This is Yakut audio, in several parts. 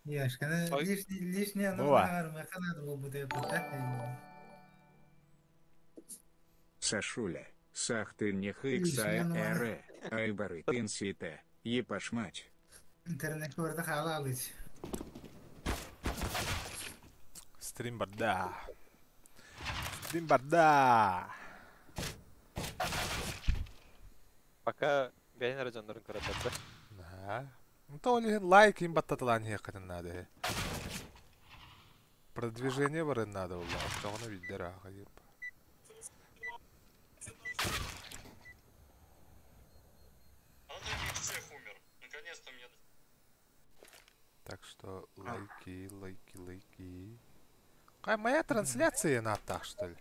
Яшканы Ой. лишний лишний Буа. анан надо буолбут эбит. Сашуля, сахты не хыксая эре, айбары тынсите, епашмать. Интернет көрді хала алыч. Стрим барда. Стрим барда. Пока бэйэн дьоннорун көрөтөрдө. Ага. Ну то ли лайк им баттатылаан хиэккэтин надо. Продвижение барын надо было. Тоҕону билдер аха дип. Андрей всех умер. Наконец-то мне Так что лайки, лайки, лайки. Какая моя трансляция на так, что ли?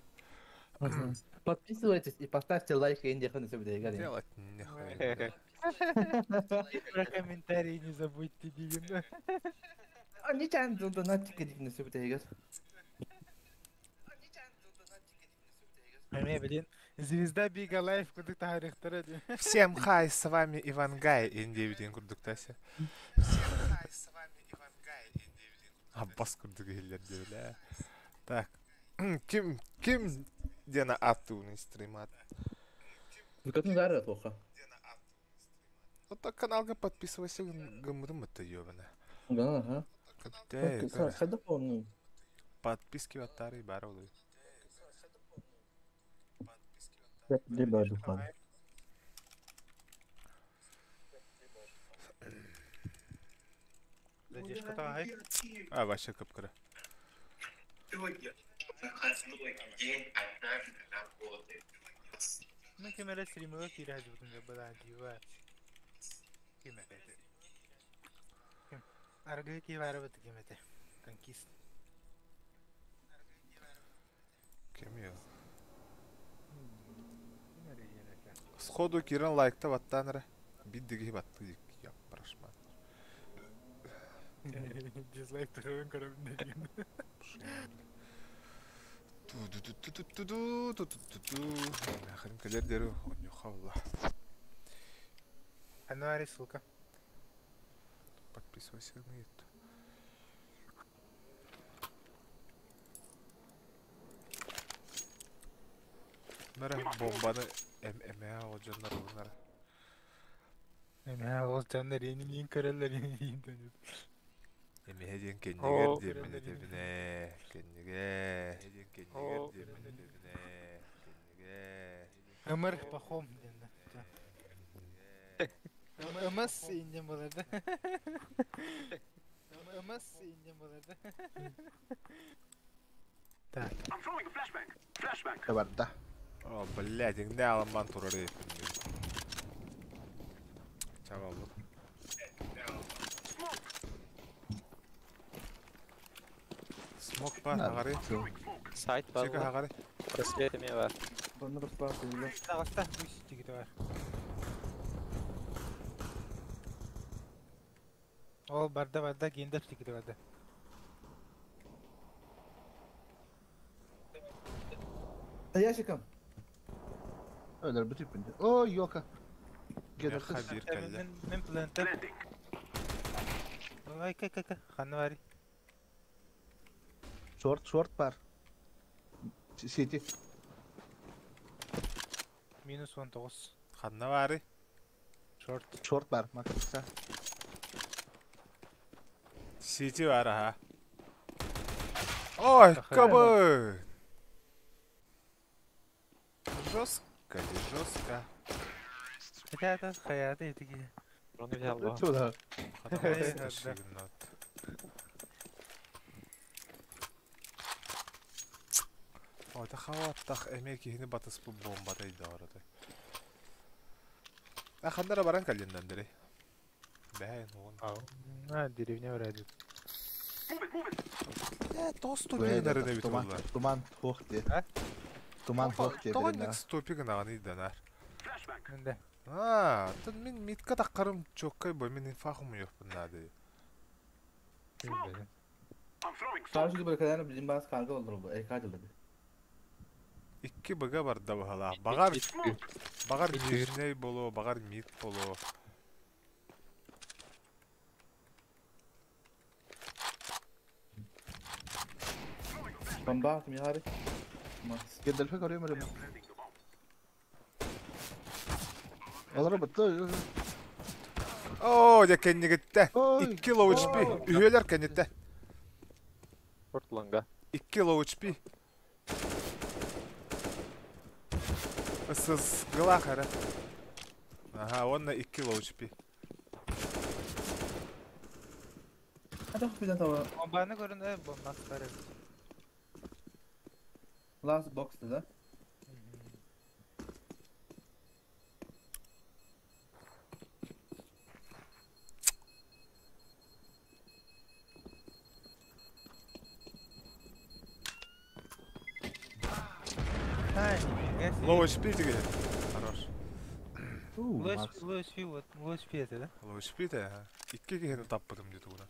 Подписывайтесь и поставьте лайк Инди Ханасабдайгари. Делать нехуя. блядь. Про комментарии не забудьте, Дивин. Они тянут донатик Ханасабдайгар. Эме, блин, звезда Бига Лайф куда тарихтара. Всем хай, с вами Иван Гай, Индия Курдуктася. Всем хай, с вами Иван Гай, Индия Аббас курдук бля. Так. Ким, ким дена аттуны стримат? Выкатны зары плохо. Вот так каналга подписывайся, гамрым это ёбана. Да, ага. Капте, Когда помню. Подписки в Атаре баролы. Либо духан. Задержка тай. А, вообще капкара. Сегодня выходной день, однажды работы. Ну, кемере стримы кирәҗ бүтүн бала дива. Кемере. Кем? Аргы ки бары бит кемете. Танкист. Кем ё? Кемере ерәкә. Сходу кирен лайкта баттанра. Биддиги батты я прошмат. Дизлайк турын көрөм деген. Ту-ду-ду-ду-ду-ду-ду-ду-ду. Нахрен келер деру, онюхалла. Ануари ссылка. Подписывайся на это. Нара бомбаны ММА оджаннар нара. Эме ол жаннар эни мин көрөлөр эни дөнүп. Эмеhe диэн кэннигэр Оо. диэммин этебине, кэннигэ, диэн кэннигэр Оо. диэммин этебине, кэннигэ. Ымыр пахом ден. Ымыс инден болар да. Ымыс инден болар да. Так. Барда. О, блядь, иҥнэ аламман турар эппин. Чабаллы. Смок бар, хагары. Сайт Чека бар. хагары. Просвет эме бар. Баны расплатили. Тагыста үч тигити бар. Ол барда барда гендер тигити барда. Ящиком. Өлөр бүтүп. О, ёлка. Гедер Хабир кэллэ. Мен мен плантер. Ой, ка ка ка ханвари. Шорт, шорт бар. Сити. Минус 19. Ханна бары. Шорт. Шорт бар. Макса. Сити бар, аха. Ой, кабы! Жестко, жестко. Это это хаяты тиги. Рону взял го. Сюда. да. Ой, тахаваттах эме кихини батыс бу бомба дайды арады. А хандара баран калиндан дере. Бәй, нугун. А, деревня вроде. Э, тос тупигнары не бит Туман, булар. туман хохте. А? Туман хохте. Тоғын ступигнаганы иданар. Менде. А, тут мин митка таққарым чоккай бой, мин инфахум yok bunlarda. Karşı gibi kadar bizim bazı karga olur bu. EK dedi. Икки быга бар да бахала. Багар, багар нижней боло, багар мид боло. Бомба ким яҕари? Макс. Гендальфа көрүөм эрэ. Олоро бытты. Оо, дьэ кэннигиттэ. Ой. 2 low HP. Үһүөлэр кэнниттэ. Short лонга. 2 low HP. Сызгылаах эрэ. Аха, уонна 2 low HP. Атах билен таба. Бомбаны көрүн э бомба бар эбит. Last box да? Ай, нифига себе. Low HP деген. Хорош. У, Макс. Low HP вот, low HP это, да? Low HP те, аха. 2 киһини таппытым дии тугуна.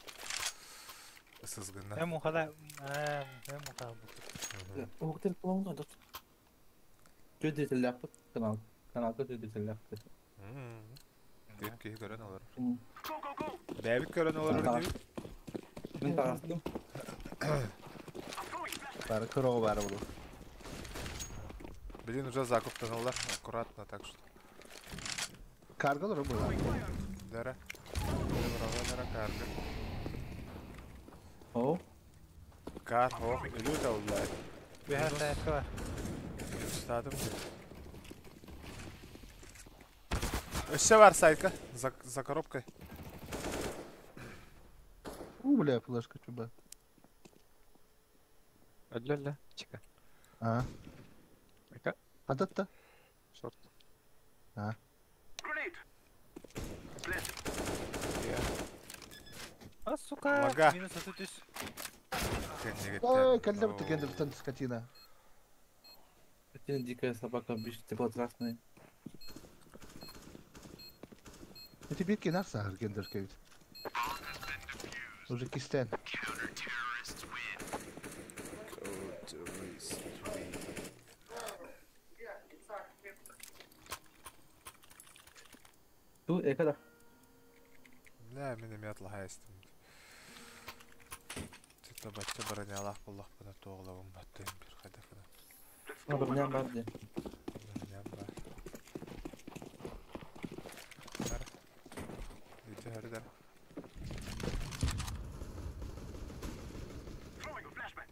Сызгынна. Эм ухала, эм ухала бу. Уктер план да. Төдө канал. Каналга төдө лаппыт. Тип киһи көрөн олор. Бэбит көрөн олор диэбит. Мен тагастым. Бары көрөҕө бары булу. Блин, уже закуптаналар. Аккуратно, так что. Карга олоро була. Дара. Дара карга. О. Кар, о, илүү табыллар. Бэхэ саятка бар. Устадым. Өссө бар сайтка. За коробкой. У, бля, флешка чуба. Өллө-өллө. Чика. А. Ака. Хататта. Short. А. А, сука! Лага. Минус 33. Кэннигиттэн. Ой, кэллэ бутта Гендальфтан скотина. Один дикая собака биш типа красный. Эти битки нас сахар Гендальф ведь. Уже кистен. Ту экада. Бля, мин эмиэ атлаһа истим. Тита бачча бронялаах буоллахпына туоҕулабын баттыым бир хайдахына. Броням бар ди. Броням бар. Бар. Иди хөрүдэр.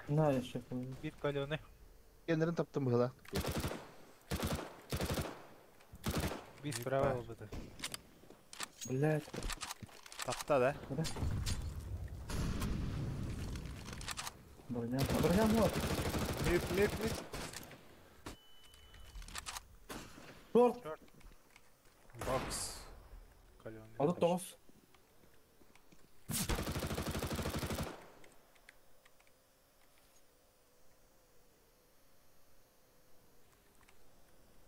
На еще. Бир каленый. Гендерин таптым быһыла. Бир Бир справа бар. болбута. Блять. Тапта да? Броням. Броням вот. Мид, мид, мид. Шорт. Бокс. Каленый. Алып тоғыз.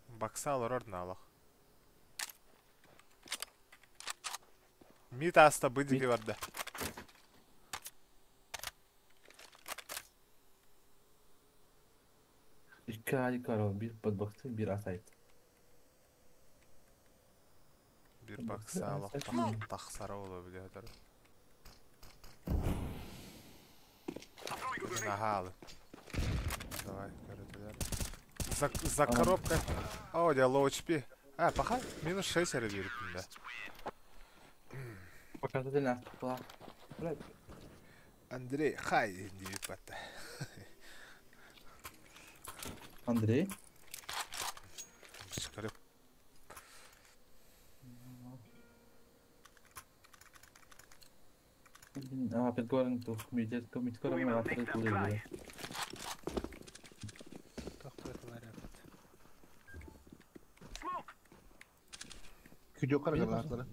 Бокса олорор налах. Мид аста быдиги барда. İki ай карал. Bir подбоксы, bir асайт. Бир бокса алах тахсара боло билиһэтэр. Нахалы. Давай, көрөтөлөр. За коробкой. О, я low HP. А, пока минус 6 эрэ биэриппин да. Пока ты нас тупла. Блять. Андрей, хай диэбит батта. Андрей. Көрөп. А, петгорен тух. Митет, миткорен мы атыры тулы. Тохтотулар эбит. Күдө каргалаахтара.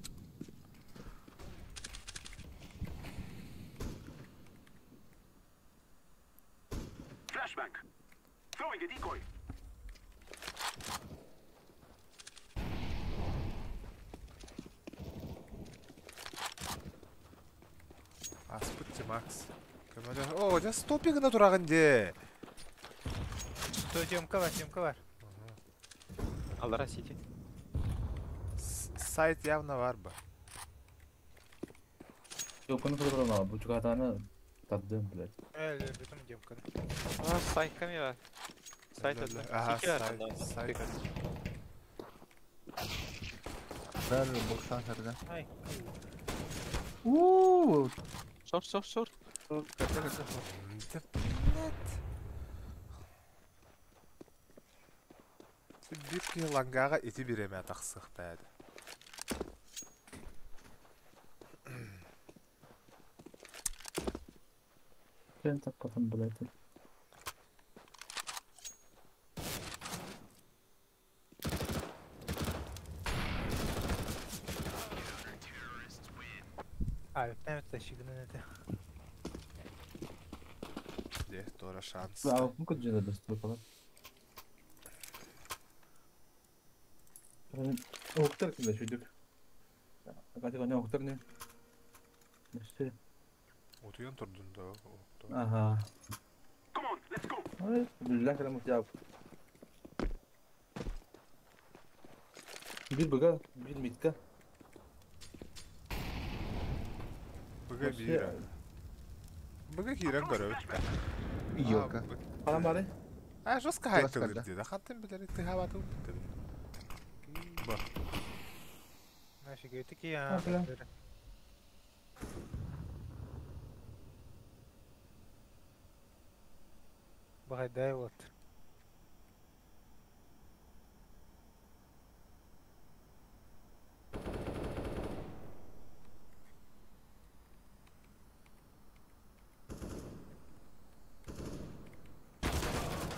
Аспыт Макс. Көмөлө. О, жа стопигына турагын де. То темка бар, темка бар. Алара сити. Сайт явно бар бы. Yok bunu kırılır ama bu çugatаны Тардым, блядь. Өлөрбүтүм Демканы. А, сайками var. Сайт öldü. Ага, Сити var. сайт, сайт. Бәрі боксан сәрді. Ай. Ууу. Шорт, шорт, шорт. Кача, кача. Да, блядь. Bir ki langaga iti биреме тахсыхта edi. Фен таппатым, блядь. А, это щигнаны это. Де, тора шанс. А, ну куда же достал, falan. Октар кимде шүйдүк. Катыга не октар не? Неше? Утуян турдун да. Ага. Ай, billah калам жап. Bir быга, bir митка. Быга бира. Быга кирен көрөбүт да. Ёлка. Калам бары? А, жестко Тугас хайт калда. диде. Хаттын билер тыхабаты битти. Ба. Нафига это я. А, бля. Багай вот.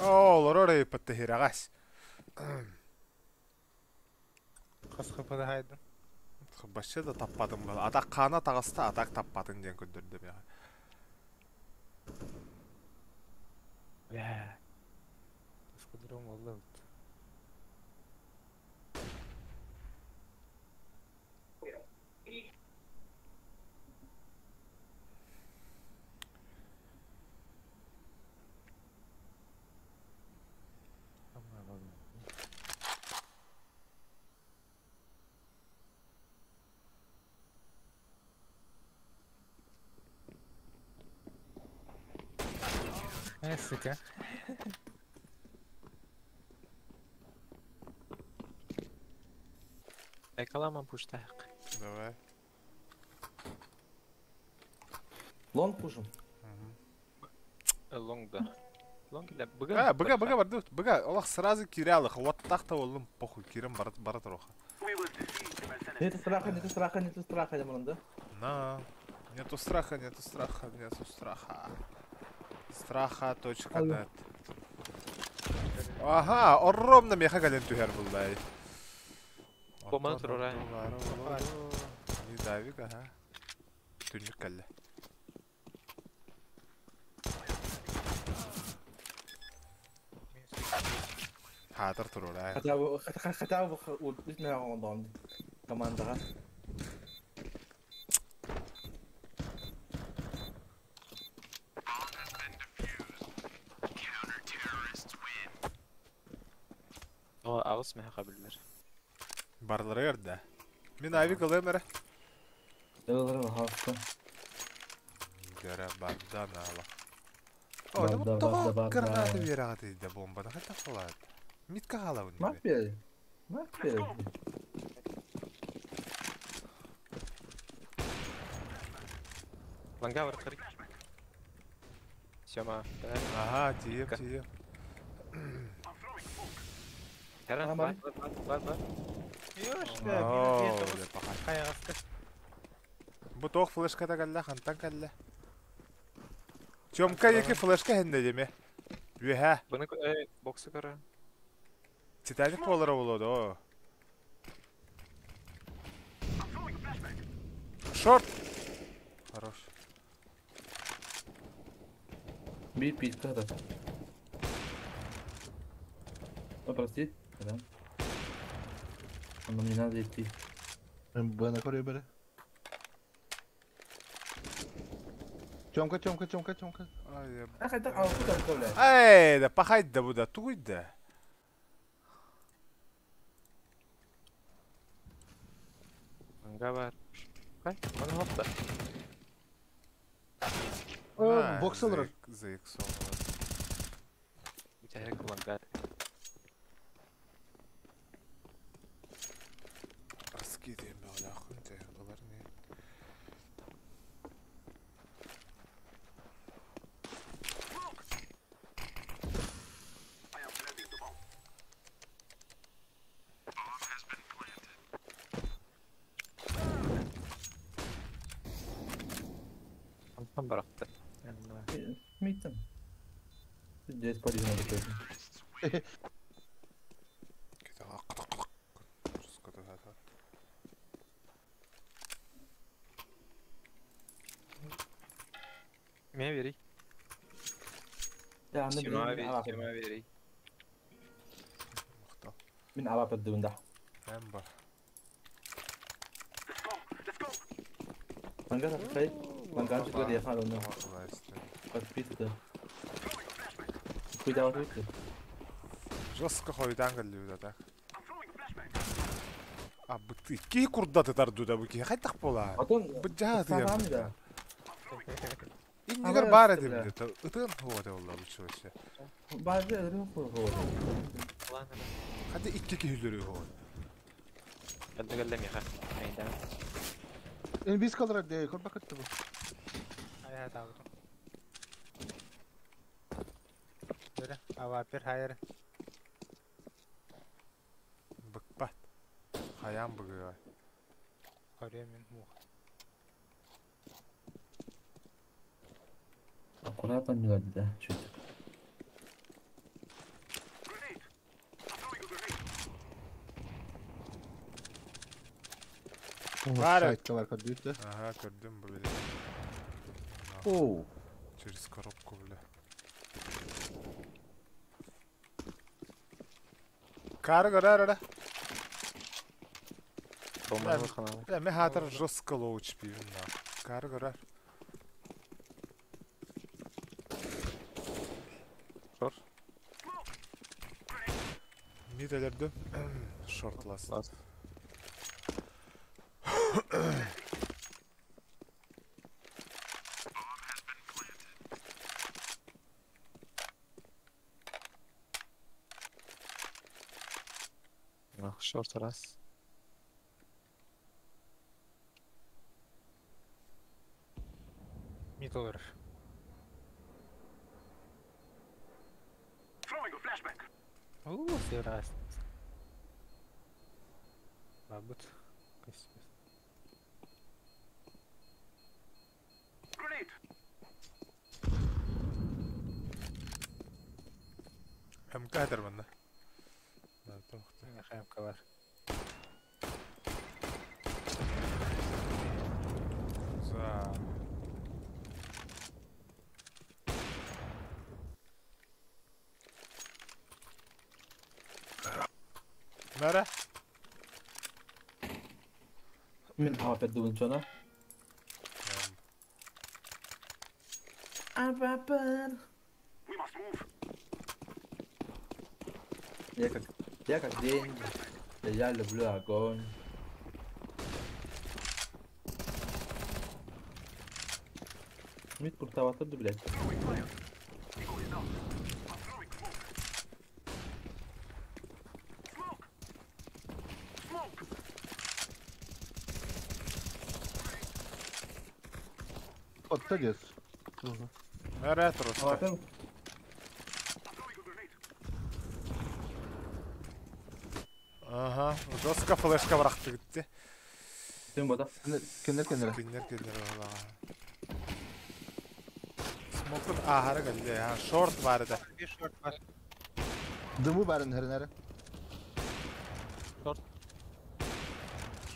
О, лорора паттахирагас. Касқы падахайдым. Башы да таппадым бал. Атак кана тагыста атак таппадың диэн көндөрдүм я. Бля. Касқы дром олды. Сука. Экалама пуштак. Давай. Лонг пушим. Лонг да. Лонг да. Быга. А, быга, быга бар, быга. Олах сразу кирялых. Вот так-то олым похуй, кирем барат барат роха. Нету страха, нету страха, нету страха, демонда. На. Нету страха, нету страха, нету страха. Страха.нет. Ага, огромно меха гален түһәр булдай. Боманы турар, Не давик, ага. Түнлүк каллы. Хатыр турар. Хотя бы, хотя бы, вот, не ондон. Командаға. О, ауыз меха билер. Барлары ерді. Мен авик алайым әрі. Дәлелер хаста. Гәрә бардан ала. О, да Барда, вот барда, барда. граната берағады дейді бомбаны. Қайта қалады? Митка қала бұны. Мак бер. Мак бер. Ланга бар кырык. Сема. Ага, тиеп, тиеп. Бар, бар, бар, бар. Ёшка, О, минус деп бақай. Қайғасты. Бу тоқ флешка да калла, хантан калла. Тёмка екі флешка хенде деме. Үһә, Бұны боксы кара. Титаник болары болады, о. Шорт! Хорош. Bir питка да. О, прости. Да. Нам не надо идти. Бена көрө бере. Тёмка, Тёмка, Тёмка, Тёмка. Ай, А хотя, а куда блядь? Ай, да пахать да буда, тугуй да. Ланга бар. Кай, маны хопта. Бокс олорор. ZX. Бүтэһик лампар. Раскидываем бэлэххин те ылар не. Онтон бырахты. Миттен. Здесь полезно такой. Мэ бери. Я аны Сима мин бери, ава сима бери. Мин ава поддыбында. Эмба. Мангар хай. Мангар чыгар я халны. Подписка. Куда вот Жестко хойдан келди да так. А быты ки курдаты тардуда бу ки хайтак бола. Потом Быжа сам да. Иннигер бар эди биле. Ытын хуа болла бу чөсө. Базы өрү хуа. Хады икки ки хүлөрү хуа. Келди келди миха. Айда. Инвиз калдырар де, көрбө кытты бу. Ая табытым. Бere, авапер хайыр. Быкпат. Хаян быгы. Көрө мен мух. Аккуратно не надо, да, чуть. Бар. Сайтта бар көрдү. Ага, көрдүм бу биле. Оу. Через коробку, бля. Кары көрөр ара. Бомбаны ханалы. Бля, мен хатыр жестко лоуч пивим на. Кары көрөр. Шор. Мид элерди. Шорт ласт. Ласт. Ах, шорт раз. Мид олар. Уу, сырас. Бабыт. МК дер мында. ХМК бар. За. Нара? Мин ава поддыбын чона. Ава Я как день, я люблю огонь. Мид куртаватырды, блядь. Отта дес. Нара просто. Ава Ага, жестко флешка быракты гитти. Сен бода. Кенер кенер. Кенер кенер ола. Смокун ахара келди. Ha, шорт бар да. Bir шорт бар. Дымы барын хернere. Шорт.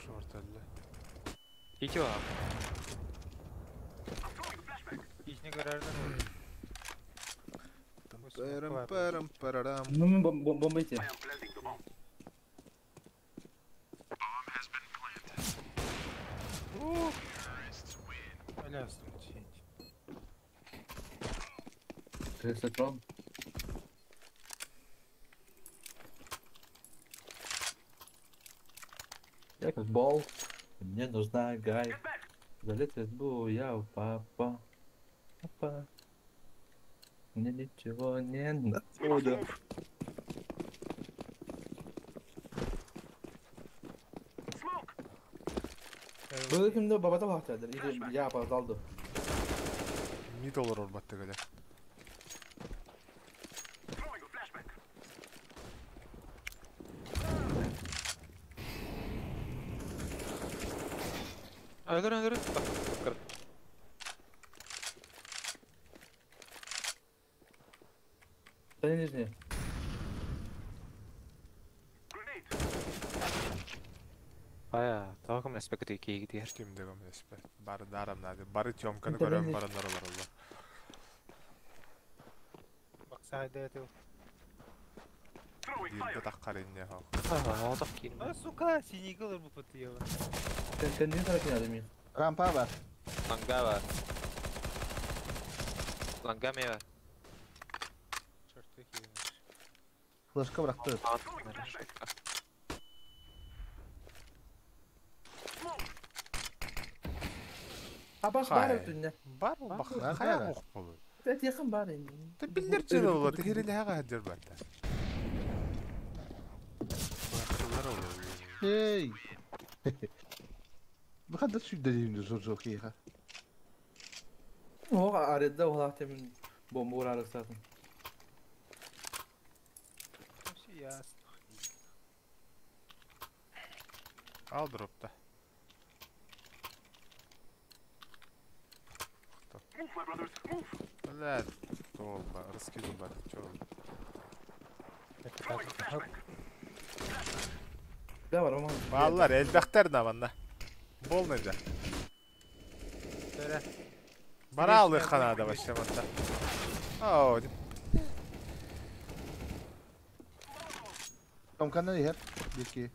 Шорт эле. Ики бар. İçine görerden. Парам парам парарам. Ну, мен бомба ите. Öyle olsun. Şey. Кресотрон. Я как бол. Мне нужна гайка. Залез в избу, я у папа. Папа. Мне ничего не надо. Böyle kimde babada bahçedir. İyi ya bazaldı. Mid olur olmattı öyle. Öldür öldür. Bak bak. Sen нижний. Ая, тагы мәспәк тики дияр. Ким дегем еспе. Бары дарам нади. Бары тёмканы Интернет көрөм не- барандар олар олар. Bak sahada yatıyor. Бирде таккар инне хау. Aa, так кирме. А, сука, синий колор bu patıyor. Sen niye tarafın adam ya? Rampa var. Langa var. Langa mı var? Çörttü ki. Flaşka bıraktı. Ha bak Hayır. var ötünde. Бар бах Бар, хая бар. ох болу. Evet yakın var indi. Та биллер жыл болот, хирили хага хаджар барда. Бакылар olur. Hey. Bu kadar sürdüreyim zor zor ki ha. O arada o temin bomba vurarız zaten. Nasıl ya? Ал дропта. Бля, толба, раскидывай бар, чё? Ne var ama? Баллар, элбэхтер на манна. Болный да. Söyle. Бара алды ханада вообще манна. Оу, Томканы yer. Bir ki.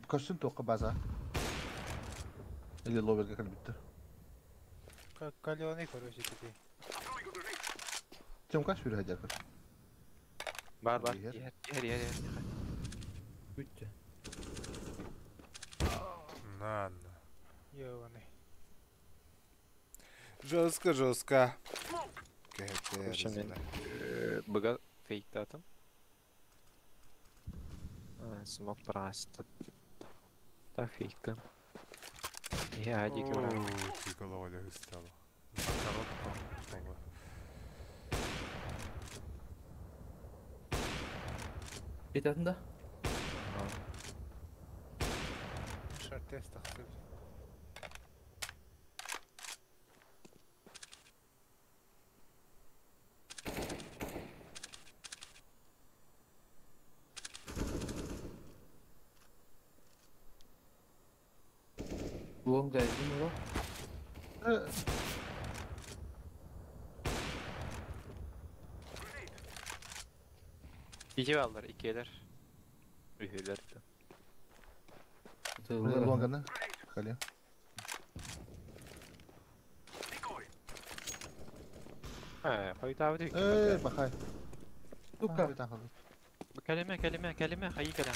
Kostüm toka baza. Или ловерга калбитте. Каленый, короче, теперь. Тёмка sürü hajar. Бар бар. Yer. Yer yer yer yer. Bitti. на, на. Ёбаный. Жестко, жестко. Короче, мен быга фейктатым. Смок просто. Та фейка. Я дикий брат. Ты головой стало. Коробка. Yeterinde. Шортес тахсып. Long geldi mi o? İki vallar, ikiler. Ühüler. Лонганы. Хали. Ha, hayda abi. Эй, бахай. Сука. Kelime kelime kelime hayy kelime.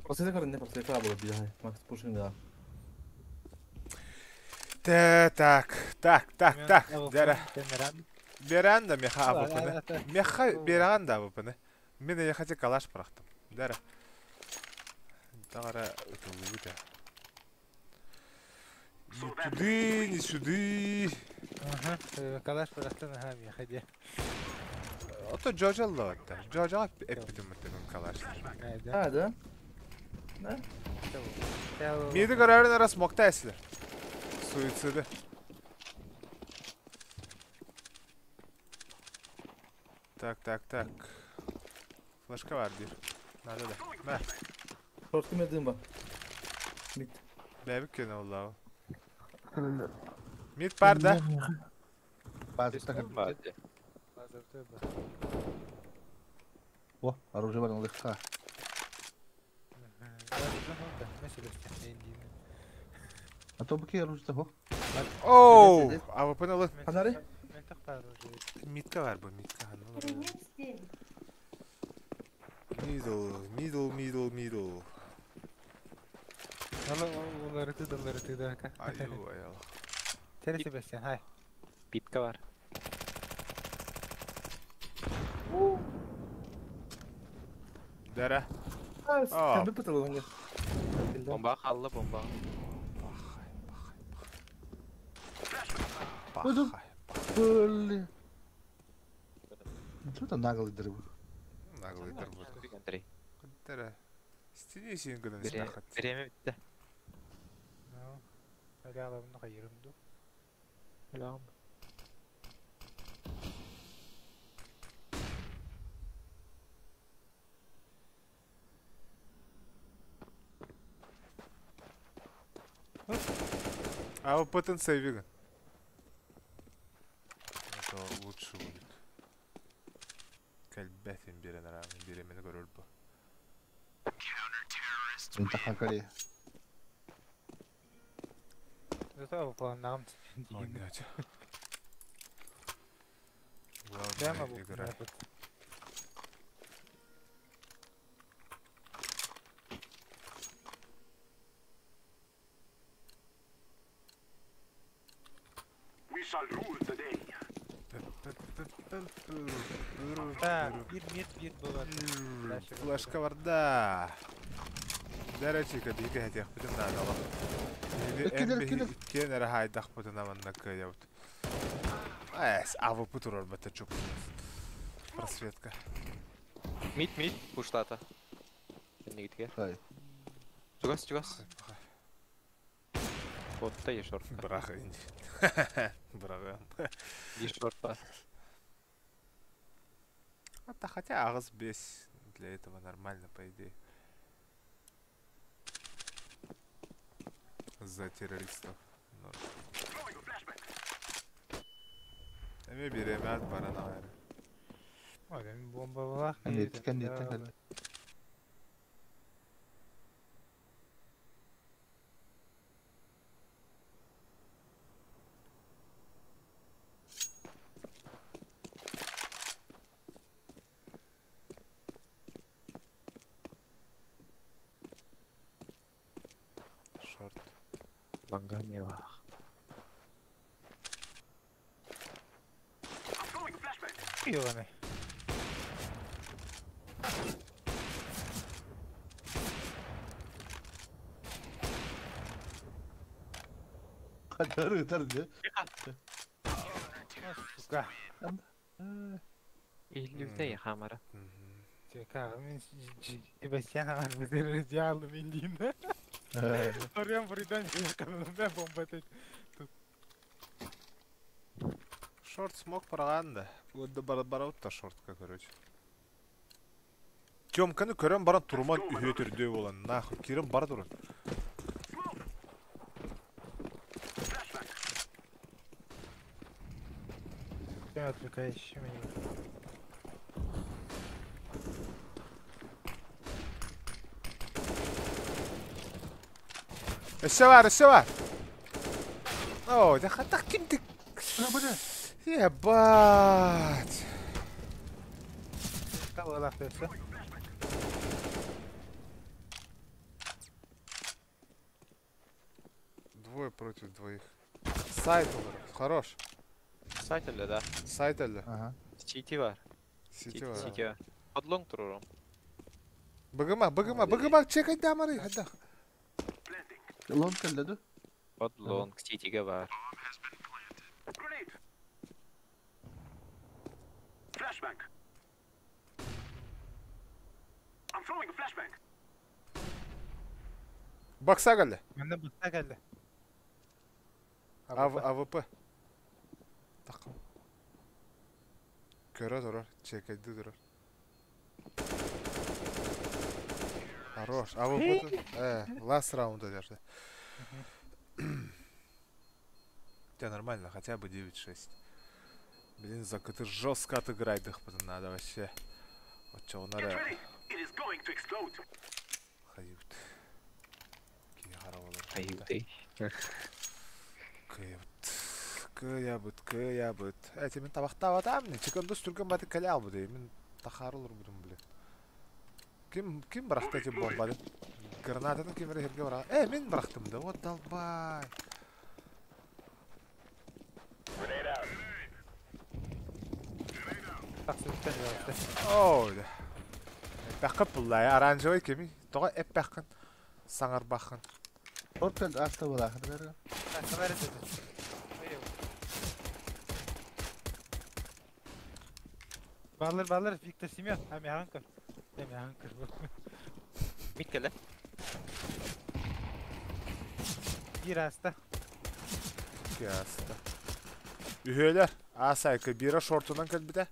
Pasete karın ne pasete kar bu bir daha. Max pushing daha. Так, так, так, так. Дара. Дара. Беран да меха абыпыны. Меха беран да абыпыны. Мен я хотя калаш прахтым. Дара. Тагара өтөлүгү Ни туды, ни сюды. Ага, калаш бырахтын, ага, меха де. Ото жожалла атта. Жожа эппитим мөттен калаш. Ha da. Ne? Миди көрөрүн арас мокта эсилер. Суициды. Так, так, так. Флешка var bir. Надо да. Мә. Short kim bak. Mid. Бәбик кене оллау. Мид бар да. База так. О, оружие бар легка. А то бки оружие того. Оу, а вы поняли? Hanari? Митка бар бу, митка. Middle, middle, middle, middle. Алары тыды, алары тыды. Аю, аял. Этере Себастьян, хай. Питка бар. Дәрә. А. Кәбе пытылган. Бомба қалды, бомба. Пахай, Пойду. пахай. Блин. Ну что там наглый дыры? Наглый дырбыт. Андрей. Дәрә. Стене син гына Время смехат. время бітті. Ну, әлі алабын қайырымды. Білем. А вот потенциал веган. Это лучше будет. Кәлбәтин берен арам, беремені көрөр бу. Мен тахан Корея. Зато планнағым Ойнать. Прямо Главная бұл игра. Так, bir мид, bir болады. Дальше Флешка барда. Дәрәчика биге хәтех бүтән надо. Килер, килер. Кен әре хайдах бүтән аманна кыябыт. Эс, АВП турар бата чуп. Просветка. Мид, мид, пуштата. Негітке. Хай. Чугас, чугас. Отта е шорт. Браха инди. Браха. Е шорт бар. Это хотя агас без для этого нормально, по идее. За террористов. Норм. Эме биреме ат баран айры. Ой, бомба была. Кәндет, кәндет, кәндет. Шорт. Ланга не бар. Йоғаны. Кадары тарды. Сука. Илюте е хамара. Чека, мен Себастьян ағар біздер идеалы мен деймін. Орен бұрыдан мен бомба тет. Шорт смог параганда. Вот бар бараутта шортка, короче. Тёмканы көрөн баран турман үйө түрдөө болан. Нахуй кирен бар турун. Ты отвлекаешь меня. Өссө бар, өссө бар. О, да хатак ким ты? Бля, бля. Ебать. Калалах все. Двое против двоих. Сайт олар. Хорош. Сайт әлі да. Сайт әлі. Ага. Сити бар. Сити бар. Сити бар. Подлонг турурум. Быгыма, быгыма, быгыма, чекай дамары. Хадах. Лонг кәлләде. Подлонг, ситиге бар. Бакса галли. Менде бұтта келді. АВП. Такым. Көрө турар, чекайды турар. Хорош. АВП. Ласт раунд даже. У тебя нормально, хотя бы 9-6. Блин, Зак, ты жестко отыграть их потом надо вообще. Вот чего надо. Хают. Аюты. Кыябыт. Кыябыт, кыябыт. Эти мен табақтап атам, чеконды сүрген баты кәле албы Мен тахарылыр будум, блин. Ким ким бырахты эти бомбаны? Гранатаны ким херге быра? Э, мен бырахтым да. Вот долбай. Буллай оранжевый кими? Тоҕо эппэххин, саҥарбаххын. Шорт аста була. Балыр балыр Виктор Семен. Амяхан көр. Амяхан көр. Мид кэлэ. Bir аста. Киаста. Үһүөлэр. Асайка бира шортунан кэлбитэ.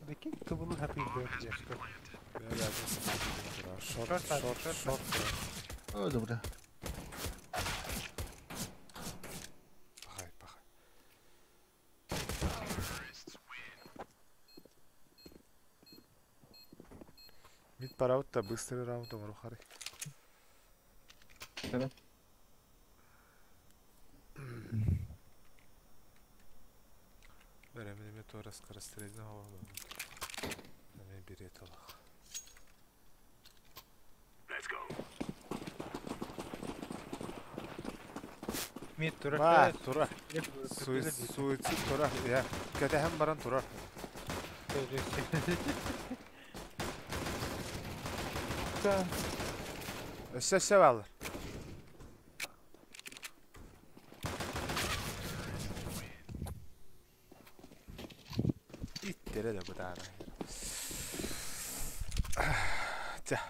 Беки кыбылы хатыр дör. Шорт, шорт, шорт. О, добре. Пахай, пахай. Мид параутта быстрый раунд оҥору хары. Да. Беремini torас карастрезин havalı. Hemen bir et alak. Мид тура. Ва, тура. Суицид тура. Я, кәтәһәм баран тура. Өссө өссө баллар. Иттере де бытаана. Тя,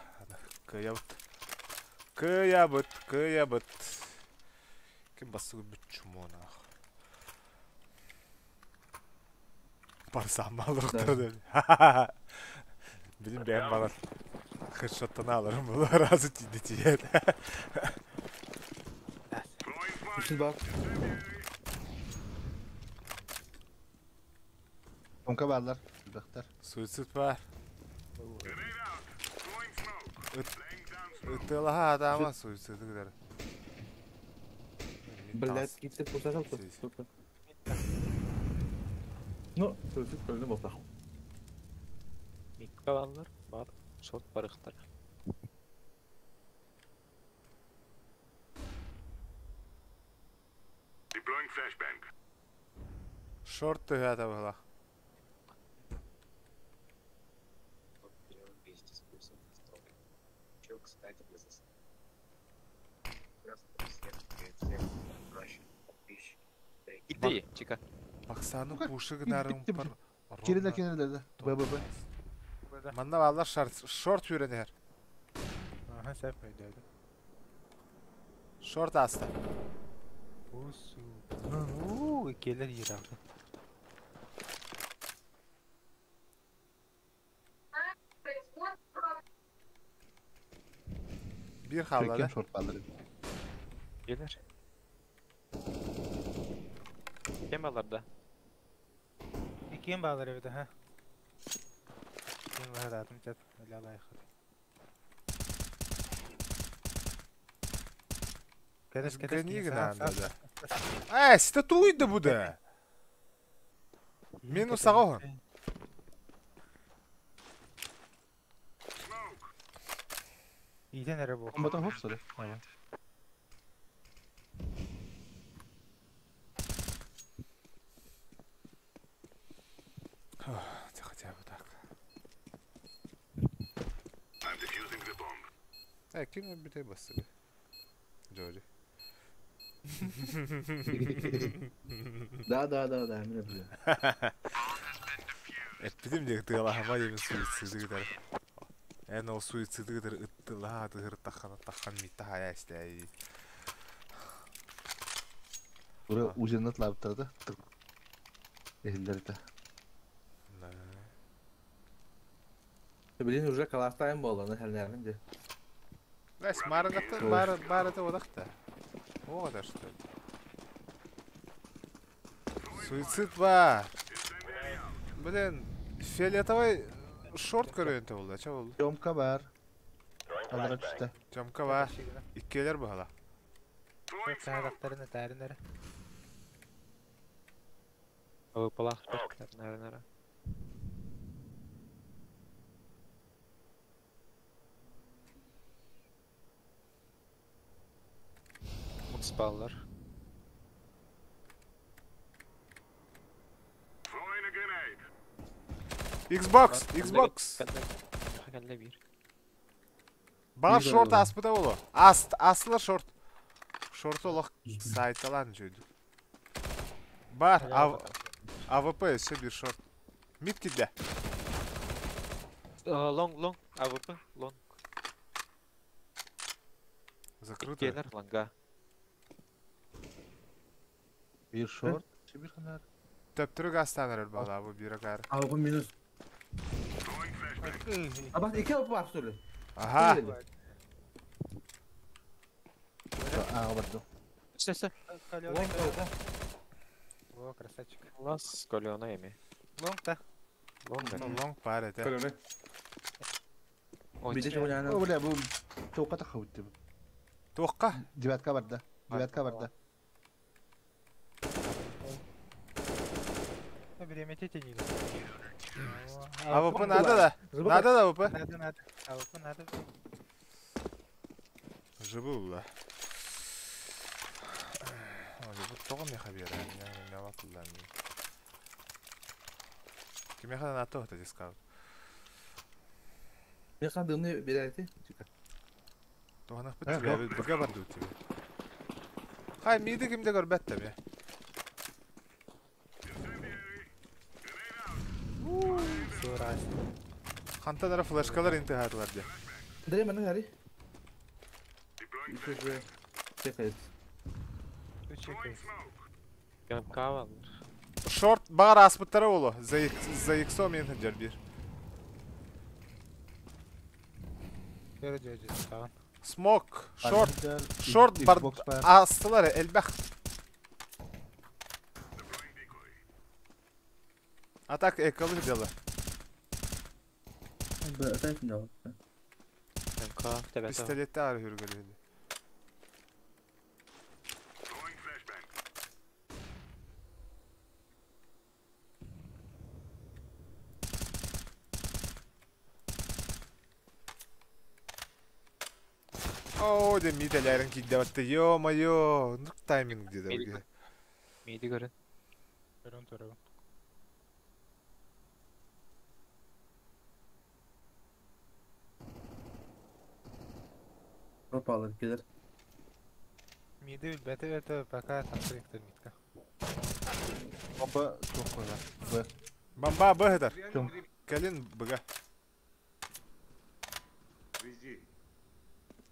кыябыт. Кыябыт, кыябыт. Ким басыгы бүт чумона. Барсам алырықтыр. Билим бәйім балар. Хедшоттан алырым бұл разы тиді тиеді. Үчүн бар. Томка баллар. Бактар. Суицид бар. Ытылаха адама суициды кыдар. Блядь, китсе пусасал тут. Ну, суицид көлүнө болсак. Мидка баллар. Бар. Шорт барыхтар. Шорт тыгата была. Вместе с плюсом на стол. Чё, кстати, без Просто всех, всех наших подписчиков. Иди, чика. Баксаны Ну-ка, пушы гынарын пар. Кирилл кирилл Б Б Б. Манна баллар шорт шорт үйренер. Аха, сәп өйдөдү. Шорт аста. Усу. Уу, келер йиралды. Bir халлада. Шорт шорт баллар. Gelir. Кем балларда? Иккен баллар эбит, ха. Кем бар атым чат, ля лайык. Кәдес кәдес. Гони гына да. Э, сите туйды бу да. Минус ағоған. Иден эре бу. Комбатан хоп сары. Хотя бы так. Э, ким бите басты? Джори. Да, да, да, да, мен билем. Эппитим диэк тыалаһама диэбин суициды кытар. Эн ол суициды кытар ыттылаha тыһыр таххан таххан митта хая истэй. Бура ужинат лаптарды. Эхиллерде. Блин, уже каластайым болду, аны хәлнәрмен де. Ләс марыгаты бар барыты одақта. О, да что. Суицид ба. Блин, фиолетовый шорт көрөйүн болду. Ча болду? Тёмка бар. Алара түштө. Тёмка бар. Иккелер бала. Саадактарын этәринер. Выпалахтар. Наверное. Укс баллар. Xbox, Xbox. Миэхэ кэллэ биир. Бағар Биир шорт оройуон. аспыта боло. Аст, астылар шорт. Шорты олох сайталан жөйдүк. Бар, АВП өссө бир шорт. Мид кидде. Лонг, лонг, АВП, лонг. Закрыто. Иккиэннэр ланга. Бир шорт. Бир ханар. Төптүрүк астанар өлбала бу бир акар. Алгы минус. А бak iki AWP var söyle. Аха. Ага барды. Өссө, өссө. Каленый, О, красавчик. Лас калена эми. Лонг, да? Лонг. Лонг бар эте. Калена. Ой, Биде чоғын О, бля, бу тоққа таққа өтті. Туаққа. Девятка барды. Девятка барды. Ну, береметите не АВП надо да. Надо да АВП. Надо, надо. АВП надо. Жыбы ула. Бу тоҕо меха биэрэ, меха тыллан. Кимеха на то это дискаут. Меха дымны берәти. Туһанах бит быга барды үтүбэ. Хай миди кимде көрбәттем я. Сурас. Хантанара флешкалар интихатылар де. Дре менің әри. Чекает. Чекает. МК Шорт бағар аспыттара олу. За иксо мен хыджар бир. Смок, шорт, шорт бар астылар элбэх. Атак эколы дело. Пистолетте ары хүргөлөдү. О, де миделерин кидде Ё-моё, ну тайминг деди. Миди көрін. Көрін туру. Пропалыр келер. Миди бәті это пока там проектор митка. Бомба тоқ қойға. Б. Бомба Б хыдар. Калин Б.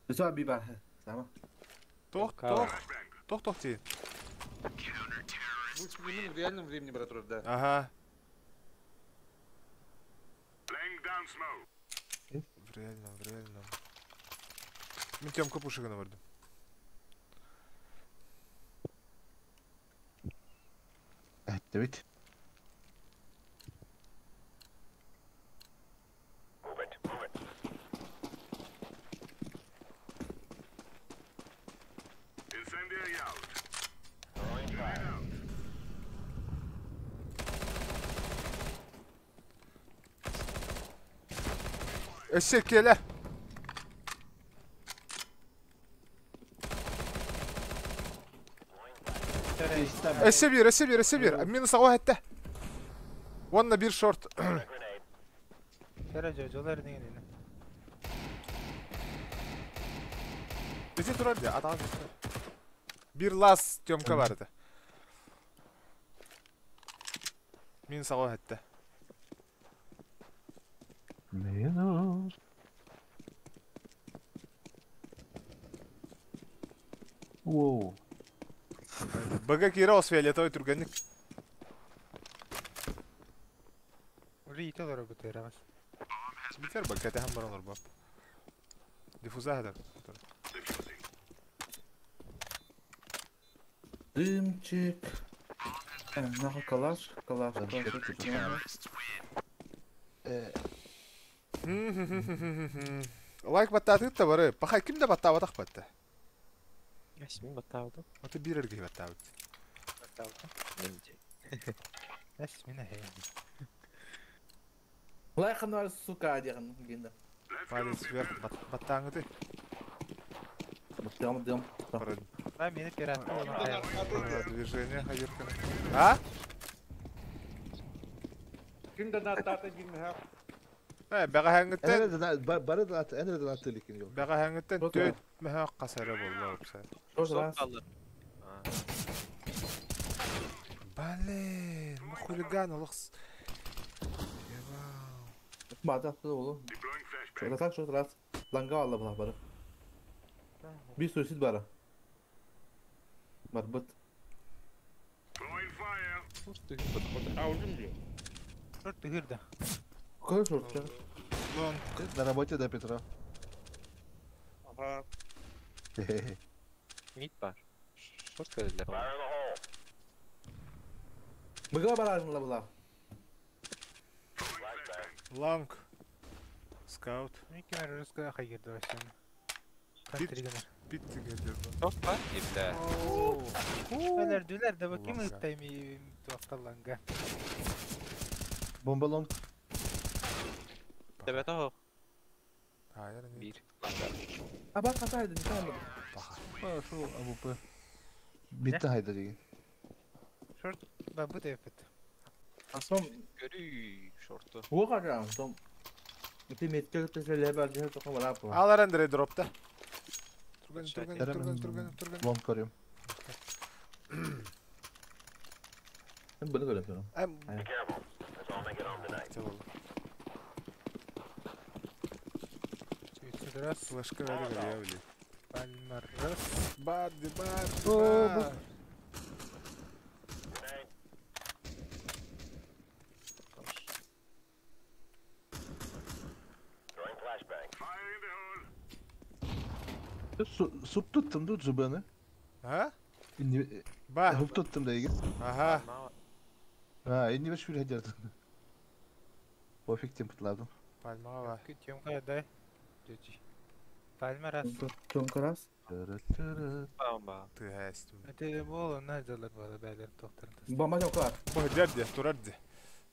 Все би бар. Сама. Тох, тох. Тох, тох ти. В реальном времени, брат, да. Ага. В реальном, в реальном. Мен Тёмка пушигана бардым. Это ведь. Өссө келе. Өссө бир, өссө бир, өссө бир. Минус ага хэтте. Онна бир шорт. Кара жолар деген эне. Бити турар де, атага. Бир лас Тёмка бар edi. Минус ага хэтте. Минус. Воу. БГ кире ос фиолетовый түргенник. Уже ите олар бу терабас. Битер БГ те хам бар олар бап. Диффуза хадar. Дымчик. Нахуй калаш, калаш, калаш. Лайк баттаты та бары. Пахай ким да баттабатах батта. Ясмин баттабыты. Аты бир эрге баттабыт. Баттабыты. Мен де. Ясмин хей. Лайк ханар сука деген генде. Палец вверх баттаңыты. Дым дым. Да, мени пират. Движение хаиркана. А? Ким да натата гимха. Бэҕэһээҥҥиттэн Бары да эн эрэ донаттыы иликкин. Бэҕэһээҥҥиттэн 4 мөһөөх хас эрэ буолла уопсай. Шорт. Блин, бу хулиган олох. Бата oğlum. Şurada tak şurada раз. Ланга алла була бары. Bir суицид бары. Бар быт. А, уже мне. Шорт тыгырда. Какой шорт? Лонг. На работе, да, Петро? Ага. Mid var. Short geldiler. Быга баражын була. Лонг. Скаут. Микки русская хайгерді вообще. Бит тигерди. Short var. İbde. Öler düler de bakayım ıttayım tuvaktallanga. Bomba long. Tebete ho. Hayır. Bir. А bak hataydı, ne anladım. А, шо, АВП. Bitti hayda деген. Шорт бабы да yapıt. Том, Görü short'u. bu kadar том. Ты метке теселе бар же тока бара по. Ал Андрей дропта. Турган, турган, турган, турган, турган. Long көрем. Мен bunu көрөм. Эм. Раз. Флешка вали я, блин. Пальма раз. Барды, барды. Суп туттым да зубаны. А? Ба. Хуп туттым да егер. Ага. А, инни беш күр хәдердім. Пофиг тем пытладым. Пальма var. Тёмка дай. Пальма раз. Тёмка раз. Бомба. Ты хәстім. Это бол, на жалар бала бәлер тоқтарын. Бомба тёмка. Бу дерди, турар ди.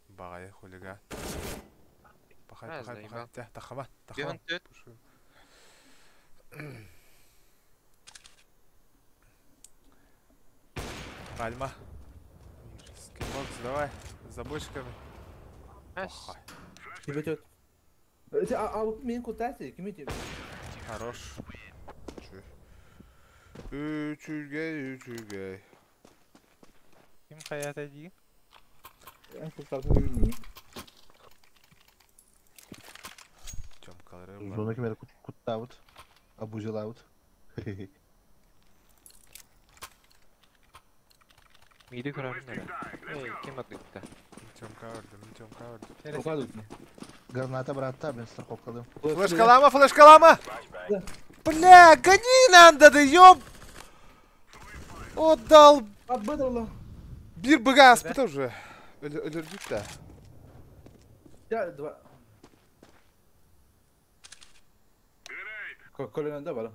Багай хулиган. Пахай, пахай, пахай. Тә, тахама, тахама. Пальма. Скинбокс, давай, за бочками. Тебе А мен кутасы, ким эти? Хорош. Үчүгэй, үчүгэй. Ким хаята ди? Мен кутасы. Тёмкалары бар. Зона кемер куттабыт. Абузелабыт. Midi көрөрүн эле. Эй, ким атты? Тёмка өрдүм, Тёмка өрдүм. Укадып. Граната братта, мен страховкалым. Флешкалама, флешкалама! Бля, гони надо, да ёб! Отдал! Отбыдырла. Бир быга аспыта уже. Өлөрдүк да. Я два. Колонда бар.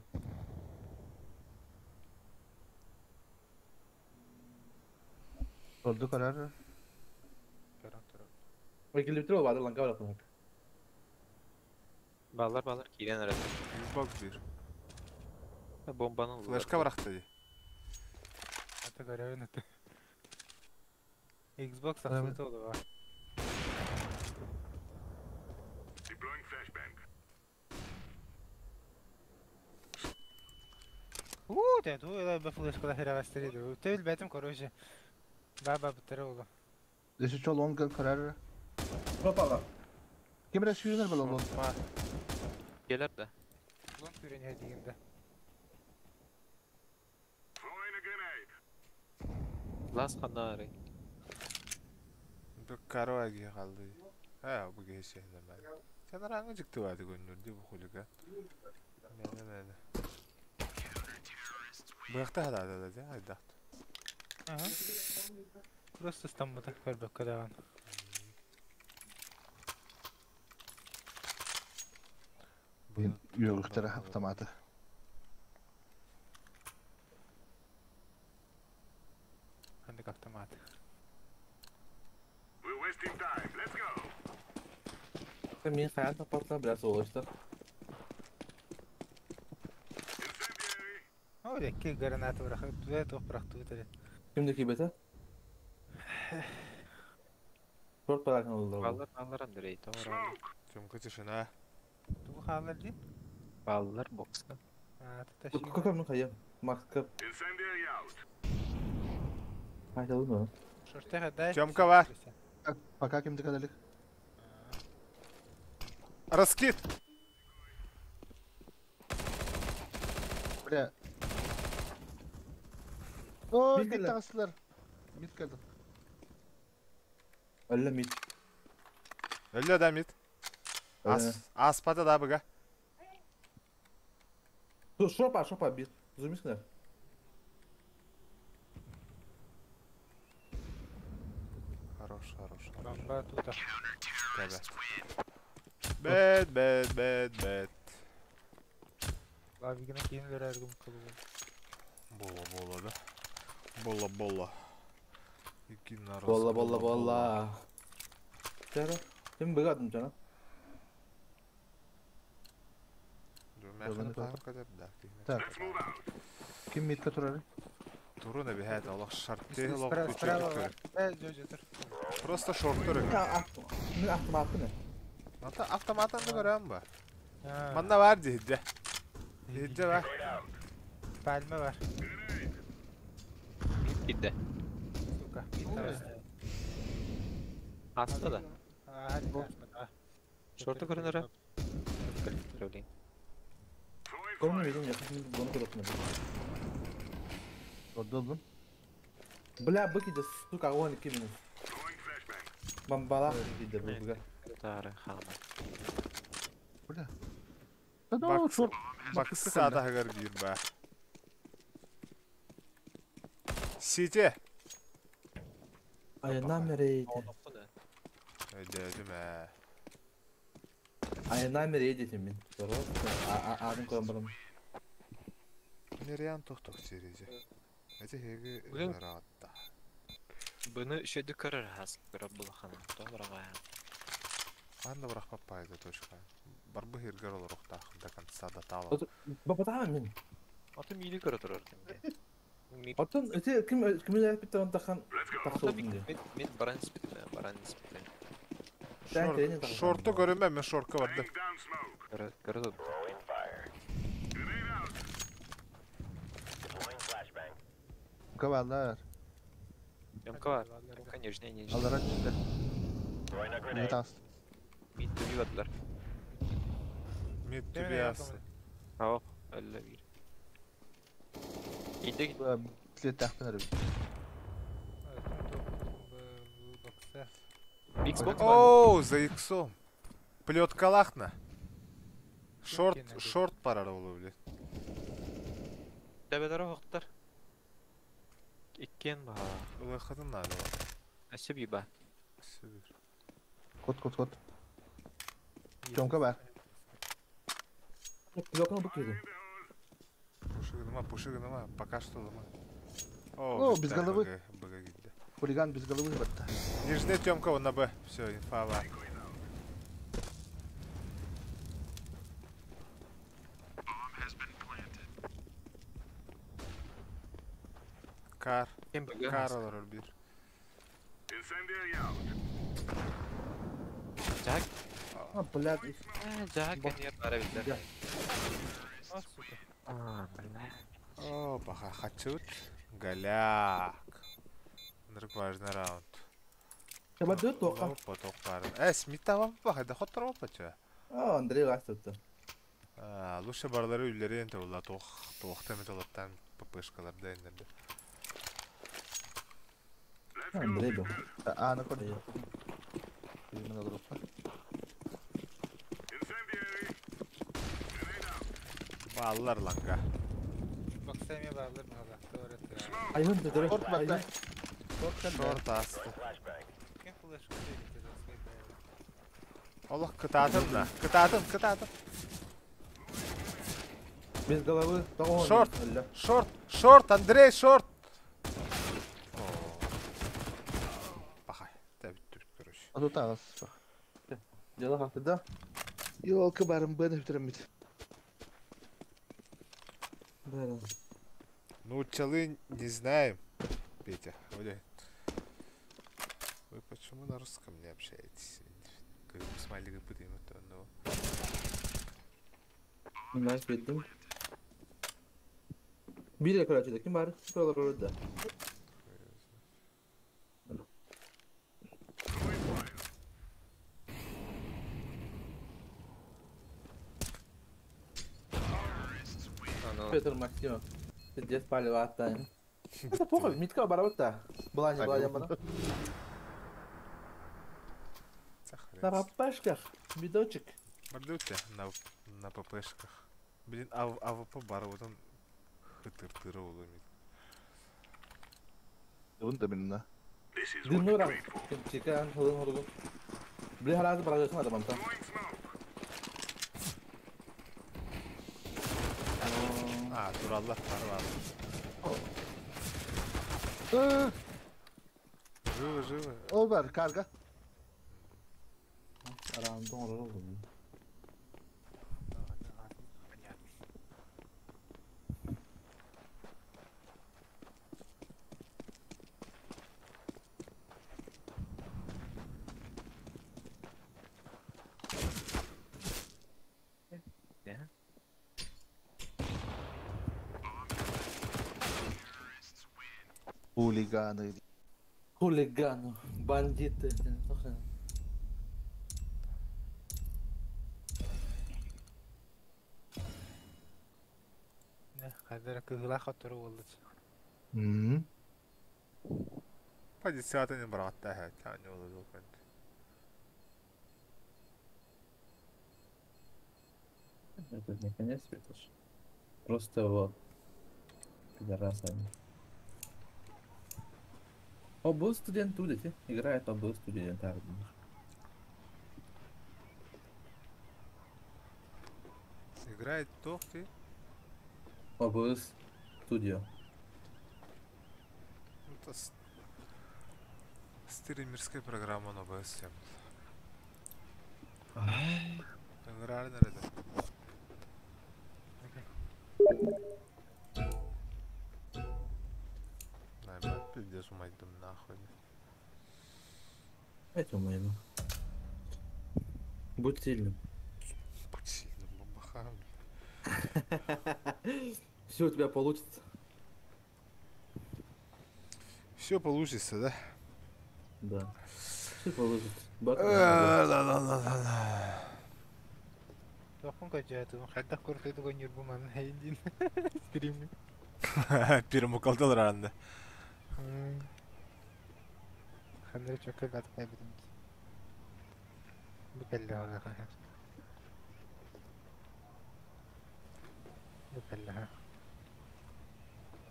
Oldu karar. Ekilip vardı lan kavra konak. Балар балар кирен арасы. Xbox bir. Бомбаны алды. Флешка быракты ди. Ата көрөбүн аты. Xbox аксыты oldu ба. Уу, те, ту эла бе флешка да херабастырды. Тел бетим короче. Баба битtere oldu. Десе чол он карар. Опа. Кемре сүйренер бала лонг. Келер да. Лонг үйренер дегенде. Лас ханары. Бу караги калды. Ha, bu geçende ben. Sen arangı çıktı vardı gönlürdü bu хулиган. Мене мене. Быякта хада да да айда. Ага. Просто стаммыта көрбөккө даган. Үйөрүктөр автоматы. Кандык автомат. Мен хаян тапартан biraz oluştu. О, лекке граната бырак, түбэ тоқ бырак түбэ. Кимдики бете? Шорт баракын oldu. Балар балар Андрей, товар. Тёмка тишина. Тугу хааллар дии? Баллар бокска. А, тащи. Как ну хайа? Макс кап. Хайда ну. Шортеха дай. Тёмка бар. Пока кимди кадалик. Раскид! Бля. О, Мид мид келді. тағыстылар. Мид келді. Өллө мид. Өллө да мид. Ас, аспата да быга. Шопа, шопа бир. Зумискне. Хорош, хорош, хорош. Бомба тут. Бэт, бэт, бэт, бэт. Лавигина кейін верергім қылуы. Бола, бола, да? Бола, бола. Ики нарос. Болла, болла, болла. Чара. Ким быгадым жана? Думаю, kadar да. Так. Ким мидке турар? Туру на бихает, Аллах шарты, Аллах Справа, справа. кучу. Э, жо, жо, тұр. Просто шорт туру. Мен автоматты не? Ата автоматтан да көрөм ба. А, Манна бар дейdi. Дейdi бар. Пальма бар. Мид кидде. Сука. Мид Аста да. А, hadi kaçma. Шорты көрүнөр. Көрүнөр. Көрмө видим, я bunu көрөтмө. Ордолдум. Бля, быки да сука, он кимин. Бомбала киде бу буга. Тары хама. Бля. Да ну, шорт. Бакса да хагар бир ба. Сите. Ай намер эйди. Өйдөдүм ә. Ай намер эйди мен. А адым көрөм барым. Нериан тохтох серизи. Эти хеги Бүгін- ыраатта. Буну шөдү көрөр хас көрөп булахана. Доброго. Анда бірақ папайды точка. Барбы хиргер олар ухтах до конца до тала. Бабата мен. Аты мили көрө турар кимге. Мид Оттон эти ким ким эле бит онтахан Аты мид мид баран спитме, баран спитме. Шорту көрүмө мен шортка барды. Көрө көрө. Кабалар. Ямка бар. Ямка нижний, нижний. Алара түштү. Мид тағысты. Мид түбү бадлар. Мид түбі асы. Ау, әллә бир. Инде Билет тахтан арып. Xbox бар. Оу, за иксом. Плетка лахна. Шорт, шорт барар болу билет. Дәбәләр вакыттар. Иккен ба. Улахатын надо. Әсә биба. Сибир. Кот, кот, кот. Тёмка бар. Блокны бу киде. Пушигыныма, пушигыныма, пока что лыма. О, без головы. Б гидде. Хулиган без головы батта. Нижний Тёмка, он на Б. Все, инфа бар. Кар. Кем бага? Кар алар бир. Жак. А, блядь. Жак кенер бара битлер. А, сука. А, бля. О, паха, хачут. Голяк. Нырк важный раунд. Шабады тока. Опа, ток бар. Э, Смит авам паха, да хот тропа ча. А, Андрей гастыпты. А, лучше барлары үйлері енді ола тоқ, тоқ темет олаттан ППшкалар да инерде. Андрей бу. Аны көрдүм. Мен алып. Баллар ланга. Бакса эме барлар баҕа. Doğru. Айван да дөрө. Шорт батта. Шорт келди. Шорт асты. Ким флешка берди? Аллах кытатын да. Кытатын, кытатын. Без головы. Шорт. Шорт, шорт, Андрей, шорт. Пахай. Да бүттү, короче. А тут агас. Дело хакты да. Йолка барым быны бүтүрөмүт. Да. Ну, челы не знаем, Петя. Оля. Вы почему на русском не общаетесь? Смайлик ыппыт им но. Nice bildim. Bir de kim var? Şuralar orada. Петр Максимов. Пиздец палево останем. Это похуй, Митка оборота. Была не была, не была. На ППшках, видочек. Мордуйте на ППшках. Блин, АВП бар, вот он хытыр-тыры улымит. Дымнора. Чекан, хылын хоргун. Блин, харазы барагысың адам амта. А, тураллар бар бар. Живо, живо. Ол бар, карга. Арандон oldu. Хулиганы. Хулиганы, бандиты. Хәҙер кыһыла хотору булды. По десятый не брат, да, тянь улы Это не конец света. Просто вот. Пидорасы они. О, был студент удите. Играет, он был студент. Играет кто ты? ОБС студио. Это стримерская программа на ОБС. Играли на это. Наебать, пиздец, умайдым нахуй. Это умайдым. Будь сильным. Будь сильным, бабахам. Все у тебя получится. Все получится, да? Да. Все получится. Да-да-да-да-да. Перемукалдал рано.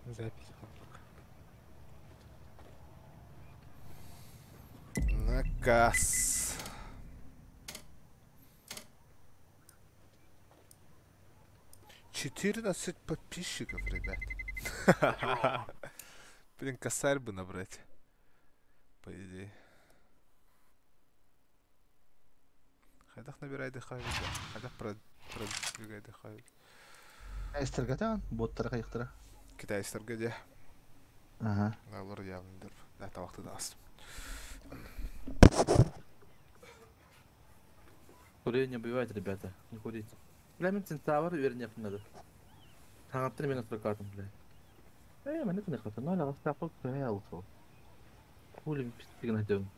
Запись. Наказ. 14 подписчиков, ребят. Блин, косарь бы набрать. По идее. Хайдах набирай дыхаю. Хайдах продвигай дыхаю. Эстергатан, боттар кайыктыра. Китайстарга де. Ага. Алар явныр. Да, тавакты да астым. Курение убивает, ребята. Не курите. Бля, мен центавр вернее надо. Таңаттыр мен прокатом, бля. Эй, мен не хата, но ла стапок прялсо. Хули пистиг найдем.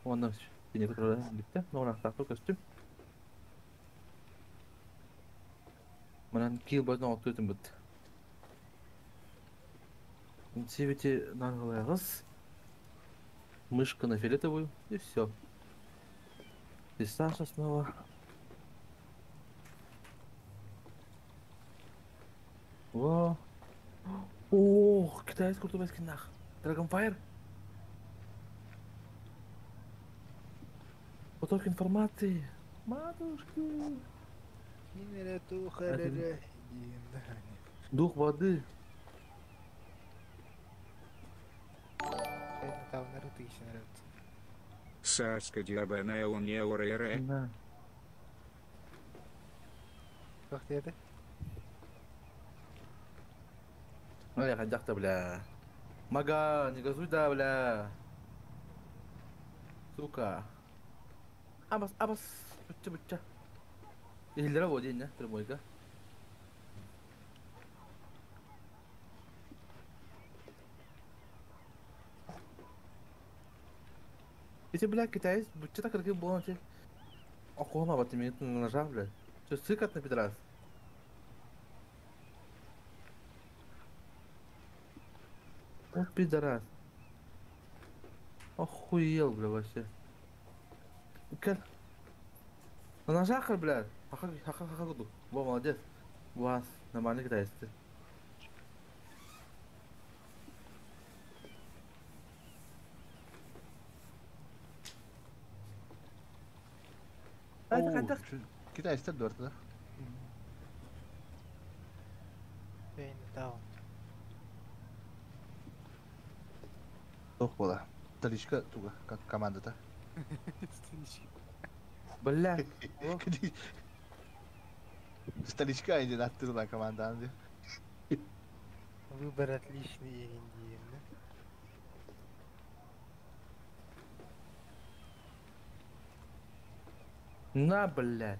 Он не который битте, но на стапок костюм. Манан кил базна отуйтын бит. Интивити нангалайгыз. Мышка на фиолетовую и все. И Саша снова. Во. Ох, китаец крутой нах. Dragonfire. Поток информации. Матушки. Дух воды. Саска диабана он не ОРР. Да. Как ты это? Ну я ходяхта, бля. Мага, не газуй, да, бля. Сука. Абас, абас. Бучча, бучча. Иһиллэрэ буо диэн, прямойга. Ити, бля, китаец бучча так кыргын буолан ти. Охуона бат имеет ножа, бля. Че, сыкотно, пидорас? Вот пидорас. Охуел, бля, вообще. Кел. На ножах, бля. Хаха, хаха, хаха, Во, молодец. Вас, нормальный китаец ты. Китайстар дуорта. Pain down. Туох буола. Столичка туга командата. Бля. Столичка иди аттырла команданы. Выбор отличный, Индия, да? На, блядь.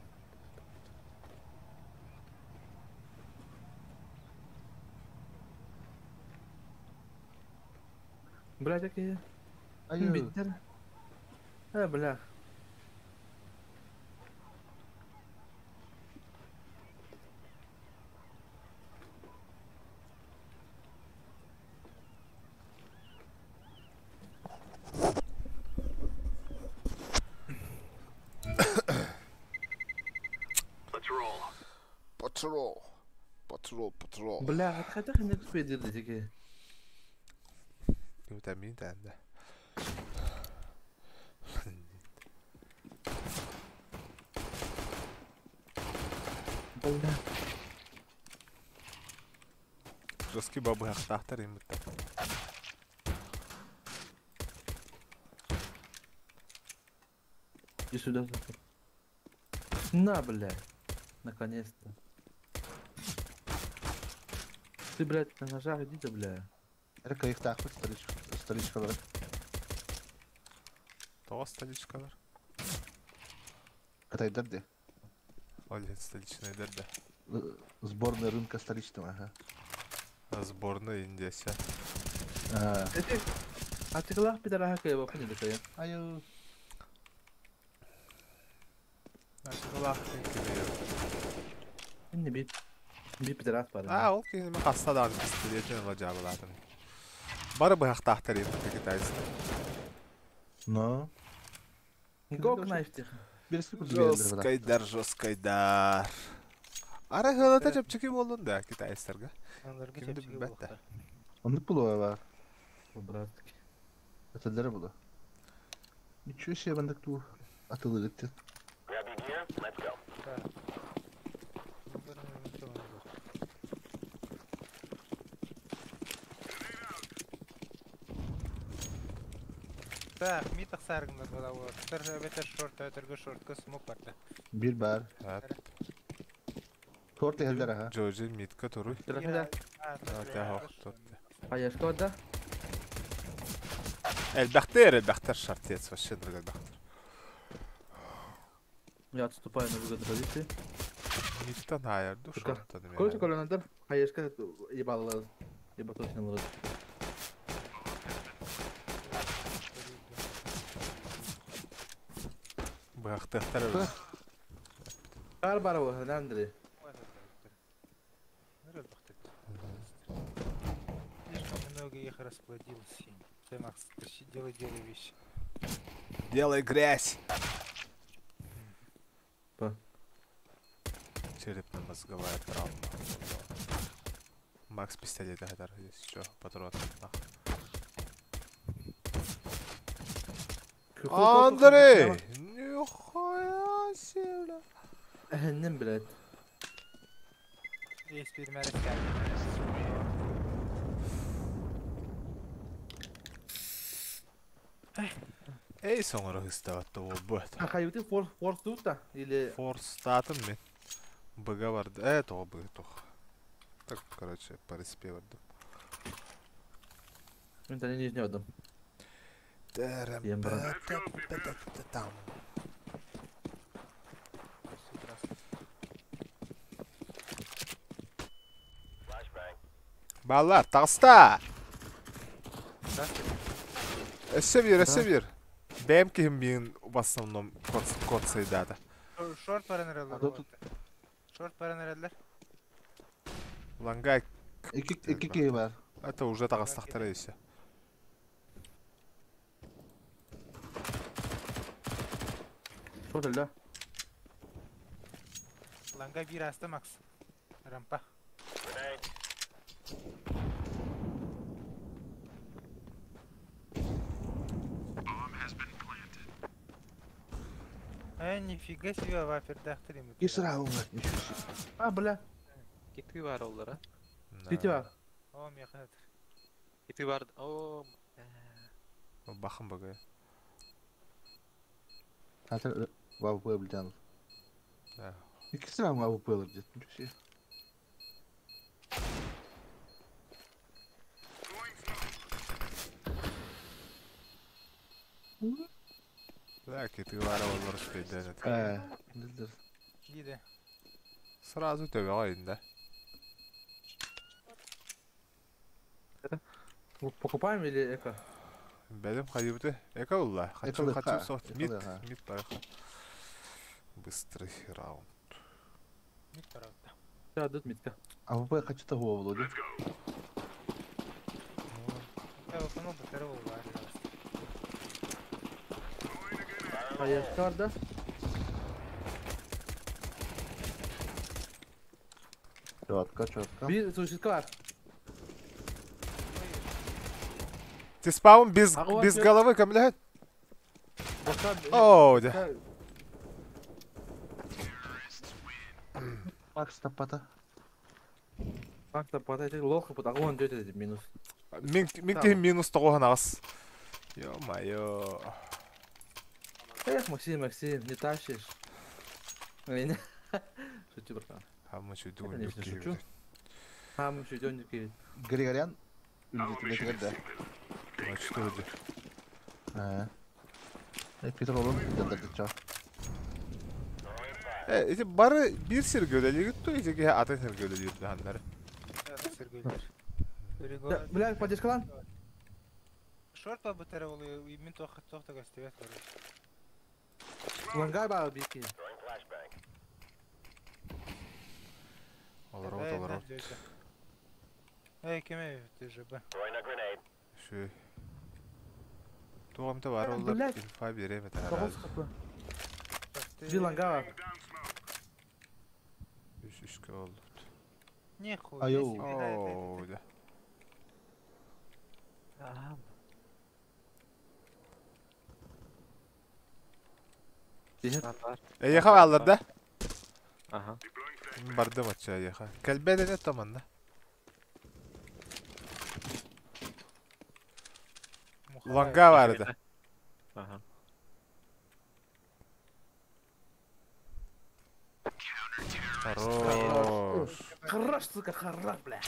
Блядь, какие. Биттер. А, бля. Patrol. Patrol, patrol. Бля, хотя не успеет делать. Витамин да. Бля. Жесткий бабы ахтахтар им так. Иди сюда. На, бля. Наконец-то. Ты, блядь, на ножах иди ты, бля. Это их так вот столичка, бля. То столичка, бля. Это идет где? Оле, столичная дерде. Сборная рынка столичного, ага. Сборная Индия вся. А ты глав пидора какая вообще не такая? Аю. Не би. Би пидорас пара. А, ол кини хасса даҕаны пистолетин ыла дьаабылаатым. Бары быһахтаахтар иһин китайцы. Но. Го knife тих. Жесткайдар, жесткайдар. Ара хылата чэпчэки буоллун да китайцтарга. Кимди билбэт да. Оннук булуо бар. Братки. Этэллэрэ булуо. Ничего себе бандык туу атылыгыт. Так, ми тахсаргыммыт буолар. Эбэтэр шорт, өтөргө шортка смок барда. Бир бар. Торт иһэллэр аха. Джорджи митка туруй. Хаешка да? Элбэхтэр, элбэхтэр шартец вообще друг элбэхтэр. Я отступаю на выгодной позиции. Миттан хайар ду шорттан. Короче, коленадар, хаешка ебала, еба точно ловит. Быһахтыахтар. Бар бар бу, Андрей. Слишком много их расплодилось. Ты, Макс, делай, делай вещи. Делай грязь. По. Черепно-мозговая травма. Макс пистолет, это здесь еще патрон. Андрей! Нихуя себе! Эһэннин, блядь. Есть перемерить. Эй, соңоро хыстабатта болбут. А хаюты форс форс тута или Форс статын мен. Быга барды. Э, того быга тох. Так, короче, по респе барды. Мен тани не одам. Баллар, таҕыста! Өссө биир, өссө биир. Бэйэм киһим миигин в основном код сайдаата. Шорт баран эрэллэр. Шорт баран эрэллэр. Лангай. Икки киһи бар. Это уже таҕыстахтара еще. Шорт өллө. Ланга биир аста Макс. Рампа. Э, нифига себе, вафердахтыр ему. И сразу, ничего себе. А, бля. Киты бар оллара. Кити бар. О, механатор. Киты бар. О. Бахым багы. Хатыр ВВП билден. Да. Икки сразу ВВП где-то. Ничего себе. Да, киты бар оллар успейден. Билдер. Диде. Сразу төбе инде. Покупаем или эко? Бәдем хайыбыты. Эко улла. Хочу, Эко хочу лыха, софт. эко Мид, лыха. мид барыха. Быстрый раунд. Мид правда. Да, тут митка. АВП хочу того, Володя. Я выпнул бы первого А я да? Четко, четко. Bir сушитка бар. Ты спаун без, А без вот головы, камляет? Бока. О, да. Макс таппата. Макс таппата, это лоха, потому он идет минус. Мин, мин кем минус того нас. Ё-моё. Эх, Максим, Максим, не тащишь. Меня. Шучу, братан. А мы чуть Я, конечно, шучу. А мы чуть не Григорян. Үлдетіле да. А что это? А. Питер Олон дадырча. Эти бары bir сиргөлелер гитти, эти атын сиргөлелер ханнары. Бля, поддержка лан. Шорт по бутера и мин тохта тохта гостевет, короче. Лангай ба бики. Олар олар. Эй, кеме ты же б. Şu. Туғамта бар олар инфа береме Тоғыз қапы. Bir ланга бар. Үш үшке oldu. Нихуя Айо. Оу, да. Эйха алыр да. Ага. Бардым атча эйха. Кәлбәден эт таманда. Ланга бар да. Ага. Хорош. Хорош, сука, хорош, бля.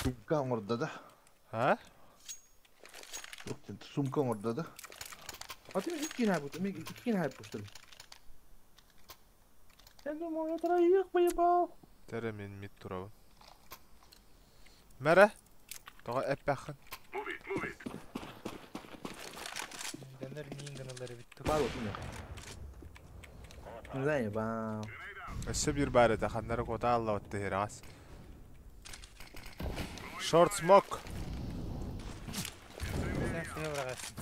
Сумка оңорда да. А? Сумка оңорда да. А ты iki хайп, iki хайп что ли? Я думал, я троих поебал. Тере мен мид турабын. Мәрә? Тоға әппәхін. Дәнер мингіналары бітті. Бар вот у меня. Заебал. Өссө bir бар еді, ханнары кота алла отты херас. Short smoke. Сен сүйе бұрағасың.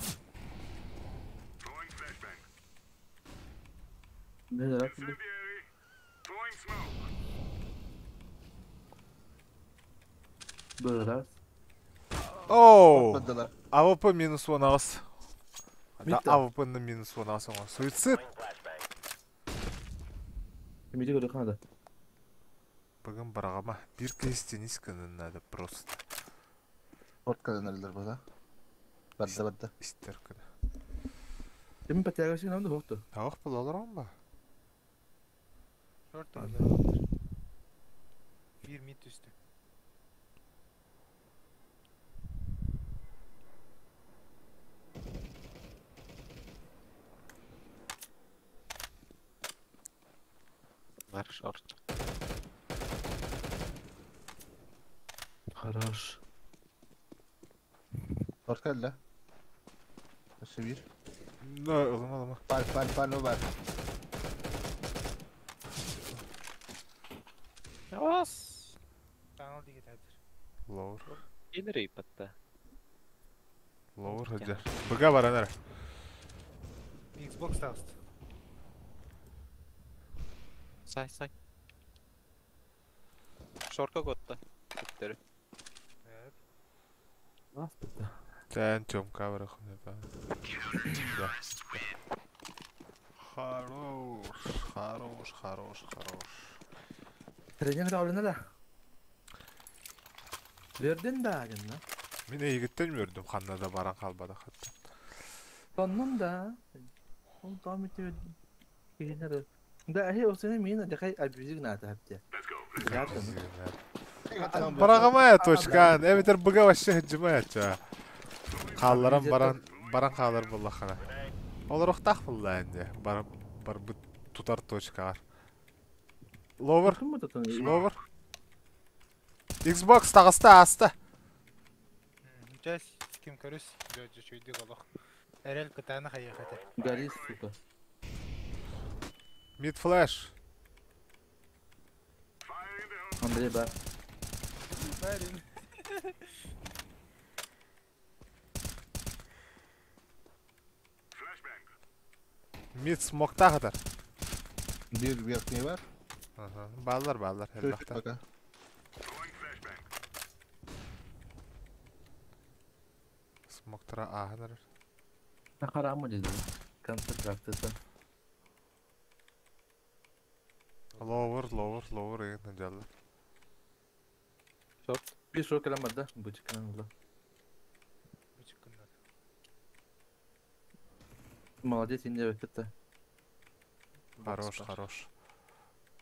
Не да, Раз. Оу! Паддалар. АВП минус 10 ағыз. Да, Митта. АВП на минус 10 ағыз оңа. Суицид. Миди көрі қанады. Бүгін барағама. Bir кестен искінің надо просто. Шорткадан әлдер бада. Бадда бадда. Истер күні. Мен пәтәгәсін намды хоқты. Тауық бұл олар ба? Шорт олар. Bir mid üstü. Бар шорт. Хорош. Шорт кэллэ. Өссө биир. No, ылыма ылыма. Паль, паль, паль бар. Ас. Канал диги тәдір. Лоур. Килер ыйпатта. Лоур хыджар. Быга баран эрэ. Xbox таҕыста. Сай сай. Шорка котта. Күттері. Evet. Аспытта. Тэн Тёмка барахын это. Да. Хорош, хорош, хорош, хорош. Тренер даулына да. Бердин да гынна. Мин эйигиттэн үөрдүм ханна да баран хаалбатах хатта. Соннум да. Ол там ити киһинер. Да, хе осыны мин дакай абьюзиг ната хапте. Бараҕамая точкаан, эбэтэр быга вообще сылдьымай ачча. Хаалларан баран баран хаалар буоллаххына. Олоруохтаах буолла инде. Бар барбыт тутар точкаҕар. Ловер, ловер. Xbox таҕыста ааста. Чэс, ким көрүс, дьэ чүйдүк олох. Эрэл кытаанах айыах этэ. Гори, сука. Mid flash. Андрей бар. Барин. Mid смоктаах атар. Биир верхний бар. Ага. Бааллар бааллар Чуть элбэхтэр. пока. Смоктара ааһан эрэр. Харамы деди. Концентрациясы. Ловер, ловер, ловер игин сылдьаллар. Шорт. Bir soru kelam да, бычкан ула. Бычыккыннар. Молодец, инде это. Хорош, хорош.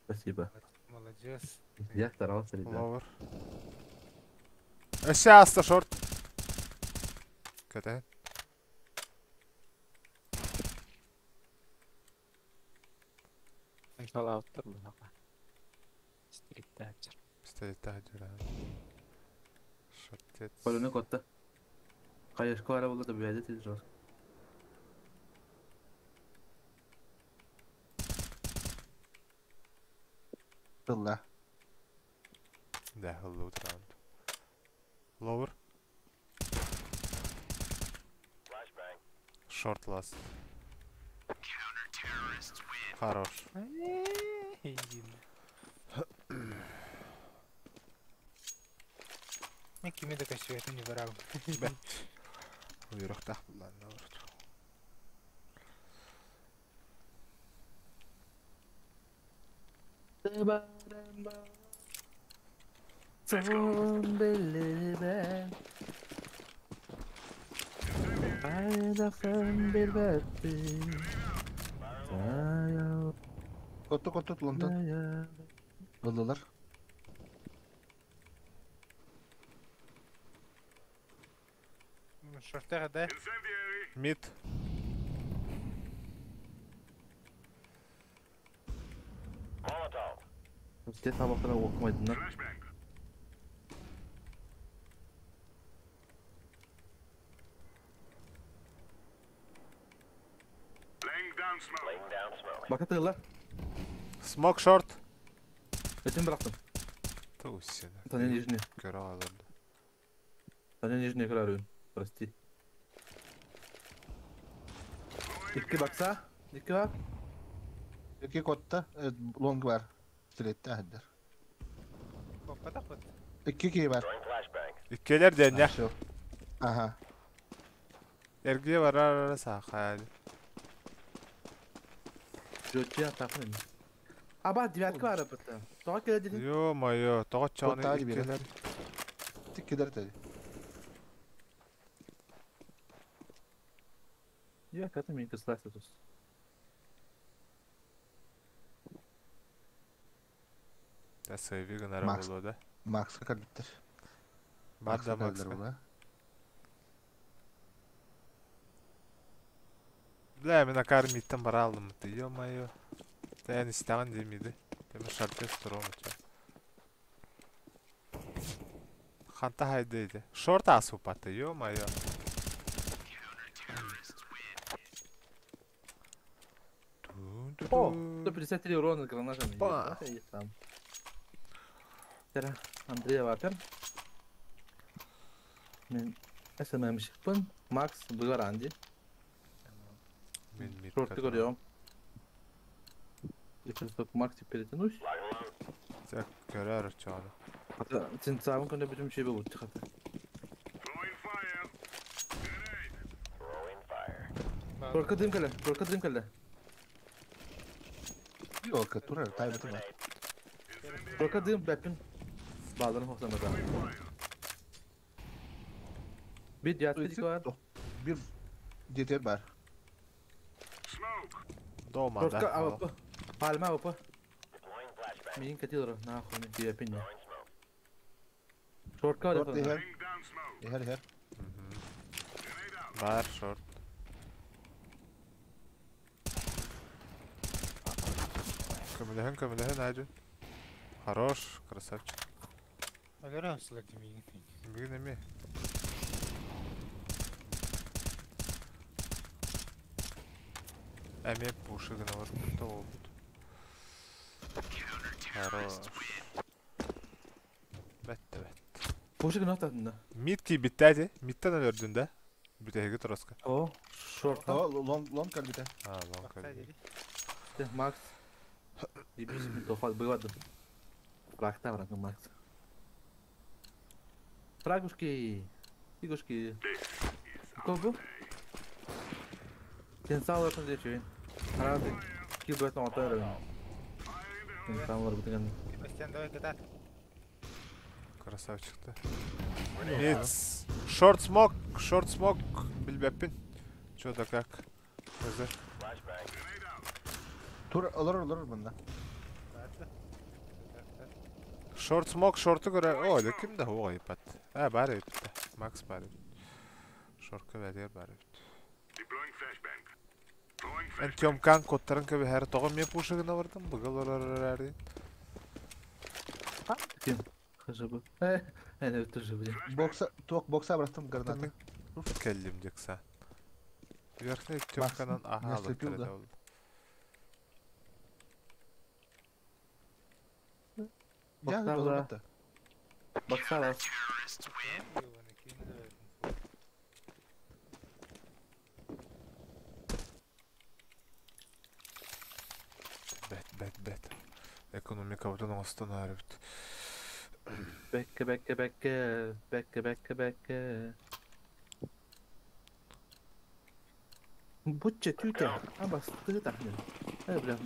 Спасибо. Молодец. Я старался, ребят. Ловер. Өссө ааста шорт. Кэтэһин. Халауттар бұнаға. Стриттачер. Пистолеттаах дьүрэ. Шортец. Полюны котта. Кайышка бара булды да бәйде тез жор. Тылла. Да, loot round. Lower. Short last. Хорош. Мен кими да көстүбэтин не барабын. Уйрахтах буллан ловер. Son belli Айдахын билбеппин. Котту котту тулантан. Ыллылар. Шортаға да. Mid. Те сабақтана оқымайтындар. Бака тығыла. Smoke short. Өтін бұрақтым. Тусь. Таня нижний. Көрө алырды. Таня нижний көрөр. Прости. Икки бакса. Икки бак. Икки котта. Лонг бар. Пистолеттаах хаддар. Коппатах бут. Икки кии бар. Иккелер дэннэ. Всё. Ага. Эргие барар саха. Жөтче атақын. Аба, девятка бар апыты. Тоға келе дедin. Ё-моё, тоҕо чоҕун Коттаа дибире. иккелер. Тиккилер тэди. Девятка аты мен кыслайсы тұс. Да сейви гынара Макс. болуо да. Макска кэлбиттер. Бар да кэлдилэр Макска. була. Бля, мен акар мидтен бара алдым. Ё-моё. Тэн истэҕин диэмиди. Тэми шартес туруом чэ. Ханта хайды. Шорт асупаты, ё-моё. О, 153 урона гранатами. Па. Андрей Вапер. СММщикпын. Макс Бугаранди. Шорты көрüyorum. Если Макс перетянусь. Так, көрөр чону. Сенцавын күндө бүтүм чөйбө бутты хата. Только дым кэлэ, только дым кэлэ. Yok, турар, тайбы бар. Только дым бәпин. Балдырын хосамада. Bir diğer var. Bir детер бар. Дома, Только да. АВП. Пальма АВП. Мин катилро, нахуй, мен тиепин. Шортка Шорт ихер. Ихер, ихер. Бар, шорт. Көміліхін, көміліхін, Айдын. Хорош, красавчик. Агара сылак демейін. Бүгін эме. Эме пушыгына бар бутта ол бут. Хорош. Бәтті, бәтті. Пушыгын атадын да. Мид ки битті Мидтен өлөрдүн да. Бүтәге тороска. О, шорт. О, лонг, лонг калбите. А, лонг калбите. Макс. Ебись, тофат бывады. Фрагта, брат, Макс. Фрагушки. Фигушки. Кого? Сенсал өтін де чуин. Харады. Кил бөтін отыр. Сенсал бітіген. Себастьян, давай катат. Красавчик-то. Мид. Шорт смок, шорт смок. Билбеппин. Чё да как. Өзі. Тур, олар, олар бunda. Шорт смок, шорты көрө. О, ким да оға ипат. А, бар өтті. Макс бар өтті. Шорка бәдер бар өтті. Мен Тёмкан коттарын көбі әрі тоғы мен пушығына бардым. Бұғыл олар әрі. Ким? ХЖБ. Әне өтті жыбы. Бокса, туақ бокса браттым граната. Келдім декса. Верхний Тёмканан аха алып олды. Бокса. Бокса. Бәт, бәт, бәт. Экономика бұтын оңыстан әрі бит. Бәкке, бәкке, бәкке, бәкке, бәкке, бәкке. Бутча түйте, абас тыы тахнын. Э, бля.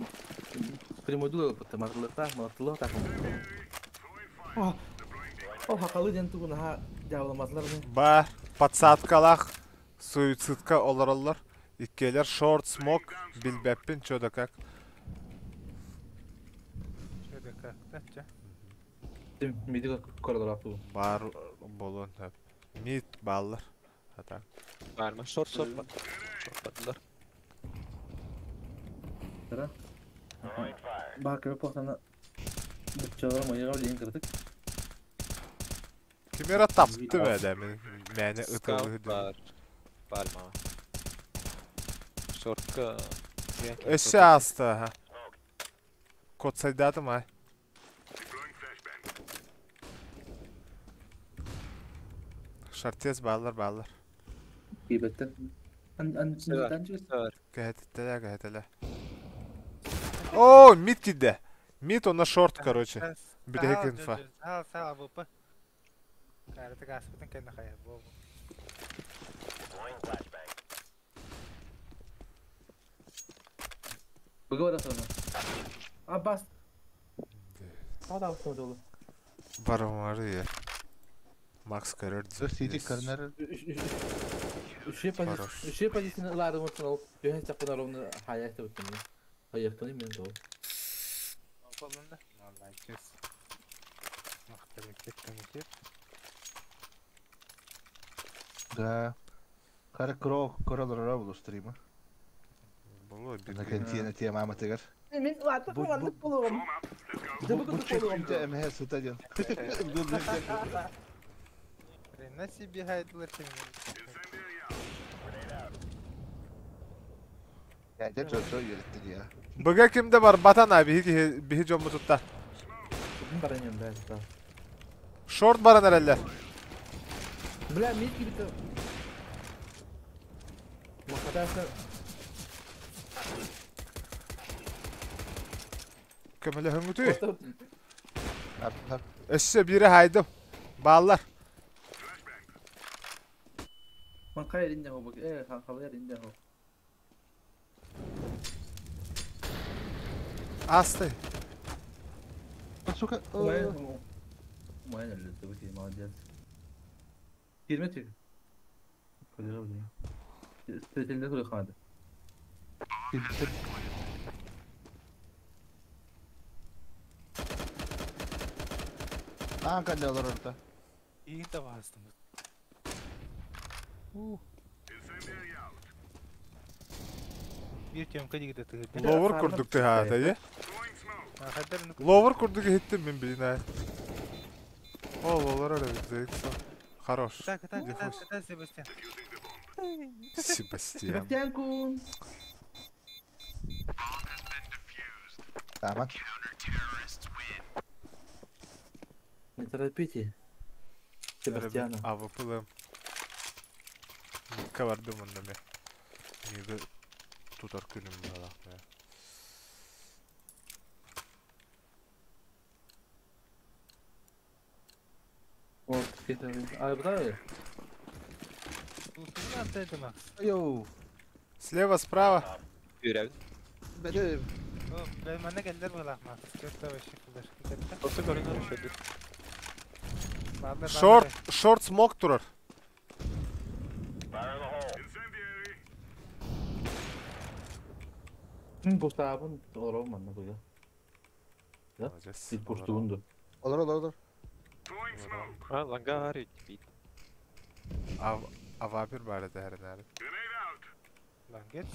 Примодулы бутта марлыта, марлыта тахнын. О, о, хақалы ден тугун ха жабыламазлар. Бар, подсадкалах, суицидка олар. Иккелер шорт, смок, билбеппин, чё да как. Чё да как, да, чё? Миди коридор ату. Бар болон. Мид баллар. А так. Бар ма? Шорт, шорт бар. Шорт бардылар. Тара. Бар кебе похтана. Бутчалар мояга билен кырдык. Кимера тапты бәдә мен. Мәне ытылы. Бар. Бар ма? Шортка. Эше асты, ха. Код сайдатым, а. Шартез баллар, баллар. Кибеттен. Ан ан Кәһәтелә, кәһәтелә. О, мид киде. Мид она шорт, короче. Битәк инфа. Сал, сал, АВП. Карты гаспытын кәнә хая, бу. Быгы sonra. Abbas. Hadi oldu. Бар var Макс көрөр. Сити көрнөр. Үше позиция, үше позицияны ыларын отын алып, бөһән чакына ровно хаятта өттüm. Аяктан мен дол. Болында. Молодец. Мактап кеттің. Да. Кара кро королор булу стрима. Болу бир. Кентине тема аматыгар. Мен ватты командык болугум. Бу чекте МХ сутаден. Хрена себе хайдылар кимин. Я жо үйреттин ya. Быга кимде бар батан abi биһи биһи дьомму тутта. Ким бараньям, бля, да. Шорт баран эрэллэр. Бля, мид кибите. Махатасы. Көмөлөһүҥүтүй. Өссө бири хайдым. Бааллар. Man kaya rin ako. Eh, kakabaya rin ako. Асты. Сука. Умайын өлді, өте молодец. Кирме тек. Стретелінде тұр қанады. Аан каллалар орта. İyi de bastım. Bir тёмка дигде тыгыр. Ловер курдук ты хаата е. Ловер курдук хиттим мен билин О, ловер öyle bir Хорош. Так, так, так, так, Себастьян. Себастьян. Себастьян Кун. Tamam. Не торопите. Себастьяна. А выпылым. Кавардым онда ме. Неге тутар күнүм балак. Вот, А, да? Йоу. Слева, справа. Манна келдер балак Макс. Төрт вообще флешка. Просто көрүнөр ошо. Шорт, шорт смок турар. Густавын олор манна буя. Да? Бит куртугунду. Олор олор олор. А, лангар бит. А вапир бар это хернер. Лангет.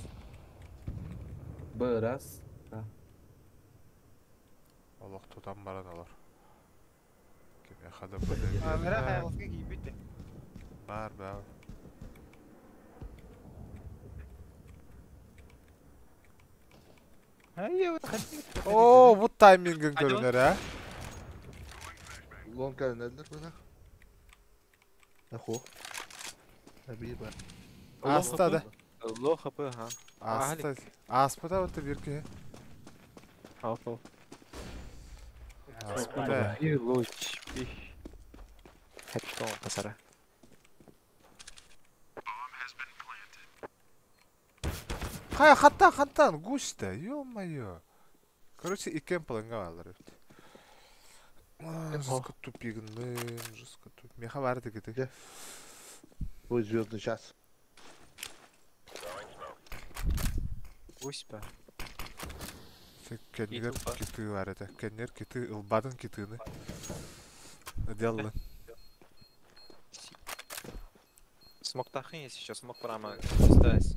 Б раз. Да. Аллах тутан баран алар. Ким яхада А, мера хаялска кийбит. Бар, бар. О, вот таймингин көрүнөр, а? Лон көрүнөлөр бuna. Ахо. Аби бар. Аста да. Ло хп, ха. Аста. Аспыда вот бир ки. Алфо. Аспыда. И луч. Хеттон касара. Хай, хаттан, хаттан, гусь-то, ё-моё. Короче, и кемплинга алар. Жестко тупигным, жестко туп. Меха барды кете. Твой звездный час. Гусь ба. Кеннер киты бар это. Кеннер киты, ылбадын китыны. Делали. Смок тахын, если еще смок прямо здесь.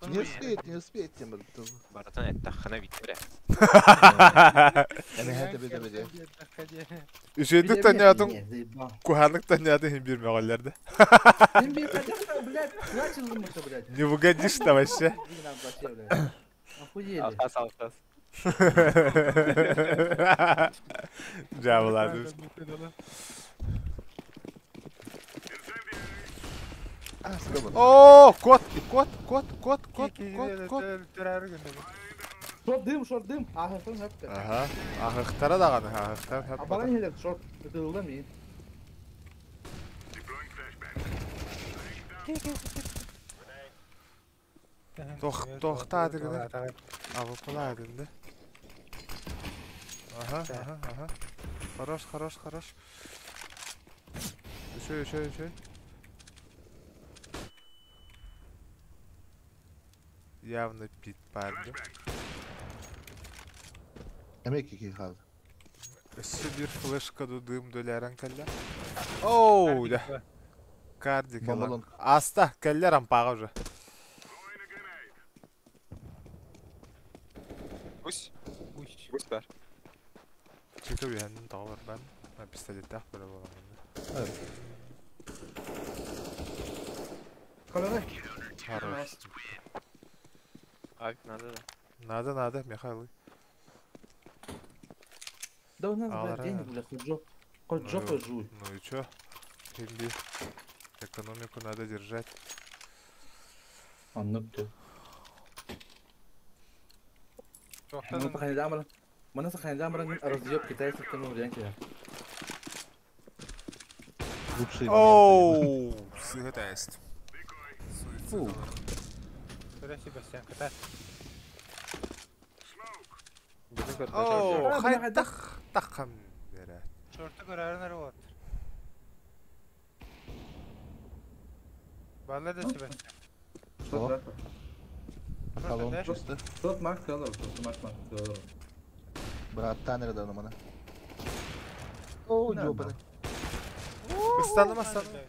Не успеет, не успеет, тем Братан, это хана Виктория. Үшөйдүк танятын, куханык танятын хим бир мөгаллерде. Не выгодишь-то вообще. Охуели. Алкас, алкас. Жабылады. О, кот, кот, кот, кот, кот, кот, кот. Шорт дым, шорт дым. Ахықтан хәпті. Ага, ахықтара дағаны, ахықтар хәпті. Абалан хелер, шорт. Үтілді мен. Тоқта дегені. Авыпыла дегенде. Ага, ага, ага. Хорош, хорош, хорош. Еще, еще, еще. Явно пит парди. Emek iki kaldı. Өссө bir флешка дудым дөләрен кәллә. Оу, да. Кардик. Бомбалон. Аста, кәлләр ампаға уже. Гусь. Гусь. Гусь бар. Чика үйәнін тағы бар бән. Пистолеттәх бөлі боламын. Каленый. Хорош. Авик надо да. Надо, надо, Михаил. Да у нас, блядь, Алара. денег, блядь, хоть жоп. Хоть Ну жопой жуй. Ну и чё? Химби. Экономику надо держать. А ну кто? Тоқтадым. Мана саханидамран разъеб китайцев тому варианте. Лучшие моменты. Оу, сыгытаест. Фу. Көрө Себастьян кытар. Оу, А, хай бля, тах, тахам берет. Шорты көрөрүн ары вот. Балла да Себастьян. Что? Талон Да? чисто. Тот Макс сказал, что Макс сказал. Брат, танер да на мана. О, Да, ёбаный. Ыстаным, ыстаным.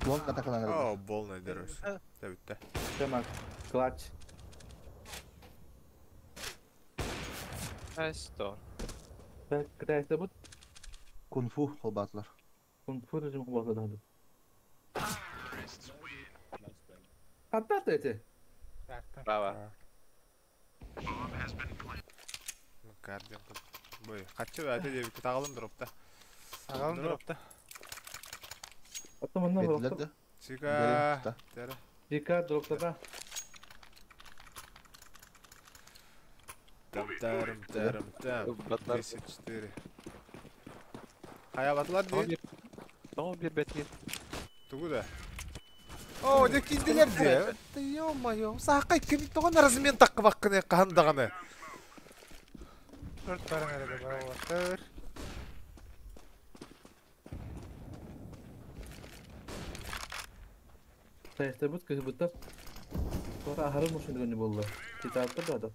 Лонг атакаланыр. О, болный дөрөс. Тәбитте. Все, Макс, клатч. Сто. Китайцы будут Кунг-фу холбатлар. кунг-фу режим холбатлар. Хаттат эти. Браво. Гардиан. Бой, качы әте деп тағалым дропта. Ағалым дропта. Потом она Бетилер да. Чика. Тәрі. Дика дроптага. Там тарым тарым там. Батлар. 10-4. Хая батлар дейді. Тоғыз бір бәткен. Тугу да. О, де кинделер де. Да ё-моё, сақай кім тоған размен таққы баққыны қандағаны. Шорт барың әрі бара отыр. Китайцы будут как будто. Sonra ahırı muşun dönü boldu. Kitapta da da.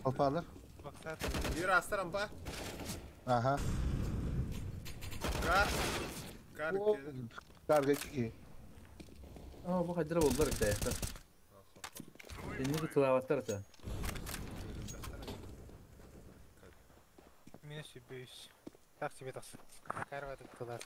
Алпалар. Бақсат. Bir астарам па. Ага. Кар. Кар. Карга ки. Aa bu hadire boldular Китайцы. Şimdi kılavatlar da. Минус 5. Так себе тақсы. Карватып қылар.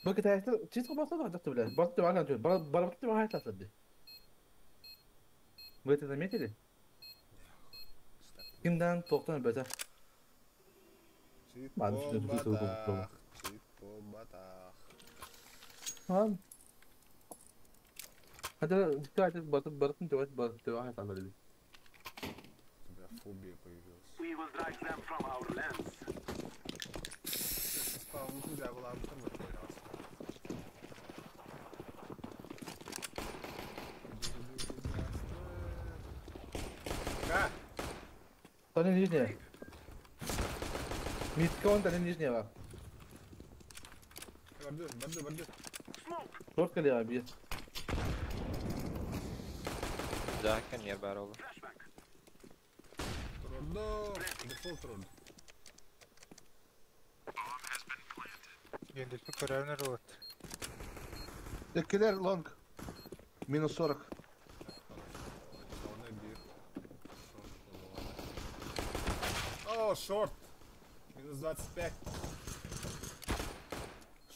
Bu Китайцы чисто басты да жатты бля. Басты маған жөн. Барбатты маған айтады. Вы это заметили? Kimden тоқтан бәті. Чит Ладно, что тут тут батах. Чит батах. Ладно. Hadi dikkat et batıp batıp devam batıp devam et anladım. У тебя фобия появилась. Tane нижняя. Митка он tane нижняя var. Барды, барды, барды. Short geliyor abi. Жакен ер бар олы. Трудно. Дефолт роль. Жөнделпі көрөрүн ары вот. Эккелер лонг. Минус 40. О, шорт. Минус 25.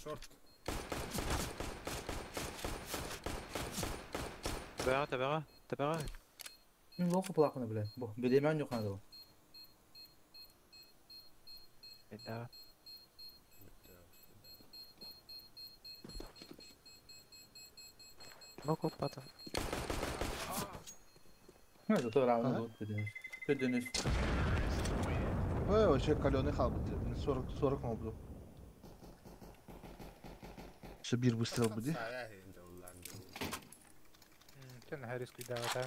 Шорт. Табаға, табаға, табаға. Мен лоқы плақыны біле. Бұ, білемен жоқ аны. Да. Могу потом. Зато равно Ага. был Төдөнүс. Ой, вообще каленый хал бит. 40 40 oldu. Şu bir выстрел буде. Чен риск давай.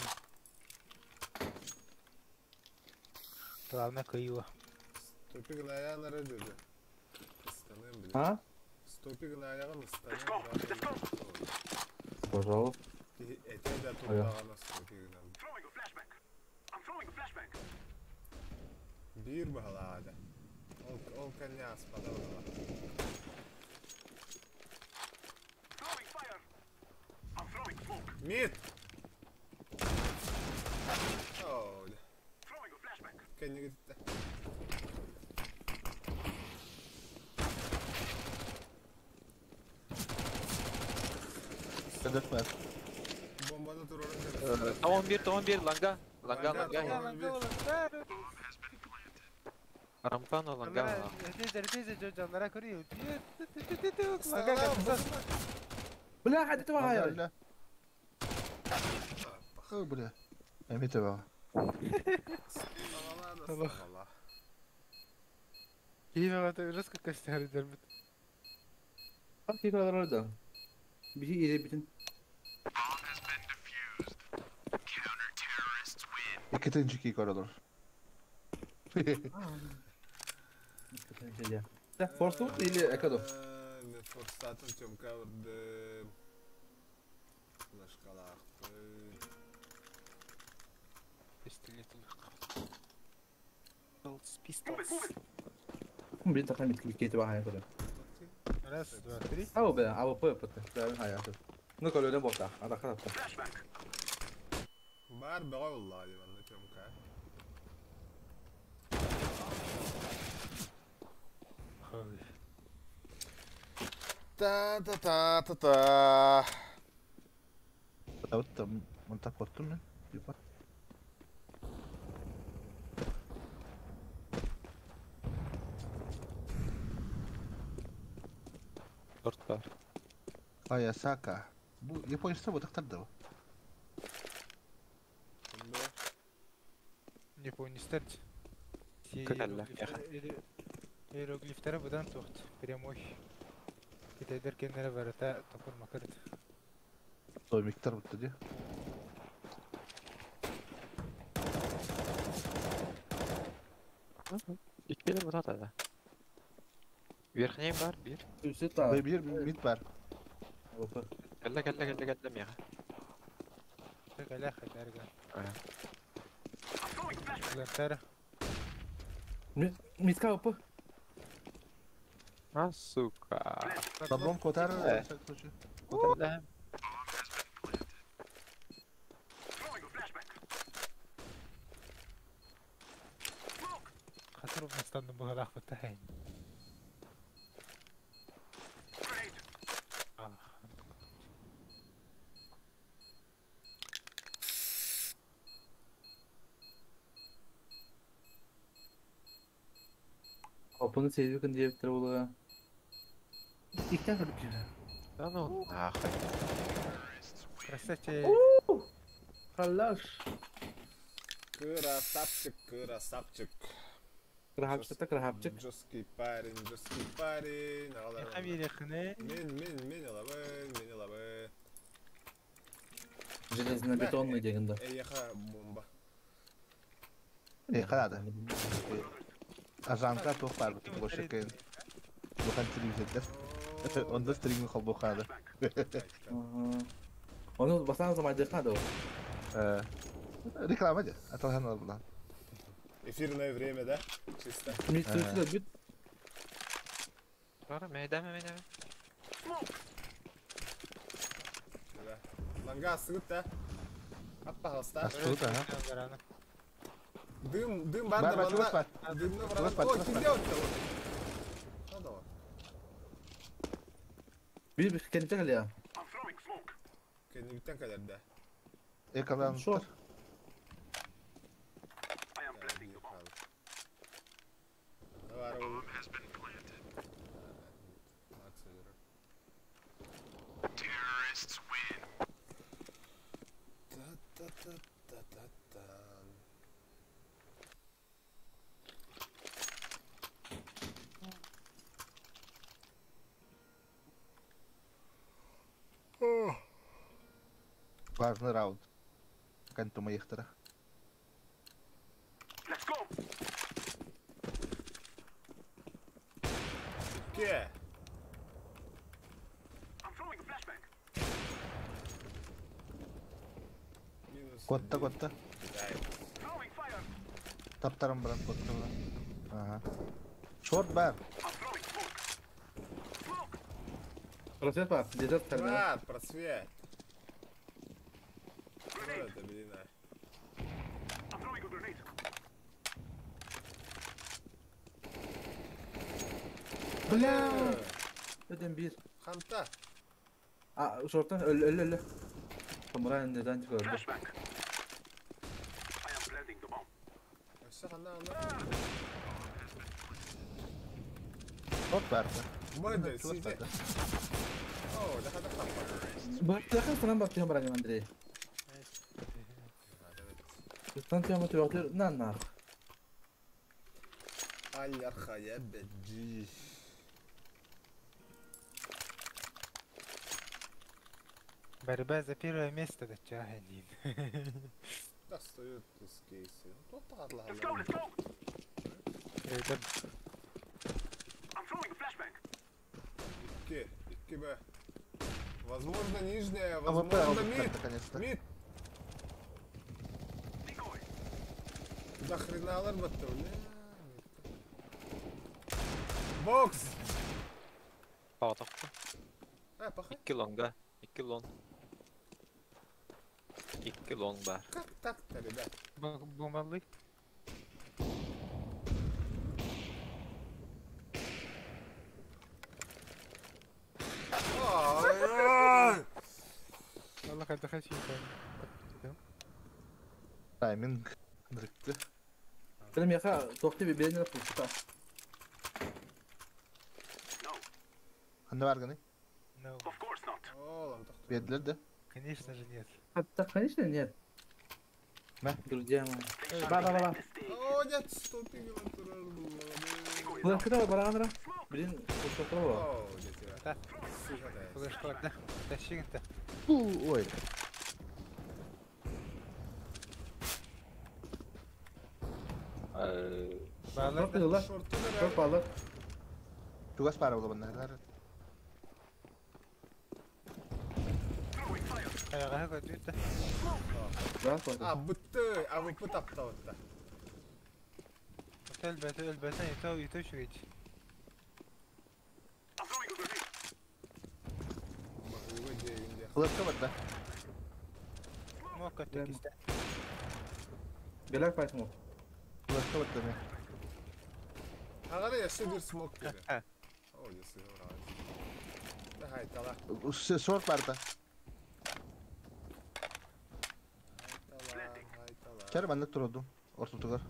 Главное кыйыва. Стопигин ayağına dedi. Istanıyorum bile. А? Стопигин ayağın ıstanıyorum. Пожалуйста. Ete de toprağına stopigin. Bir bahalade. Ol kendi aspada ola. Mid! Oh. Kendine gitti. Hedef ver. Bombanı dururun. Tamam bir, tamam bir langa. Langa, langa. Langa, langa. Rampano langa. Бля, hadi давай. Бля. Эмите ба. Allah. Киеве жестко костяри дербит. Как kadar Bir şey ileri bütün. İki koridor. Forsu или Экадо? Forstатын Тёмка vurdu. Флешкалақты. Пистолет. Pistols. Bir takım bitki bitki var hayatı. Раз, два, три. Ау бе, ау пы пы. Да, hayatı. Ne kadar öyle bota. Ada kadar. Бар беға vallahi ben Тёмка. Та та та та та. Та монта korktum ben. Yupa. Dört var. Kayasaka. Bu Japonista bu taktar da bu. Японистер. Иероглифтері бұдан тоқты. Прямой. Китайдар кеннері барата топыр макырды. Той miktar bitti diye. İkili bu da. Верхний бар, bir. Bir bir mid var. Gel gel gel gel gel ya. Gel gel gel. Lantera. Mid kapı. А, сука. Таблом котар. Да. Хатырып настанды бұғалақ бұтайын. Kapını seviyorsun diye bir ola. İlkten gördük ya. Да ну нахуй. Красавчик. Калаш. Красавчик, красавчик. Крахапчик, крахапчик. Жесткий парень, жесткий парень. Мен, мен, мен алабы, мен алабы. Железно-бетонный дегенде. Эйха бомба. Эй, қалады. Ажанка тоқ бар бітіп бошы екен. Бұқан телевизорда. Онда стриминг қол бұқады. Оны басаңыз майдықады ол. Реклама де. Аталған ол бұдан. Эфирное время, да? Чисто. Бүт. Бара, мәйдәме, мәйдәме. Да. Ланга сыгыт да. Аппа хаста. Астыгыт, ага. Дым, дым бар да бар. Дымны бар. Ой, кимде өтті? Надо вот. Bir kendi gel ya. Kendi bitten kadar da. Ekalan. Шор. Важный раунд. Кантумайыхтара. Ке. Котта, котта. Таптарым брат, котта брат. Ага. Шорт бар. Просвет бар, дезерт Брат, просвет. Что это, блин, а? Бля! Ödem bir. Ханта. А, шорттан öl öl öl. Самурай neden çıkardı? Все, хана, хана. Шорт бар. Мойда, Шорт сиди. бар. О, да хата хапа. Бактахан санан бактыхан баран Андрей. Станция мотиватор на нар. Алярхая беджи. Борьба за первое место, да чё один. Достают из кейса. Ну, Это Икки, икки Б. Возможно, нижняя, АВП, возможно, АВП, мид. наконец-то. Мид. Да хрена алар батты, бля. Бокс! Паатахпа. А, пахай. 2 лонг да. 2 лонг. 2 лонг бар. Как так-то, ребят? бомбалы. Ай! والله قد دخلت شيء ثاني. Тайминг. Дрыкты. Benim yaka tokti bir beğenir pulsa. Ханна бар ганы. No, О, ладно, так. Бердилер да. конечно же нет. Hatta конечно нет. Ne? Друзья мои. Ба ба ба ба. О, нет, стопи, Флешка баранра. Блин, флешка var. О, дети. Да. Сука, да. Флешка, да. Тащи это. Фу, ой. Балар Шорт yıllar. Шорты, Шорт bağlar. Чугас бары бола баннар. Аяға көтүтэ. Rahat var. А, бытты, а вы пытапта вот так. Өлбөтө өлбөтө ито ито шүгеч. Флешка бар да. Мок көтү кисте. Белак paytım o. Флешка бар да. Ағара яшы бір смок бере. О, ясы Да, хайтала. Шорт бар да. Хайтала, хайтала. Чар маннык турду. Ортутугар.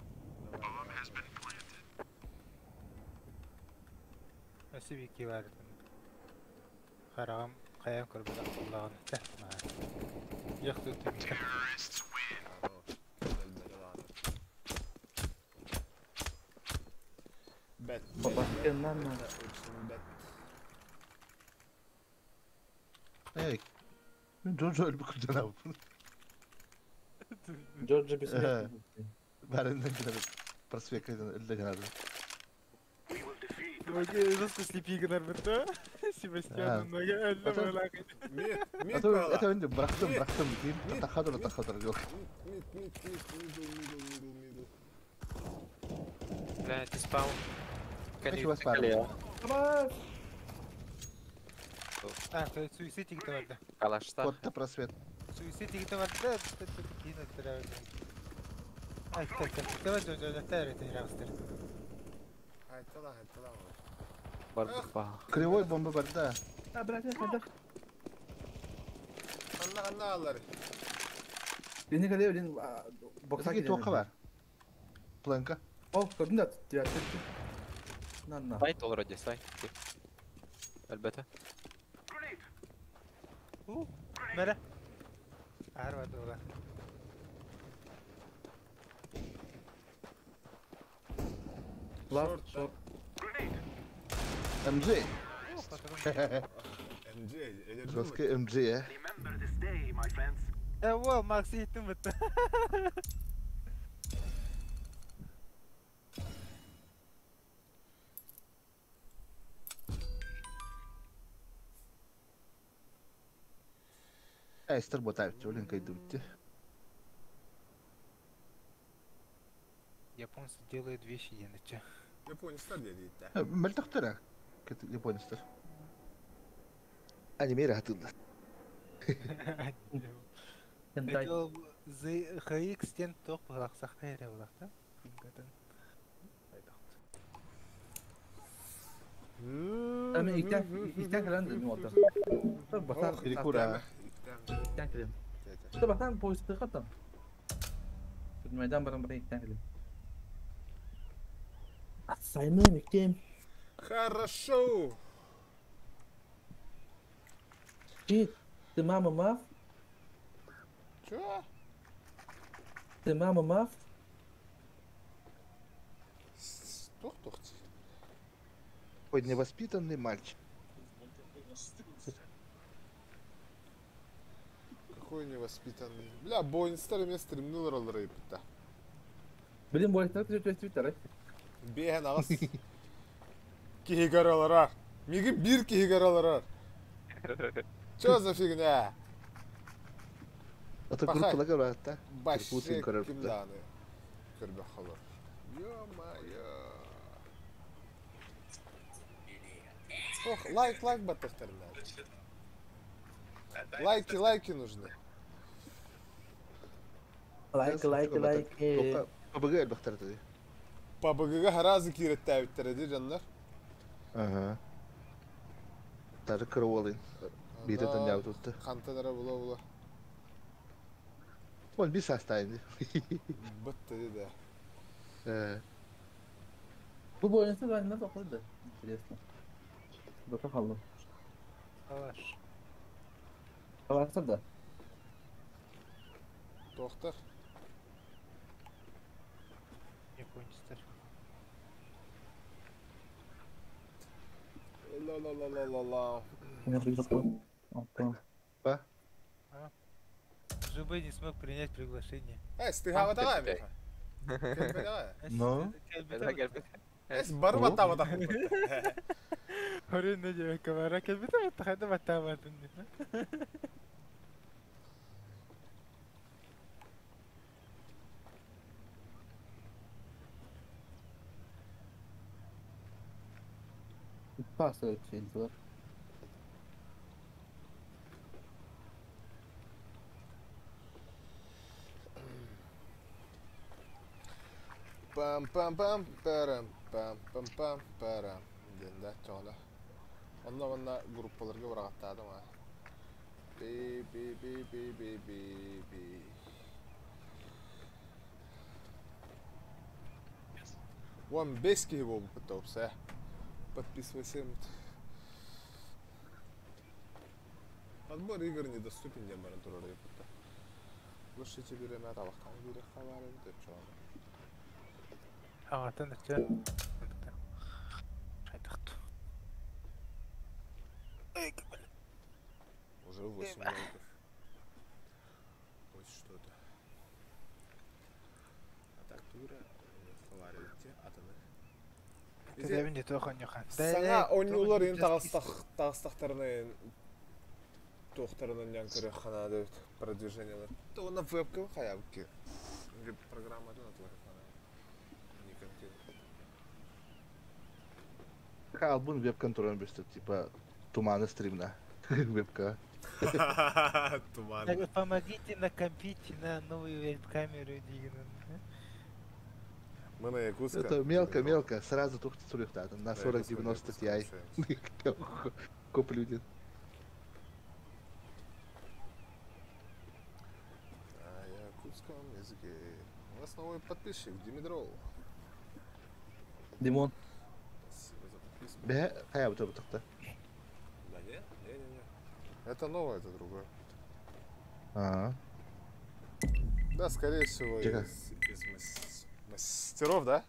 Өсү бики бар. Харагам каян көрбөт акыллаган та. Яхты түмү. Бет. Baba, lan lan. Очень бет. Эй. Джорджо өлбү күрдөн абы. George bir Э. Барындан кенер просвекайдан өлдө жанады. Жестко слепи гынар бітті. Себастьян нога әлі Мид, мид Это бала. это енді бырақтым, Мид. бырақтым. Кейін Мид. тахадыр, тахадыр жоқ. Мид, мид, мид, мидл, мидл, мидл, мидл. Бля, ты спаун. Эти вас пара. А, суицид игите барды. Калашта. Котта просвет. Суицид игите барды. Кейін өттірі. Ай, так, так. Давай, жо, жо, тәрі, тәрі, ағыстыр. Хайтала, хайтала. Бардык ба. Кривой бомба бар да. Ha bırak bırak. Ханна, ханна алар. Beni kadar bilin boksa Бізге тоқы бар. Планка. Oh gördün de diğer tepki. Lan lan. Сайт olur hadi сайт. Әлбәттә. Бәрі. Ар барды ола. Laf Short, short. МЖ. МЖ, Жестко МЖ, э. Э, Макс иһиттим бытта. Эстер ботаевич, олин кайдыбытты. Японцы делают вещи иначе. Японецтар диэн Мөлтөхтөр японецтар. Анимера хатыллар. Хентай. HX тен тоқ бұлақсақ қайры бұлақта. Мен иктен кэлэн да мен отыр. Батан Перекура. иктен кэлэн. Батан поезд катам. Майдан баран баран иктен кэлэн. Саймын иктем. Хорошо. Ты, ты мама маф? Чё? Ты мама маф? Тух-тух. Ой, невоспитанный мальчик. Какой невоспитанный. Бля, бойнстар мен стримнул роллары иппita. Блин, бойстар ты твиттер, Бehen ағас. Киһи Миги бир киһи көрөлөр. Чё за фигня? Это группаларга баратта. Башчы ким дааны көрбөх холор. Ё-моё. Ох, лайк, лайк баттахтарына. Лайки, лайки нужны. Лайк, лайк, лайк. ПБГ элбэхтэр ПБГ харазы кииреттээбиттэр дьоннор. Ага. Тары кыры Бири дөнья тутты. Хантанара була була. Он бис астайын. Бытты да. Э. Bu boyunsa ben nasıl okudu? Интересно. Дока kaldım. Алаш. Аларса да. Доктор. Японецтер. Ла-ла-ла-ла-ла-ла. Ба? ЖБ не смог принять приглашение. Э, стыгава давай, Миха. Ну? Эс барма тава да. Хорин не камера келбите тахада батава. Пасывает через Пам-пам-пам, парам, пам-пам-пам, парам. Ден да, чола. Онна онна группаларга барагаттаадым а. Би би би би би би би. Вон бески его потопся. Подписывайся. Подбор игр недоступен диэн баран турар еппитта. Лучше тебе время табахтан бире хабар эбит чола. Ағатын өтсе. Қайдақ. Уже 8 лайков. Хоть что-то. А так тура хабар эбит атаны. Тэбин тохон йохан. Саңа оннулар ен тағыстақтарына тоқтарынан ян көрі хана деп продвижениялар. То на вебка хаябки. Программа да на хана. Не конкретно. Албун веб-контроль бесте, типа туманы стримна. Вебка. Туман. Помогите накопить на новую веб-камеру деген. Мы на Якутска. Это мелко, мелко, сразу тухти сурихта, на 4090 Ti. Куплю один. На якутском языке. У нас новый подписчик, Димитрол. Димон. Спасибо за подписку. Бе, хая бу тухта. Да не? Не, не, не. Это новое, это другое. А. Да, скорее всего, из мастеров, да?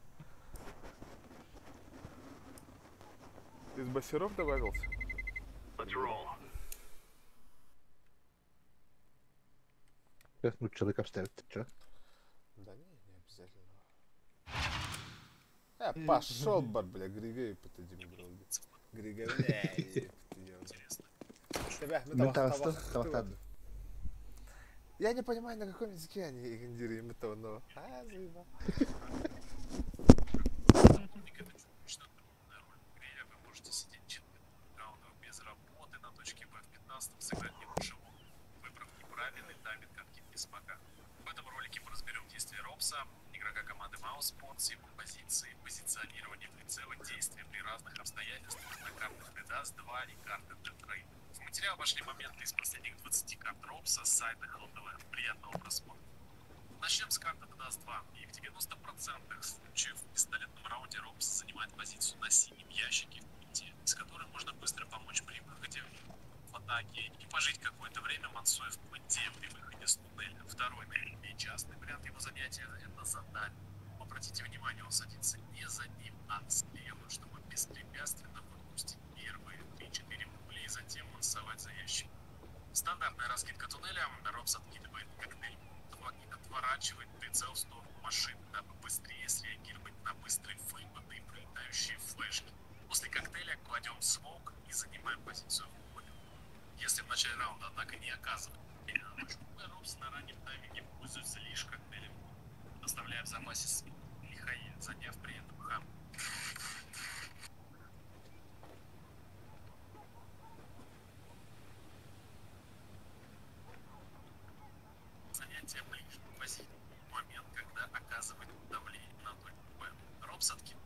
Из бассеров добавился? Нуччалы капставит чё? Да не, не обязательно. Пошел бар, бля, Григорий потадим друг. Григорий, Мен таҕыстым, табахтаадым. Я не понимаю, на каком языке они игндири то, но... А, заебал. Вы можете сидеть 4 раундов без работы на точке Б в 15 сыграть не лучше, выбрав неправильный тайминг откидки смока. В этом ролике мы разберем действия Робса, игрока команды Mousesports, его позиции, позиционирование прицела, действия при разных обстоятельствах на картах Dust 2 и карты D3. В материал вошли моменты из последних 20 карт Робса с сайта HLTV. Приятного просмотра. Начнем с карты Dust 2. И в 90% случаев в пистолетном раунде Робс занимает позицию на синем ящике в пути, с которой можно быстро помочь при выходе в атаке и пожить какое-то время мансуя в пленте при выходе с туннеля. Второй наиболее частый вариант его занятия – это задание. Обратите внимание, он садится не за ним, а слева, чтобы беспрепятственно выпустить первые 3-4 пули и затем мансовать за ящик. Стандартная раскидка туннеля. Робс откидывает коктейль и отворачивает прицел в сторону машин, дабы быстрее среагировать на быстрые выпады и прилетающие флешки. После коктейля кладем смок и занимаем позицию в поле. Если в начале раунда, однако, не оказывает Робс на раннем тайминге пользуется лишь коктейлем, оставляя в запасе смок и хае, заняв при этом хам. Занятие ближе к позиции. Момент, когда оказывает давление на точку Б. Робс откидывает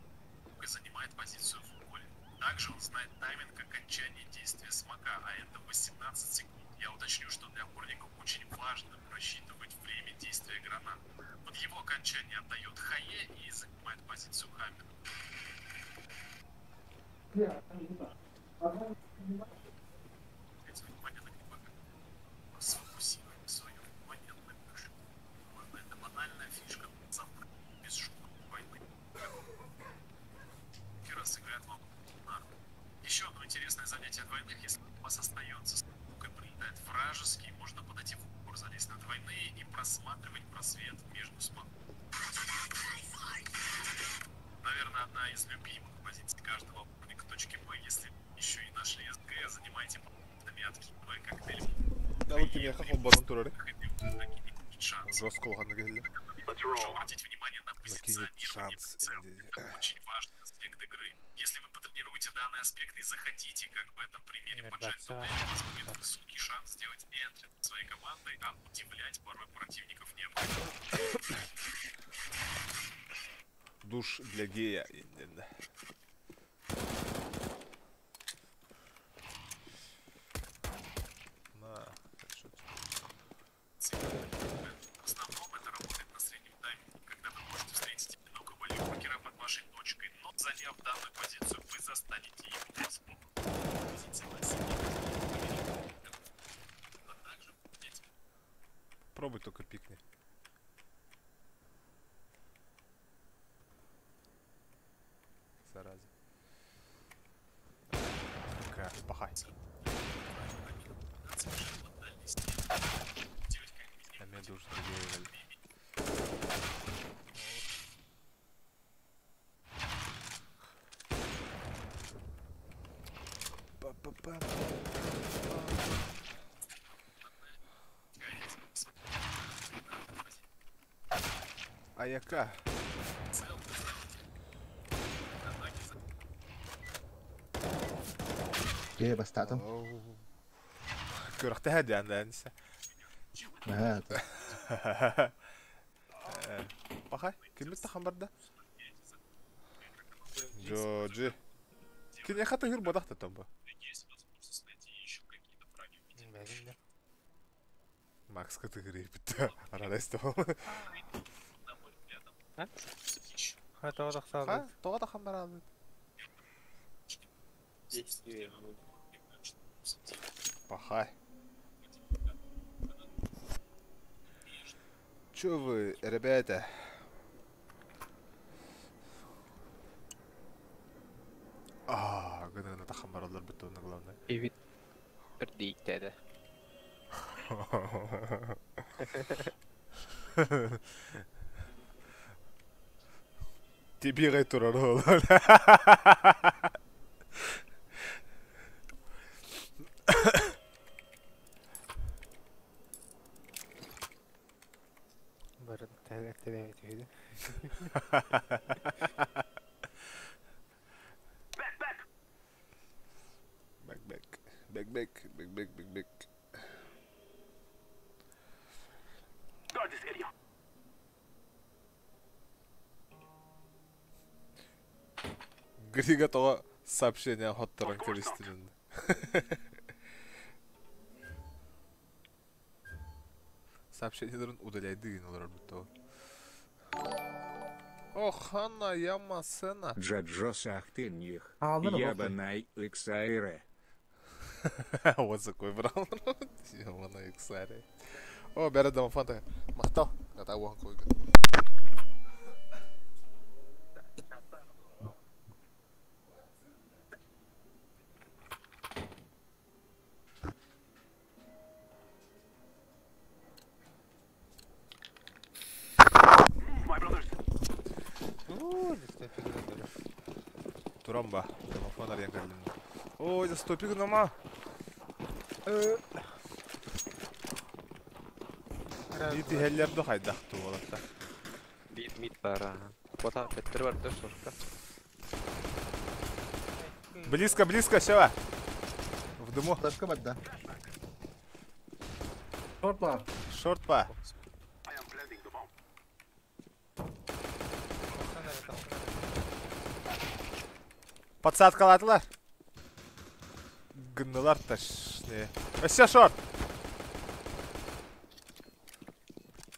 и занимает позицию в поле. Также он знает тайминг окончания действия смока, а это 18 секунд. Я уточню, что для опорника очень важно просчитывать время действия гранат. Под его окончание отдает Хае и занимает позицию Хаммера. Внимание на грибах. Сфокусируем свое внимание на крыше. Можно это банальная фишка завтра без шума войны. Кира сыграет вам на руку. Еще одно интересное занятие двойных, если у вас остается и прилетает вражеский, можно подойти в упор, залезть на двойные и просматривать просвет между смоком. Наверное, одна из любимых позиций каждого опорника точки Б, если еще и нашли СГ, занимайте п***ами, откидывая коктейль. Да, вот тебе хохол барон турары. Шанс. Жестко лоханна кэллэ. Прошу обратить внимание на Накинет позиционирование шанс. прицела. Это очень важный аспект игры. Если вы потренируете данный аспект и захотите, как в этом примере, поджать туннель, у вас будет высокий шанс сделать entry своей командой, а удивлять порой противников необходимо. Душ для гея. На, хорошо. В основном это работает на среднем тайминге, когда вы можете встретить одинокого люркера под вашей точкой, но заняв данную позицию, вы застанете его врасплох. Позиция на синей. А также поднять Пробуй только пикни. Зараза. Какая пахай. А мне душ для гея валит. Па-па-па. А яка? Е, бастатым. Көрөхтө диэн да Аа. Пахай, киммит тахан барда? Жо, жи. Кини хата хүр бодахта томбо. Бәгин Макс категория битте. Аралайсты. Ха, тоҕо тахсаабыт. Ха, тоҕо тахан барабыт. Пахай. Чё вы, ребята? А, гына тахан баралар битте, оны главное. Эбит бір дейікті. Тебе турар ол. Барын тәләк түһүдү. Back back. Back back. Back back back back. Грига тоҕо сообщение хотторон кэбистин. Сообщениеларын удаляйды олорор бутта. Ох, Ханна, яма сцена. Джаджо сахтынних. Алдыр Ябанай иксайре. Вот такой брал. Ебаный иксари. О, бәрі домофон та. Мақтал. Ата уан койгы. Уу, дистопик гыннар. Туран ба. Домофон арыян кәлдім. Ой, застопик нама. Бити хеллерді хайдақту болатта. Бит мид бар. Бота петтер бар да шортта. Близко, близко, Сева. В дыму. Флешка бар да. Шорт бар. Шорт па. Подсадкаладылар. Гыннылар таш. Не. Өссе шорт.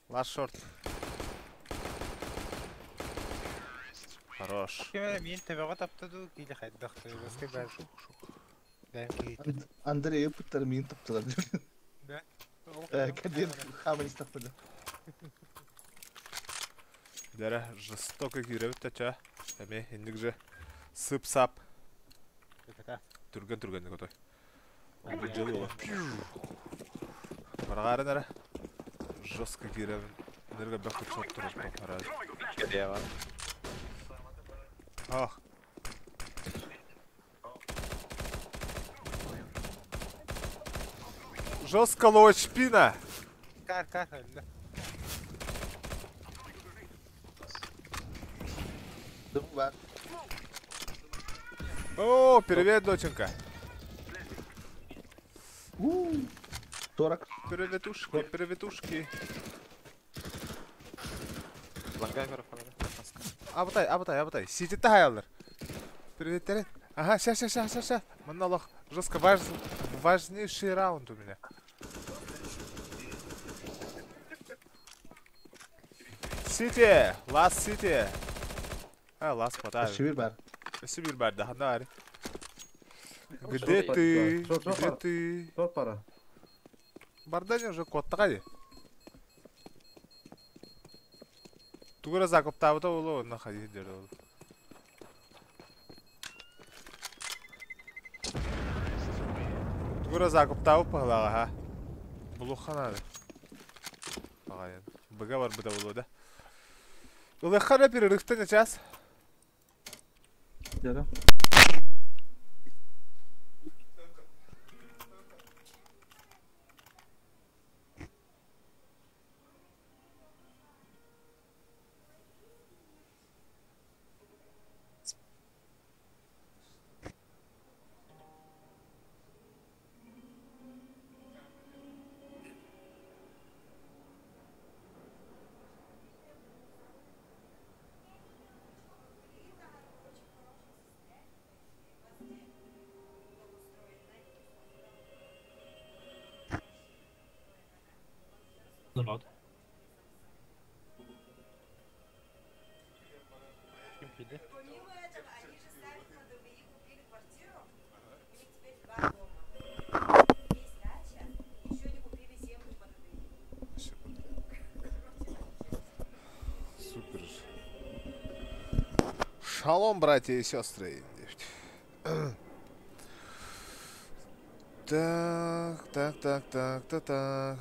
Лаш шорт. Хорош. Кем мин төбөҕө таптаду киили хайдахты баска бар. Бәм киит. Андрей ыпыттар мин таптылар. Да. Каден хаман истаппыда. Дәрә жестоко кирәбит тача. Әме инник же сып-сап. Түрген түрген көтой. Ол дело. Баргары нара. Жестко кирәбин. Нерге бәк шорт турып карады. Где бар? Ах. Жестко лоучпина. Кар кар өллө. Дым бар. О, привет, доченька. 40. Приветушки, приветушки. Лангамер фонарь. Абытай, абытай, абытай. Сидит хаялар. Привет, привет. Ага, ща, ща, ща, ща, ща. Монолог. Жестко важнейший раунд у меня. Сити! Лast Сити! А, лast хватает. Шибир бар. Сибирь бар, да, хандари. Где ты? Где ты? Шорт пара. Бардани уже коттагади. Тугура закоптабыта болу, онна хади дер болу. Тугура закоптабы пахлага, ха. Булу ханады. Багаян. Быга бар быта болу, да. Улы перерывты на час. Да. Народ. Ким киди? Помимо этого, они же сами на ДВИ купили квартиру. У них теперь два дома. Есть дача, еще не купили землю под ДВИ. Супер же. Шалом, братья и сестры. Так, так, так, так, так, так.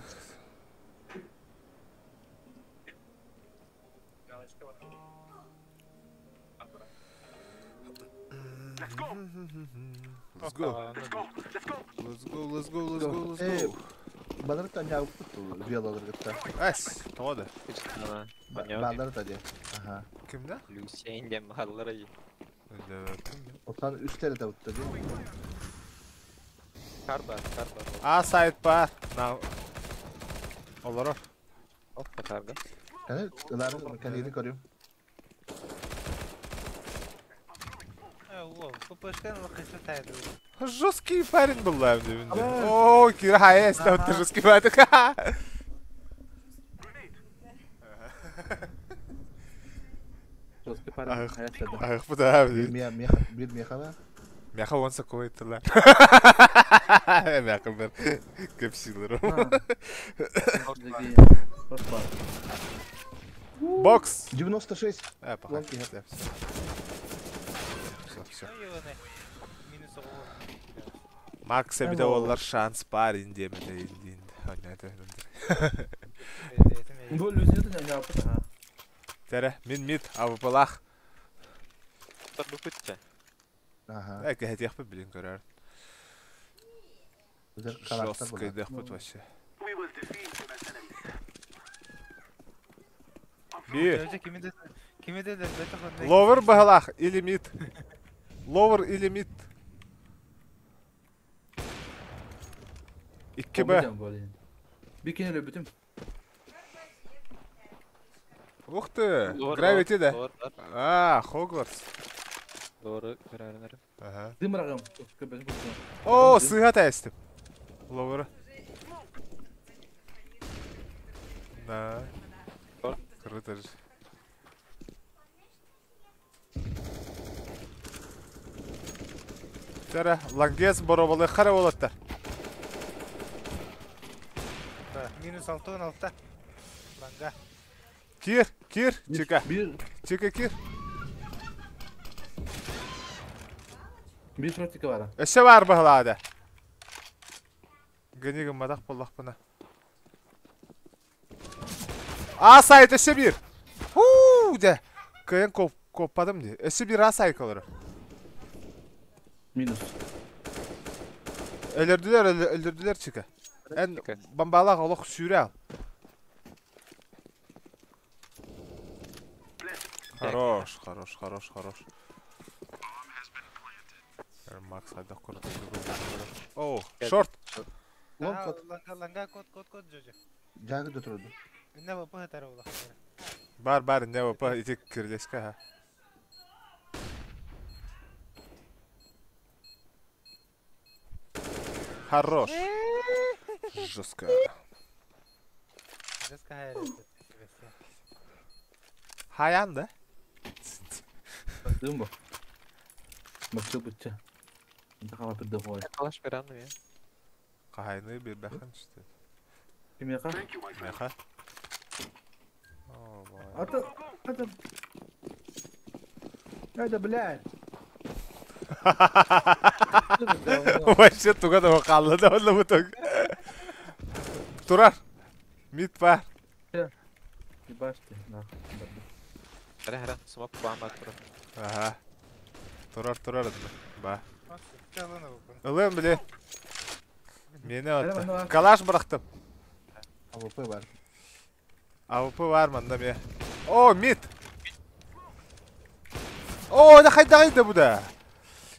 Let's go. Let's go, let's go, let's go, let's go. Балар таня белалар гытта. Эс, тоҕо да. Балар та де. Аха. Кимде? Люсьен дем халлар ай. Отан үстері де утты де. Кар бар, кар бар. А сайт бар. На. Олорор. Оп, карда. Кәне, ыларын кәнеди көрүм. Жесткий парень был, да, О, Кира, есть, там ты жесткий парень. Жесткий парень. Ах, да, Bir меха Меха он сакой тыла. Меха бер кепсилер. Бокс. 96. Пока. Все, все. Макс эбите олар шанс бар индемede индин. Бу Люсьен да япты. Тере, мин мид АВПлах. Ага. Э, кэхэтиэхпит билин көрөр. Жесткий дэхпит вообще. Би. Ловер баһалаах или мид. Ловер или мид. 2Б. Бикини лөбүтүм. Ух ты! Гравити да? А, Хогвартс. Doğru görәрнер. Ага. Дымрагым. О, сыга тәстіп. Ловер. Да. Круто же. Тәрі, лангез боробалы қара болаттар. Минус 6, 16. Ланга. Кир, кир, чека. Чека, кир. Bir практика бар. Эше бар бағылады. Генигім мадақ боллақ бұна. А сайт эше бір. Хуу, де. Кайын коппадым де. Эше бір а сайт kalır. Минус. Өлірділер, өлірділер чека. Ән бомбалақ олық сүйре ал. Хорош, хорош, хорош, хорош. Макс хайдах курдук. О, шорт. Ланга, ланга, код, код, код, жожо. Жагы да турду. Инне ВП тараула. Бар, бар, инне ВП, ити кирлеска, ха. Хорош. Жестко. Жестко Хаян, да? Дымбо. Баксы бутча. Калаш беранны я. Кахайны бир бахан işte. Кимеха? Меха. О, бай. Ата, ата. Это, блядь. Вообще туга да қалды да онда буток. Турар. Мид бар. Ебашь ты, нахуй. Хара хара, смок бама турар. Ага. Турар, турар. Ба. Ылым, біле. Мені отты. Калаш бұрақтым. АВП бар. АВП бар манда ме. О, мид. О, да хайда хайда бу да.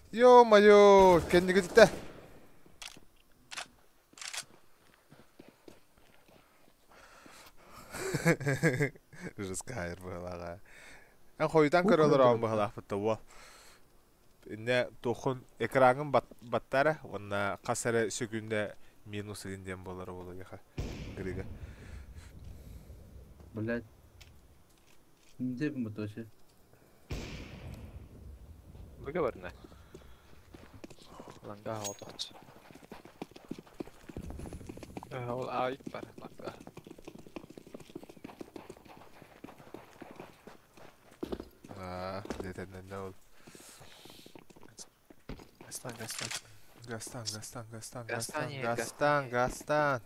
Ё-моё, кендігі дитті. Жестко хайыр бұғылаға. Ән қойдан көрелер ауын бұғылақ бұтты ол. Инне тухун экраngын баттара, онна қасары сөкүндө минус инден болар болу яха. Грига. Блядь. Где бы мы вообще? Выговорно. Ланга отот. Ол айт бар ланга. А, где-то на ол. Гастан, Гастан. Гастан, Гастан, Гастан, Гастан, Гастан, Гастан.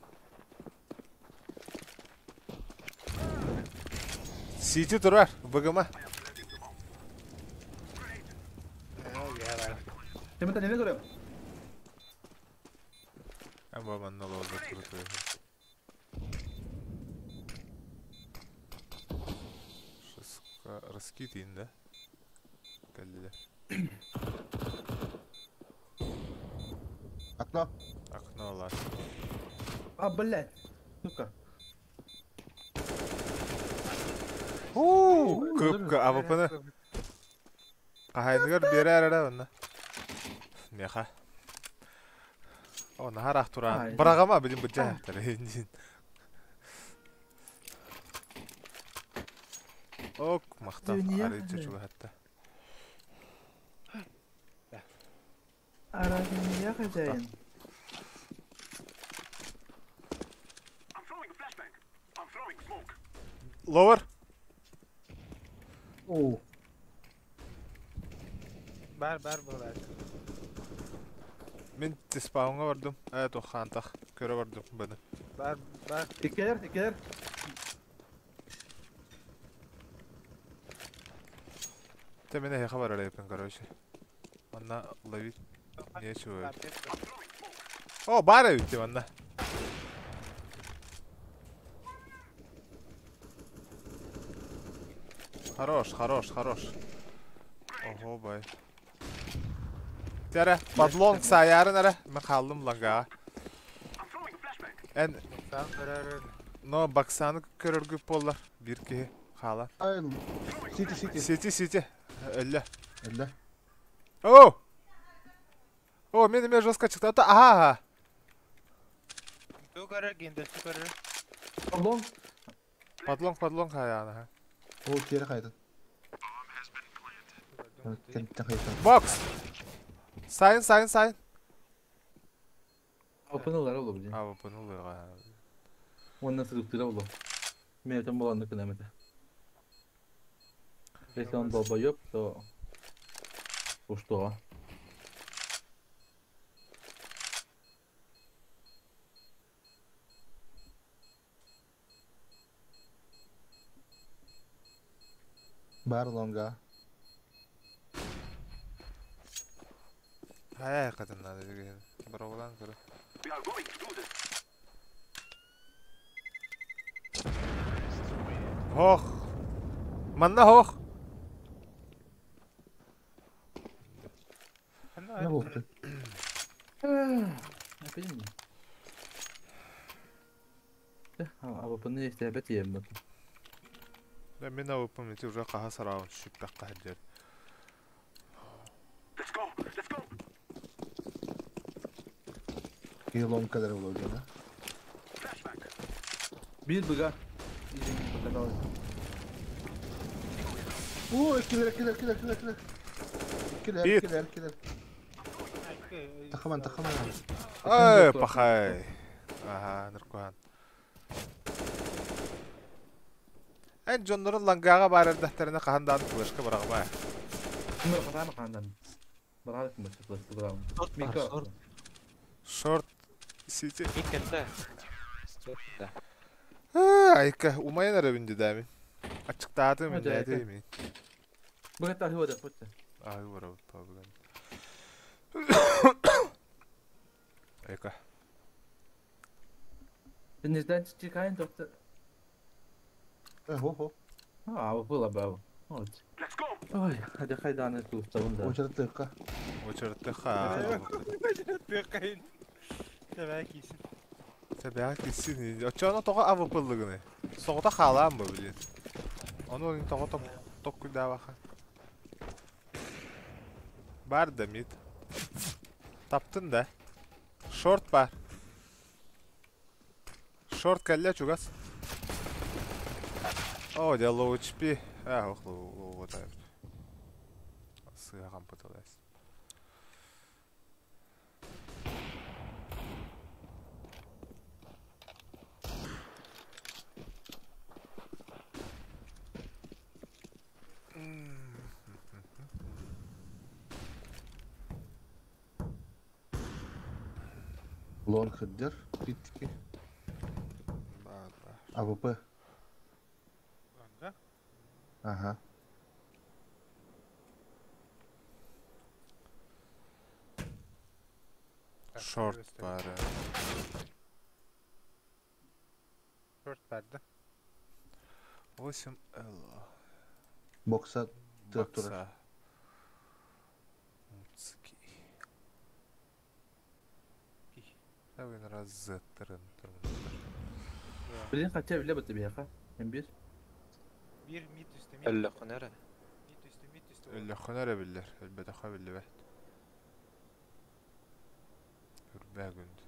Сити турар, БГМ. Темата не көрөм. Эн бу манна олорбут турутуйа. Шеска раскид да? Кэллилэр. Окно. Окно лаз. А, блядь. Сука. Уу, Кыпка АВПны. Хаһайыныгар биэрээр эрэ онно. Меха. О, наһаар туран. Ай. Бырагама билин быдьа. Ок, махтал. Дүния. Арый чучуга хатта. Аразия хозяин. Ловер. О. Бар бар буолар. Мин тиспауҥа бардым. Э, туххаантах. Көрө бардым быны. Бар бар. Иккилер, иккилер. Те мен эхе бар элепин, короче. Манна ловить нечего. О, бар эбит манна. Хорош, хорош, хорош. Ого, бай. Тере, подлон саярын эре. Мен қалдым ланга. Эн, Саам көрөр. но баксаны көрөргү боллар. Бир киһи хаала. Ай, сити, сити. Сити, сити. Өллө. Өллө. О! О, мен эме жестко чыкты. Ата, ага. Ту көрөр, гиндерчи көрөр. Подлон. Подлон, подлон хаяна. О, кері қайдан. Кенттен қайдан. Бокс. Сайын, сайын, сайын. Опыналар олу блин. А, выпынулы. Оннан сыгыптыра олу. Мен өтөн боланды кынамыта. Если он долбоеб, то... Уж что? Бар лонга. Хая катын надо деген. Браволан көрө. Хох. Манна хох. Не болды? Опять А АВПны есть опять ем. Да мен АВП уже каха сараун шүппәк каһдер. Киһи лонг кадar болды, да? Бир быга. Показалось. О, килер, килер, килер, килер, килер. Килер, Бит. килер, килер. Тахаман, тахаман. Ай, пахай. Ага, ныркуан. Эн жоннорун лангага барар дәфтерине кахандан флешка барагма. Ми катана кандан. Баралык мы флешка барам. Мика. Шорт. Шорт сити. Иккенде. Да. Айка, умайын арабинди дами. Ачыктааты мен Hadi, айка. дәдейми. Быга тахы вода путта. Ай, барабыт пабыган. Айка. Ты не знаешь, чекаем доктор. Э, хо, хо. А, было бы. Вот. Ой, hadi хайданы туустабын да. Очерттыqqa. Очерттыqqa. ха. Тыqайын. Тэбэ кийсин. Тэбэ кисин. Очоно тоҕо АВП-лыгыны. Соҕото хаалаан бу билин. Ону олин тоҕо топ ток күдабаха. Бар да мид. Таптын да. Шорт бар. Шорт кэллэ чугас. О, дьэ low HP. А, ох, low, low вот так. Сыгам пыталась. Лонг хеддер. Питки. Бар, бар. АВП. Лонга. Ага. Шорт бары. Шорт бар да. 8 Л. Бокса турар. Бокса. Муцкий. Давай раз Z тырын Блин, хотя бile бит бияха. Hem bir. Bir mid üstü mid. Өллөхүн эрэ. Mid üstü mid üstü. Өллөхүн эрэ биллэр, өлбөтөхө биллибэт. Үрбээ күнд.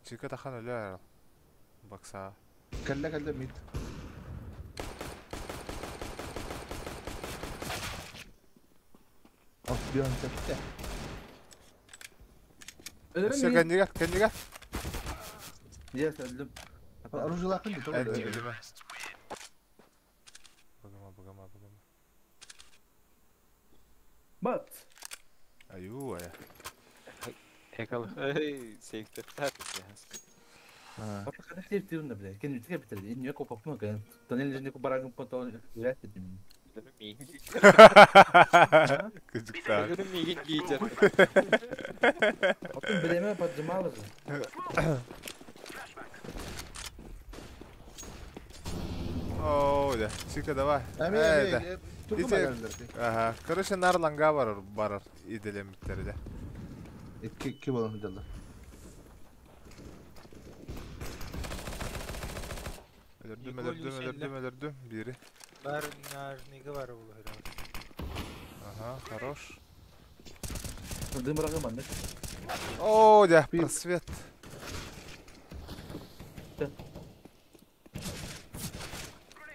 Чика тахан өлө арал. Бакса. Кэллэ кэллэ мид. От бион сәттә. Өссө кэннигэр, кэннигэр. Yes, öldüm. Оружиелаахын дии Эн тоҕо. өлүмэ. Быгыма, быгыма, быгыма. Бат. Аюу, ая. Экал. Эй, сейфтер Bak kadar sevdiğim de bile. Kendimi tek bitirdi. İnyo kopakma kan. Tanel ne baragın pantolon üret dedim. Кыдьыктаах. Өлөрүм миигин гиитер. Oğlum bileme patcıma Оо, да. Чика, давай. Эми Э, да. эми тургу Ити- баралар. Ага. Короче, нар ланга барар, барар иделемиттери да. Икки икки болан дылар. Өлөрдүм, Николь өлөрдүм, өлөрдүм, өлөрдүм. Бири. Бар нажнига бар булу. Ага, хорош. Дым барагын маннык. О, да, просвет. Да.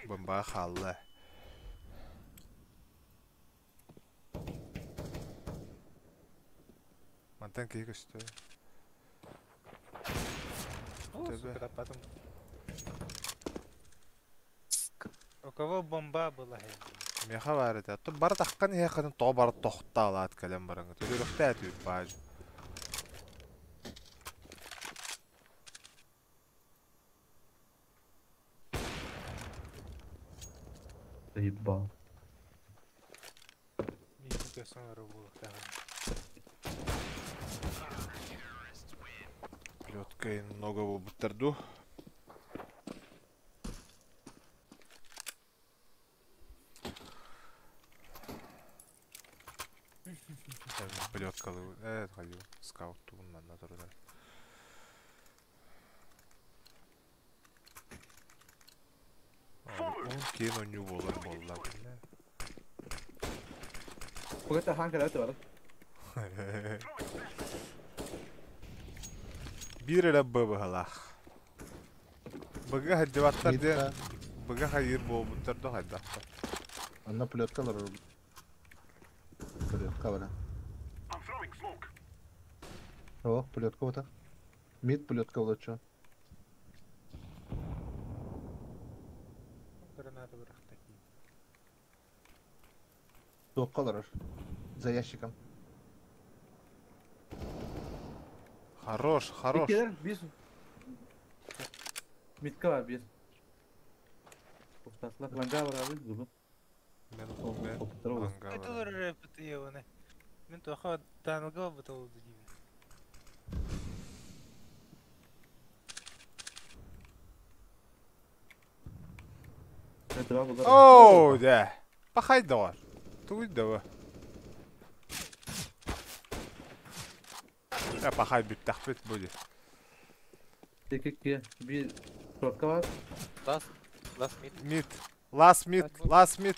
Бомба халла. Мантан киһи көстө. О, сука, потом. У кого бомба была? Меха бар этэ. Ту бар тахкан иһэ хатын тоҕо бар тохтаалаат кэлэн бараҥы. Төлөрөхтээ түүп бааж. Ебал. Миигин көсөн барар булуктаах. Плетка много буттарду. Плеткалы. Э, хаю. Скаут тугуннан натурда. Он кейін оню болар болла. Погата хан кэлэт бар. Бир эрэ быбыһалаах. Быга хаджыбаттар де. Быга хайыр болбуттар да хайдахта. Анна плеткалар. Плетка бар. О, плетка вот так. Мид плетка вот что. Граната бырахта. Тоққалар. За ящиком. Хорош, хорош. Иккилер bir. Митка бар bir. Тоқтасылар ланга бар abi зубы. Мен мен Топтар ол. ланга бар. Это рэп ты Мен тоха таналга бутыл дейм. Это бар булар. Оу, да. Пахай давар. Тугуй давар. Я пахай бүттахпет будет. Икки bir шортка бар. Last last mid. Мид. Last mid, last mid.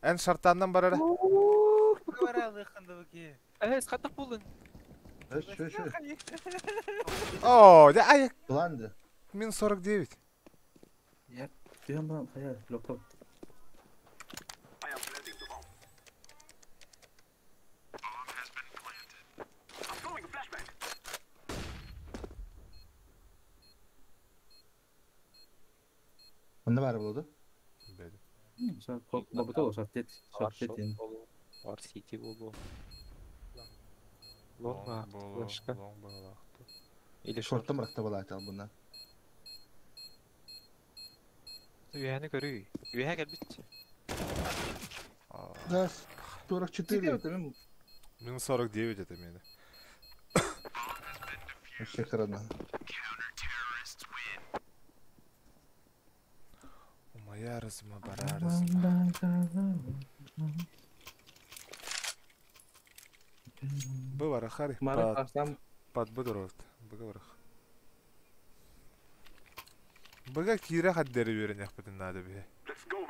Эн шартаннан барара. Баралы хандыбыки. Э, схаттах булын. Шö шö. О, да, ай, Планды. минус 49. Я Түйен бана хая локтоп. Онда бар болду. Бабыта шарт ет. Бар Шарт ет. болу. Бар сити болу. Лонга, флешка. Лонг болу. Или шорт. Шорттан быракта балаат ал буна. Үйәне көрүй. Үйә кэлбит. Да, 44. Минус 49 это меня. Вообще хрена. Умаярызма барарызма. Бу барахар. Мары асам Под быдырот. Быга барах. Быга киирэ хаддери үөрэнэхпитин наада биһи.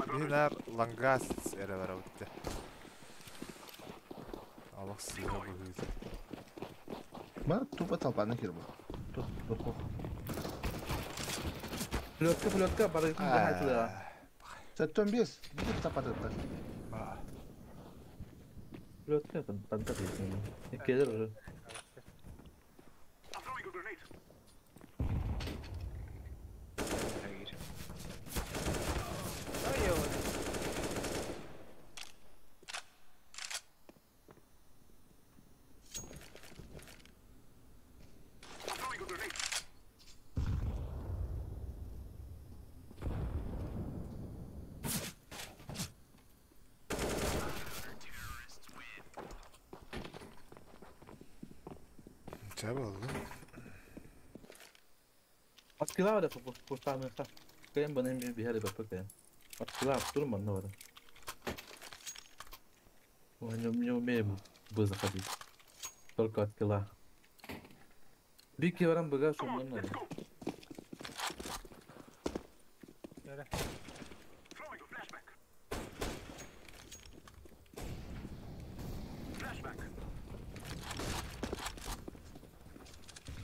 Биһи наар лангас эрэ барабытты. Алах сыыһа быһыыта. Ма тупо толпаны кирбу. Тух, тух. Плетка, плетка, барыгын жахайтылыга. Сәттен бес. Бир тапатыттар. Плетка там танка дейсің. Келер уже. Чэ болду. Аскыла бар куртамыха. Кем баны мен бихәре бапа кем. Аскыла турман на бар. Ой, не умеем бы заходить. Только от килла. Бики барам быга шумнан надо.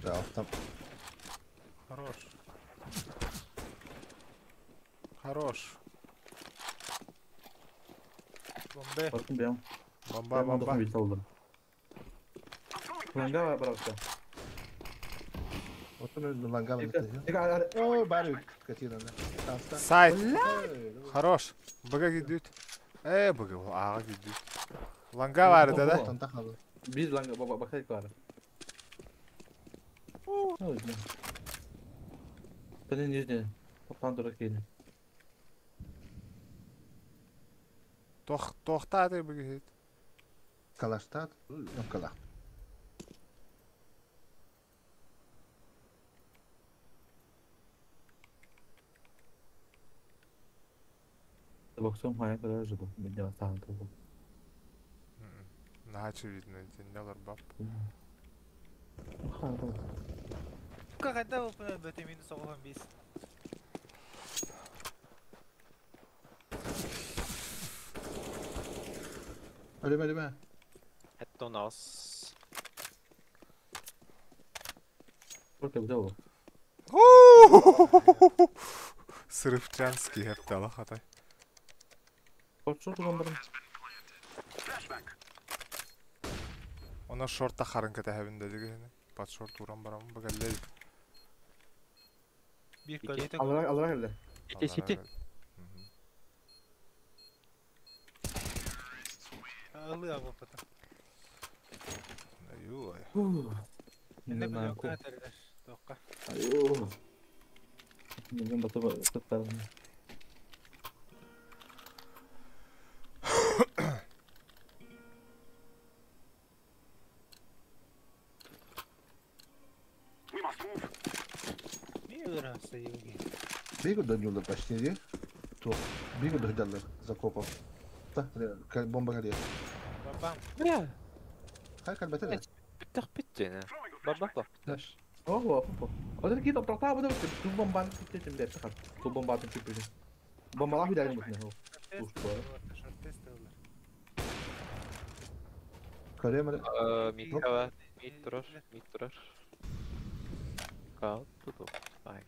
Да, там. Хорош. Хорош. Бомбе. Bakın бям. Бомба, бомба. Bir aldım. Ланга бар барабыта. Вот он лангам. О, бары катина. Сайт. Хорош. Быга гидют. Быга, ага гидют. Ланга бар да, да? Bir ланга бакай бар. Ой, Тани нижний. Пандора кейни. Тох, тохтаты быга гид. Калаштат, калах. Боксом хая kadar жду. Меня сам тут. На очевидно, не ларбап. Когда вы это минус 85? Алима, алима. Это у нас. Сколько взял? Сырывчанский хептала хатай. Что там барам? Она шорта харынка тәһәбин дәдеге. Под шорт уран барам багаллей. Bir kalite. Алра, алра келді. Сити, сити. Алы абы потом. Аюй. Не билем, катерлер. Тоққа. Аю. Мен батып таттарым. Бегу до нюла почти, не? То. Бегу до даллар закопал. Та, бомба горит. Бабам. Бля. Хай кальбатена. Битах биттена. Бабах. Даш. Ого, ого. Одер кит тоқтаа бұда ту бомбаны китте бер тахат. Ту бомбатын чүп бер. Бомбалар хидагын бутна. Каремер. Микава, мид турар, мид турар. Кал, туту. Ай.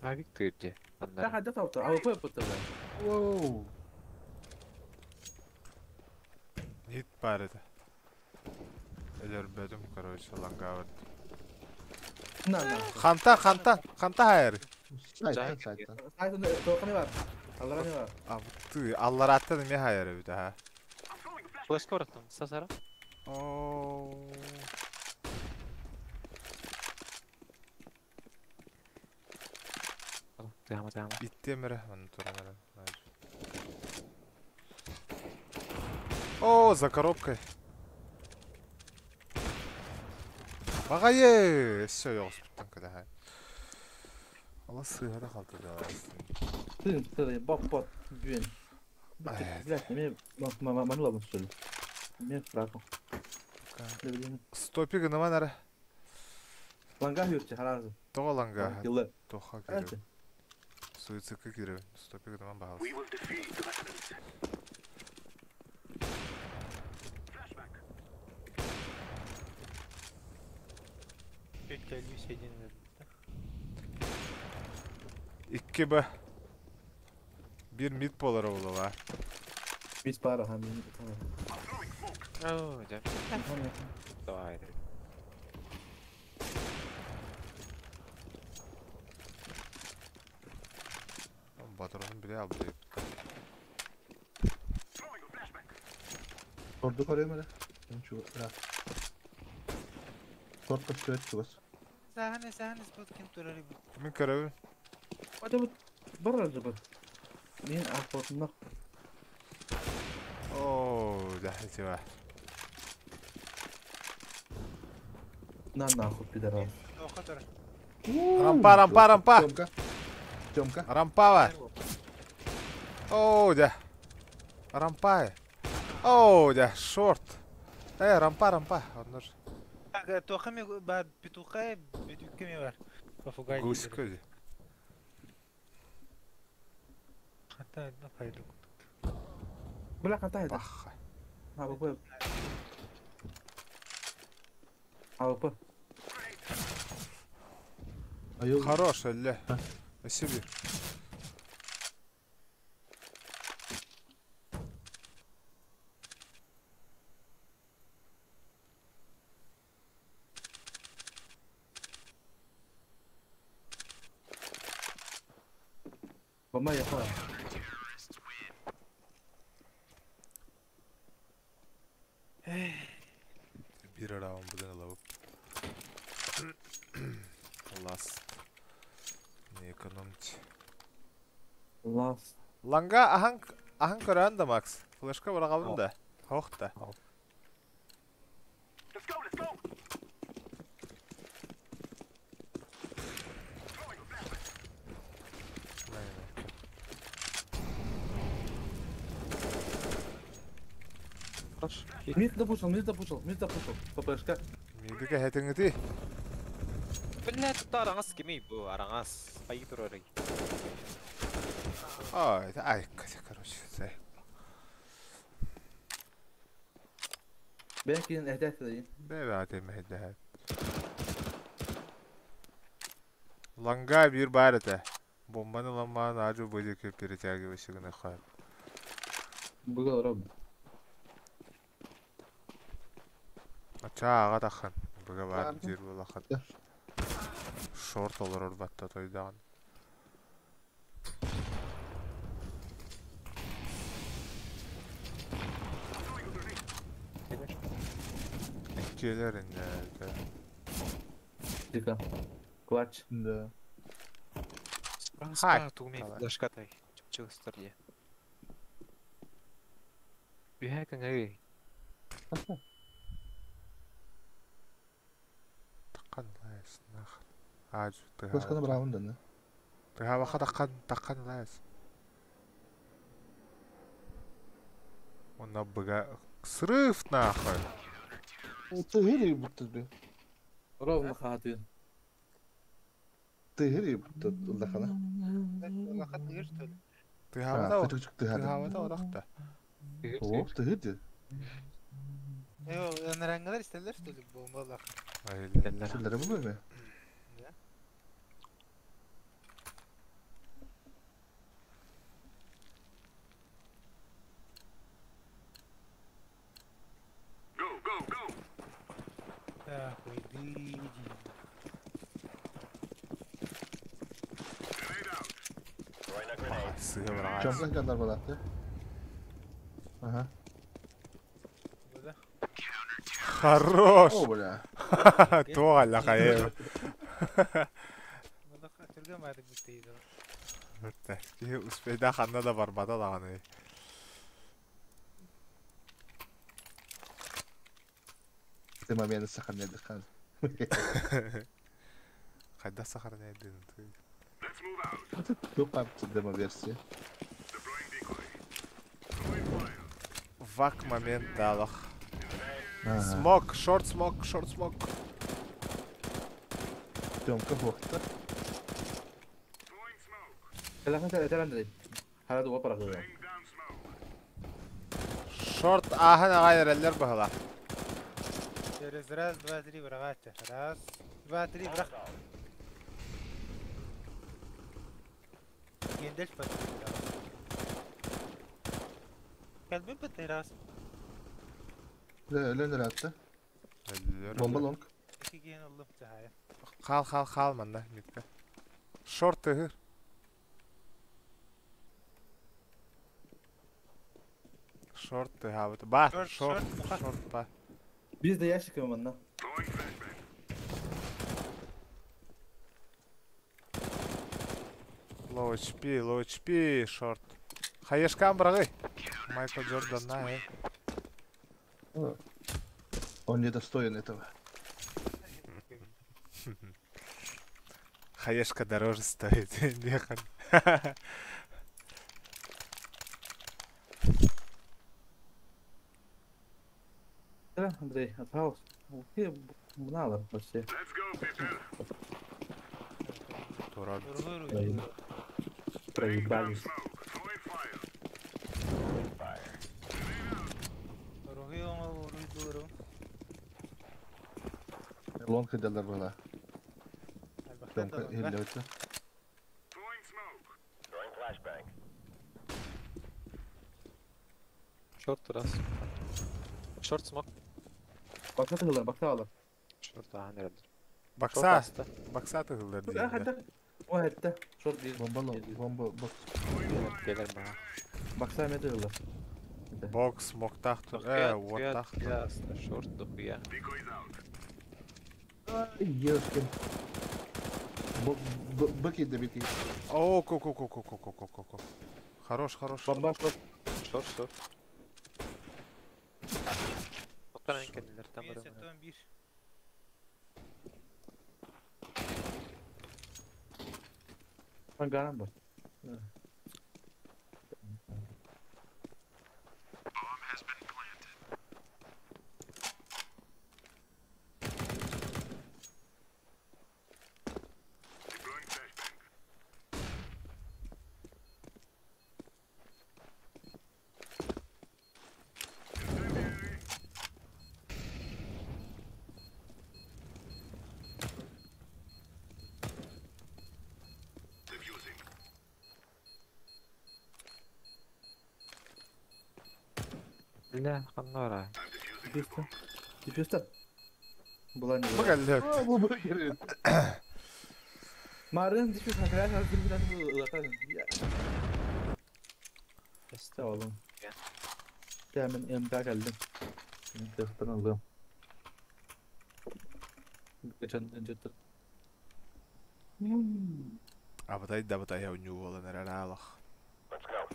А Виктор где? Да, да, да, а вы потом. Воу. Нит парит. Элер бедум, короче, лангават. На, на. Ханта, ханта, ханта хайр. Сайт, сайт. Сайт, тоқны бар. Аллара не бар. А ты, алларатта не хайр бит, ха. Флешка братан, сасара. О. Тыама, тыама. Иттиэм эрэ, онно туран эрэн. О, за коробкой. Баҕайы! Өссө ойоҕоспуттан кэтэһэ. Ала сыыһа да халты да. Ты, ты, бок-бок, бүөн. Блядь, мне маны лабын что ли? Мне страху. Стопик гынаман эрэ. Ланга хүрче, харазы. Тоҕо ланга? Тоха кирэбин. Суицидка кирэбин. Стопик гынаман баһалыс. Икки Б. Бир мид болара буолла. Мид пара, ха, Оо, дьэ. Давай. Батырын биле алды. Орду көрөм эрэ. Чугас. Торт көстүбэт чугас. Саһан саһан спот ким турар бу. Мин көрөбүн. Это вот барар же бат. Мен ахватыннах. Оо, дьэ, На нахуй, пидорас. Рампа, рампа, рампа. Тёмка. Тёмка. Рампава. Оо, дьэ. Рампа. Оо, дьэ, шорт. Рампа, рампа. Оннор. Туохха ми бар петуха бөтүккэ ми бар. Попугай. Гуська дии. Хата на пайду. Бля, хата это. Баха. АВП. АВП. Хорош, әллә. Спасибо. Бомба я хала. Бир раунд буден алабып. Ласт. Не экономить. Ласт. Ланга ахан ахан көрөн да Макс. Флешка барагалым да. Хох да. Мид допушил, мид допушил, мид допушил. ППшка. Мидиге хэтиңити. Блядь, тут араңас кимий бу, араңас. Айы турар. Ай, ай, короче, зай. Бәкин әһдәт дийин. Бэбэ атым әһдәт. Ланга бир бар это. Бомбаны ламан ажу будет перетягивающий на хат. Бугал роб. Ача ага тахан. Буга бар жер болахат. Шорт олорор батта тойдаган. Келер инде. Тихо. Клатч. Да. Хай. Тугмей флешкатай. Чупчылыстар дии. Үһэ кыңы. Таккан лайс нах. Ажу тыга. Флешканы бырабын да. Тыга баха таккан таккан лайс. Онна быга срыв нахуй. Тыгыри будто бы. Ровно хатын. Тыгыри будто улахана. Улахан тыгыр что ли? Тыгабата. Тыгабата одакта. О, тыгыри. Э, нарангалар истелер что ли бомба улахан. Шулары бу ме? Да. Так, иди, иди. Чомка кадар балакты. Ага. Хорош! О, бля. Туға лақайы. Киһи успейда ханна да барбата даҕаны. Ты момент сохраняй дыхание. Хайдах сохраняйдын ты? Тупа демо-версия. Вак момент далах. Смок, шорт смок, шорт смок. Тёмка бохта. Телефон телефон Андрей. Хара дуга парахыга. Шорт ааһан аҕай эрэллэр баһыла. Через раз, два, три быраҕааччы. Раз, два, три бырах. Гендель паттыраҕас. Кэлбин паттыраҕас. Өлөн ыраатта. Бомба лонг. Ики киһини ыллым чаһайа. Хаал, хаал, хаал манна, мидка. Шорт тыһыр. Шорт тыһаабыт. Ба, Шорт, шорт, шорт, шорт ба. Biz de ящиками манна. Low HP, low HP, шорт. Хаешкам бырагый. Майкл Джордан на, э. Он недостоин этого. Хаешка дороже стоит. Нехан. Да, Андрей, отхаус. Мынала вообще. Туран. Проебались. Уруһуй оҥо уруйдууру. Лонг иделер была. Элбэхтэр Тёмка да лонга. хиллебитте. Шорт раз. Шорт смок. Бакса тыгылар, бакса алар. Шорт ааһан эрэллэр. Шорт Бакса, аста. бакса тыһыллар А, дииллэр. хатта. О, хатта. Шорт bir. Бомба лонг. Бомба бокс. Келер, келер мага. Бакса эме тыгылар. Бокс, моктах тур, Дохуя, э, дохуя, уоттах тур. дохуя аста. Шорт дохуя. Ёшкин. Быки добитый. О, ко ко ко ко ко ко ко ко ко. Хорош, хорош. Бомба шорт. Шорт, шорт. Оттан кеннилер там Биир барамын. сеттон биир. Ангарам бар. Бля, ханнара. Дефюста. Дефюста. Была не Бу кэллэ. Марын дефюс хакырар хазыр бирен ылатан. Эсте oğlum. Ya ben MK geldim. Telefon alıyorum. Geçen önce Абатай да батай я болан эрэр алах.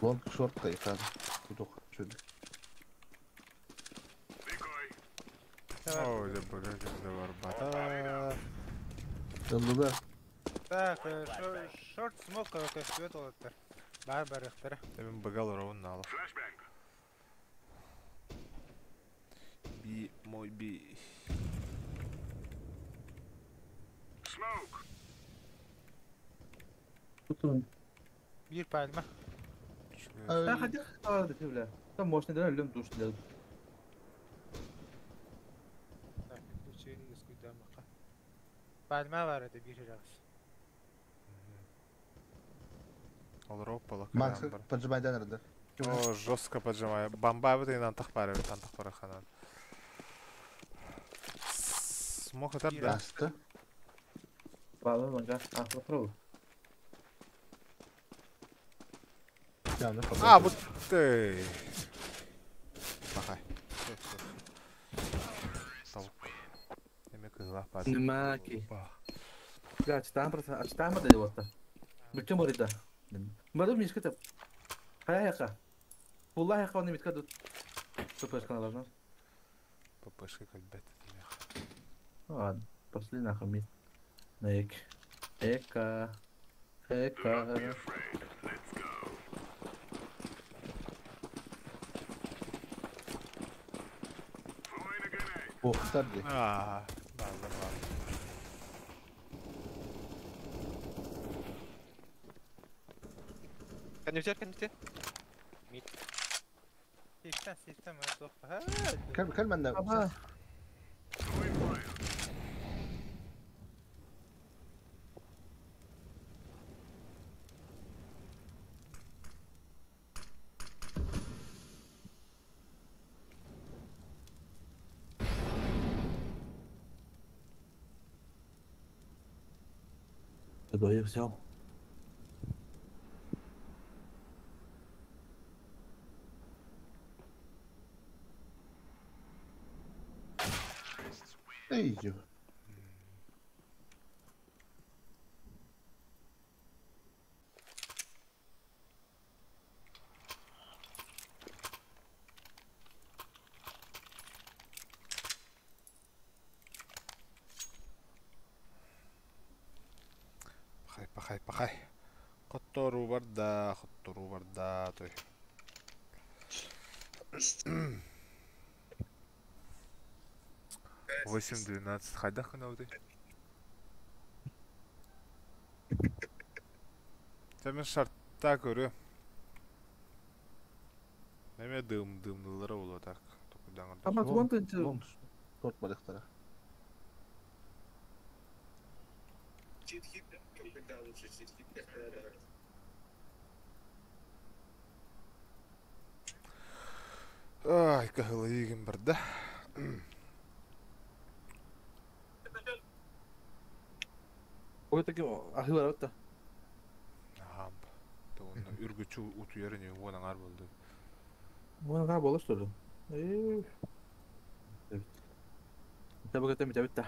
Лонг шорт кайфан. Тудук чүл. О, да бля, да барбата. Ыллыла. Так, шорт смок көстүбэт олоттар. Бар барыхтара. Мен багал ровно налах. Би мой би. Биир пальма. Ben hadi hadi bile. Там можно да ölüm душ для. Так, включили искуйдамака. Пальма бар это биир раз. Ол роп Макс поджимайдан эрдер. О, жестко поджимаю. Бомба бит инан тахпары, тан тахпары ханан. Смог атар да. Аста. Bağlı manga. Ah, попробуй. А, вот ты. Бахай. Все, все, все. Толк. Эме кызла пар. Нема ки. Бля, читаем просто, а читаем это вот. Бүтүн борыда. Бары мишка тап. Хайа яка. Пулла яка оны митка тут. ППшка налажна. ППшка кэлбэт этилэх. Ладно, пошли нахуй мид. Эк. Эка. Эка. Охтар ди. Аа, бааллар бааллар. Конвертер, конвертер. Мид. Сейфтен, сейфтен мен тоқта. Кел кел менде. Аба. Я взял. Эй, ё. Пахай, пахай, пахай. Хоттору барда, хоттору барда, той. 8-12 хайдах гынабытый? Тәмен шартта көрү. Неме дым дымнылары боло так. Ама туган тынчы. Торт балыктара. Ай, кахылы бар да. Ой, таким ахылар атта. Ахам. Тугунна үргүчү утуярын уон аңар болду. Уон болар что ли? Табы көтөм бит.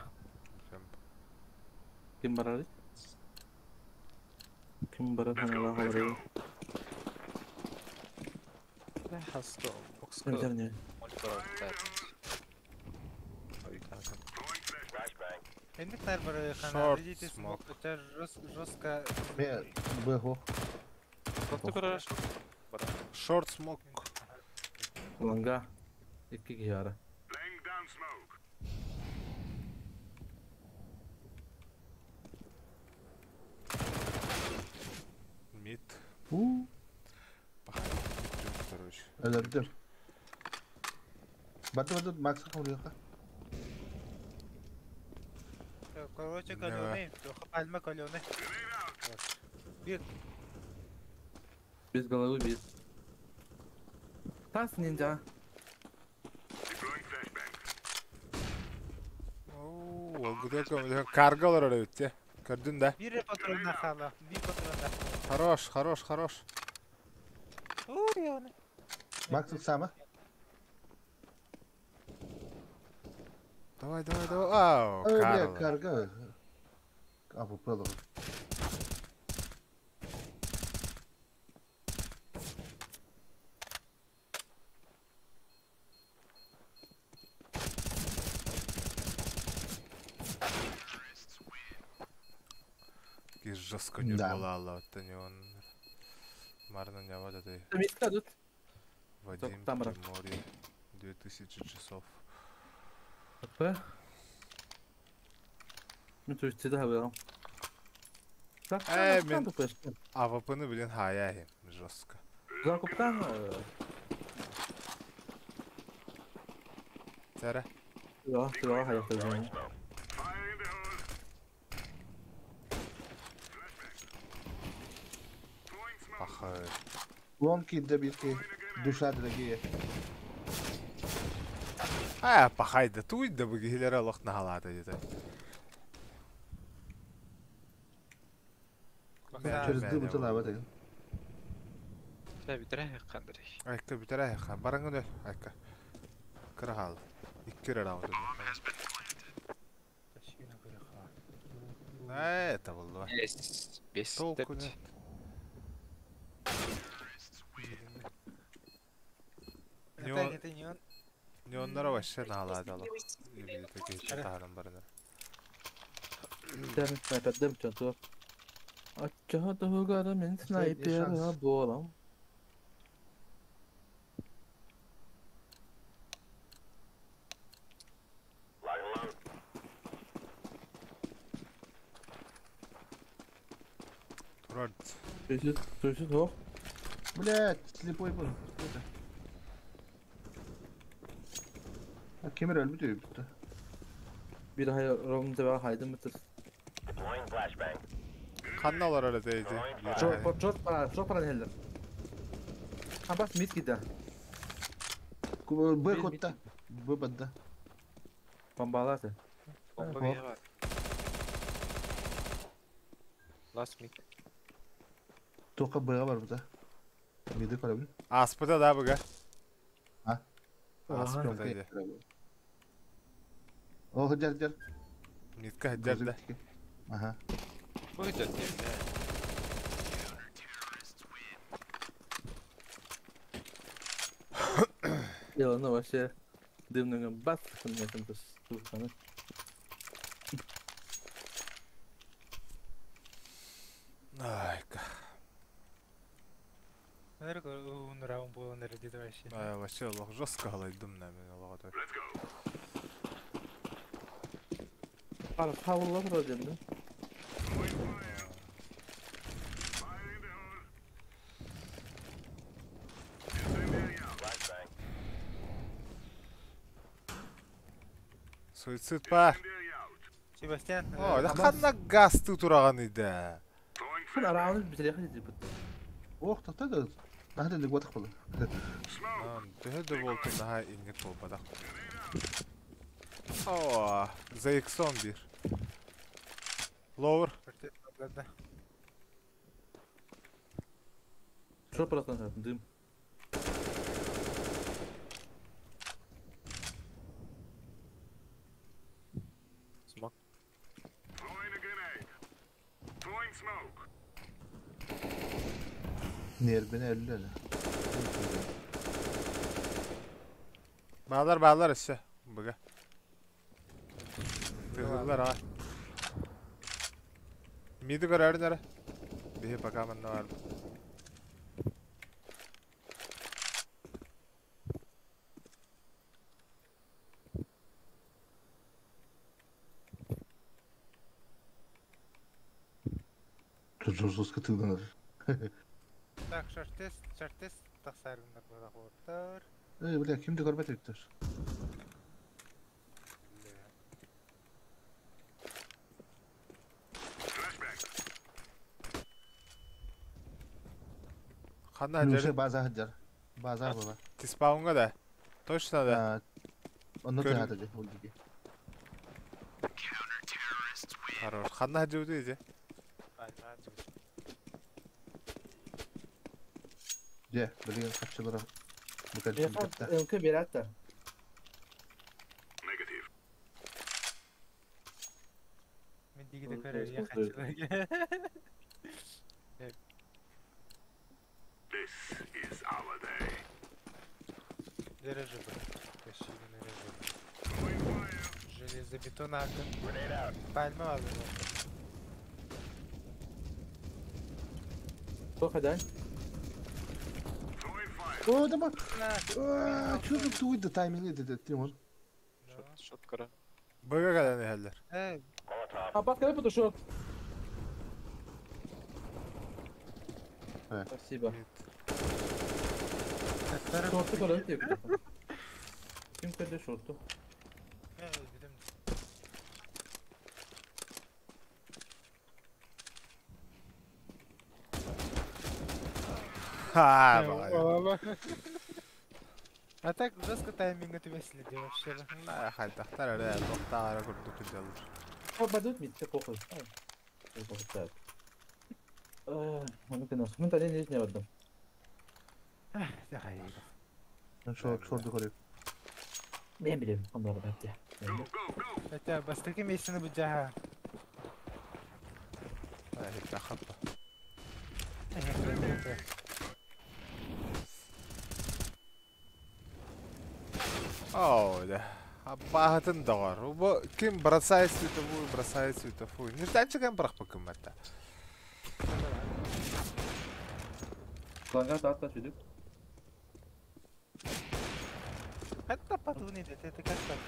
Ким барар? Ким барар ханала халары? Хасто. Не. Эндик бар хана. Short Видите, smoke. Это жестко. Ме б Short smoke. Ланга. Икки кияра. Мид. У. Пахай. Короче. Өлөрдүм. Барды барды Макс хамрыха. Короче, каленый. Пальма каленый. Бир. Без головы, без. Тас ниндзя. Каргалар öyle Көрдүн да. Бир патронна хала. Бир патронна. Хорош, хорош, хорош. Ой, оны. Макс сама. Давай, давай, давай. Ау, Карл. Карга. А, попало. Жестко не была, это не он. Марна не вот это. Вадим Приморье. 2000 часов. п. Ну, то есть, да, был. Мен АВП-ны билен хаяхи жестко. Закуптан. Тәрә. Да, да, хаяхи. Пахай. Лонки дебилки, душа дорогие. А, пахай да туй да бігілері лох нагалады деді. Через дым тылаба деген. Да, битере кандыр. Айка битере хан бараңын өл айка. Кырахал. Икки раунд. Это было. Есть. Бес. Толку нет. Неон... Это неон. Неоннара вообще наалаадала. Таһынан баранар. Дем снайпердем чонтур. Аччаха туһугара мин снайпер буолам. Турар. Суицид, суицид ох. Блять, слепой был. Кто это? А кемер өлбүт өйбүттэ. Bir hay rom тебе хайдым бытыр. Ханна олорор этэй ити? Çok çok para, çok para heller. Ha bas mid gide. Б хотта. Б бадда. Бомбалаты. Бомба бейі бар. Last mid. Тоқа Б бар бұта. Миді көрөбүн. Аспыта да буга. А? Аспыта иде. О, жар жар. Нитка жар да. Ага. Выйдет, да. Дело, вообще дымныгы бас, мне там слушаны. Айка. Наверное, раунд был нарядит вообще. А, вообще лох жестко галайдым на мен олоға той. Пара паула вроде, да? Суицид бар. Себастьян. О, да ханна газ ты тураган иде. Шун араунд битре хадиди бут. Ох, тоқта да. Нахада лиг ватах было. Төһө да болтун наха инник болбадак. О, за иксон бир. Ловер. Что просто дым. Смок. Нербini өллі. Bağlar bağlar ise. Buga. Тыгылар а. Миди көрөрүн эрэ. Биһи пока манна бар. Жестко тыгданар. Так, шартес, шартес тақсарындар бара қоттар. Эй, бля, кимди көрбөт эбиттер. Ханна Нуше жер. база хаджар. База баба. Тиспаунга да. Точно да. Онно Көрүн- тыгата же, ол диги. Хорош. Ханна жеуди же. Же, билген каччылара. Букал китте. МК берет. Мен дигиде көрөр я хочу. Дережи Железобетон Пальма алды. Сколько дай? О, да ба. Чё туй да тайминг эти Тимур. Шот кара. Быга кадан эхэллэр. Э, А бас кара подошел. Спасибо. Шорту көрөт деп. Ким көрдү шорту? билем. Ха, бай. А так жестко тайминг тебя следил вообще. На, хайдахтар эрэ, тохтаара курдук кыдьаллар. О, бадут мит, похуй. Так. Ну ты нас. Мы тогда не не одном. Шор, шорду көрөк. Мен билем, онда бәтте. Хотя бастыки месяны буджаха. Хитта хаппа. О, да. Абаһытын доҕор. Бу ким бросает световую, бросает световую. Нежданчик эм бырахпыккын батта. Кланга таатта сүдүк. Это потуни, это как так?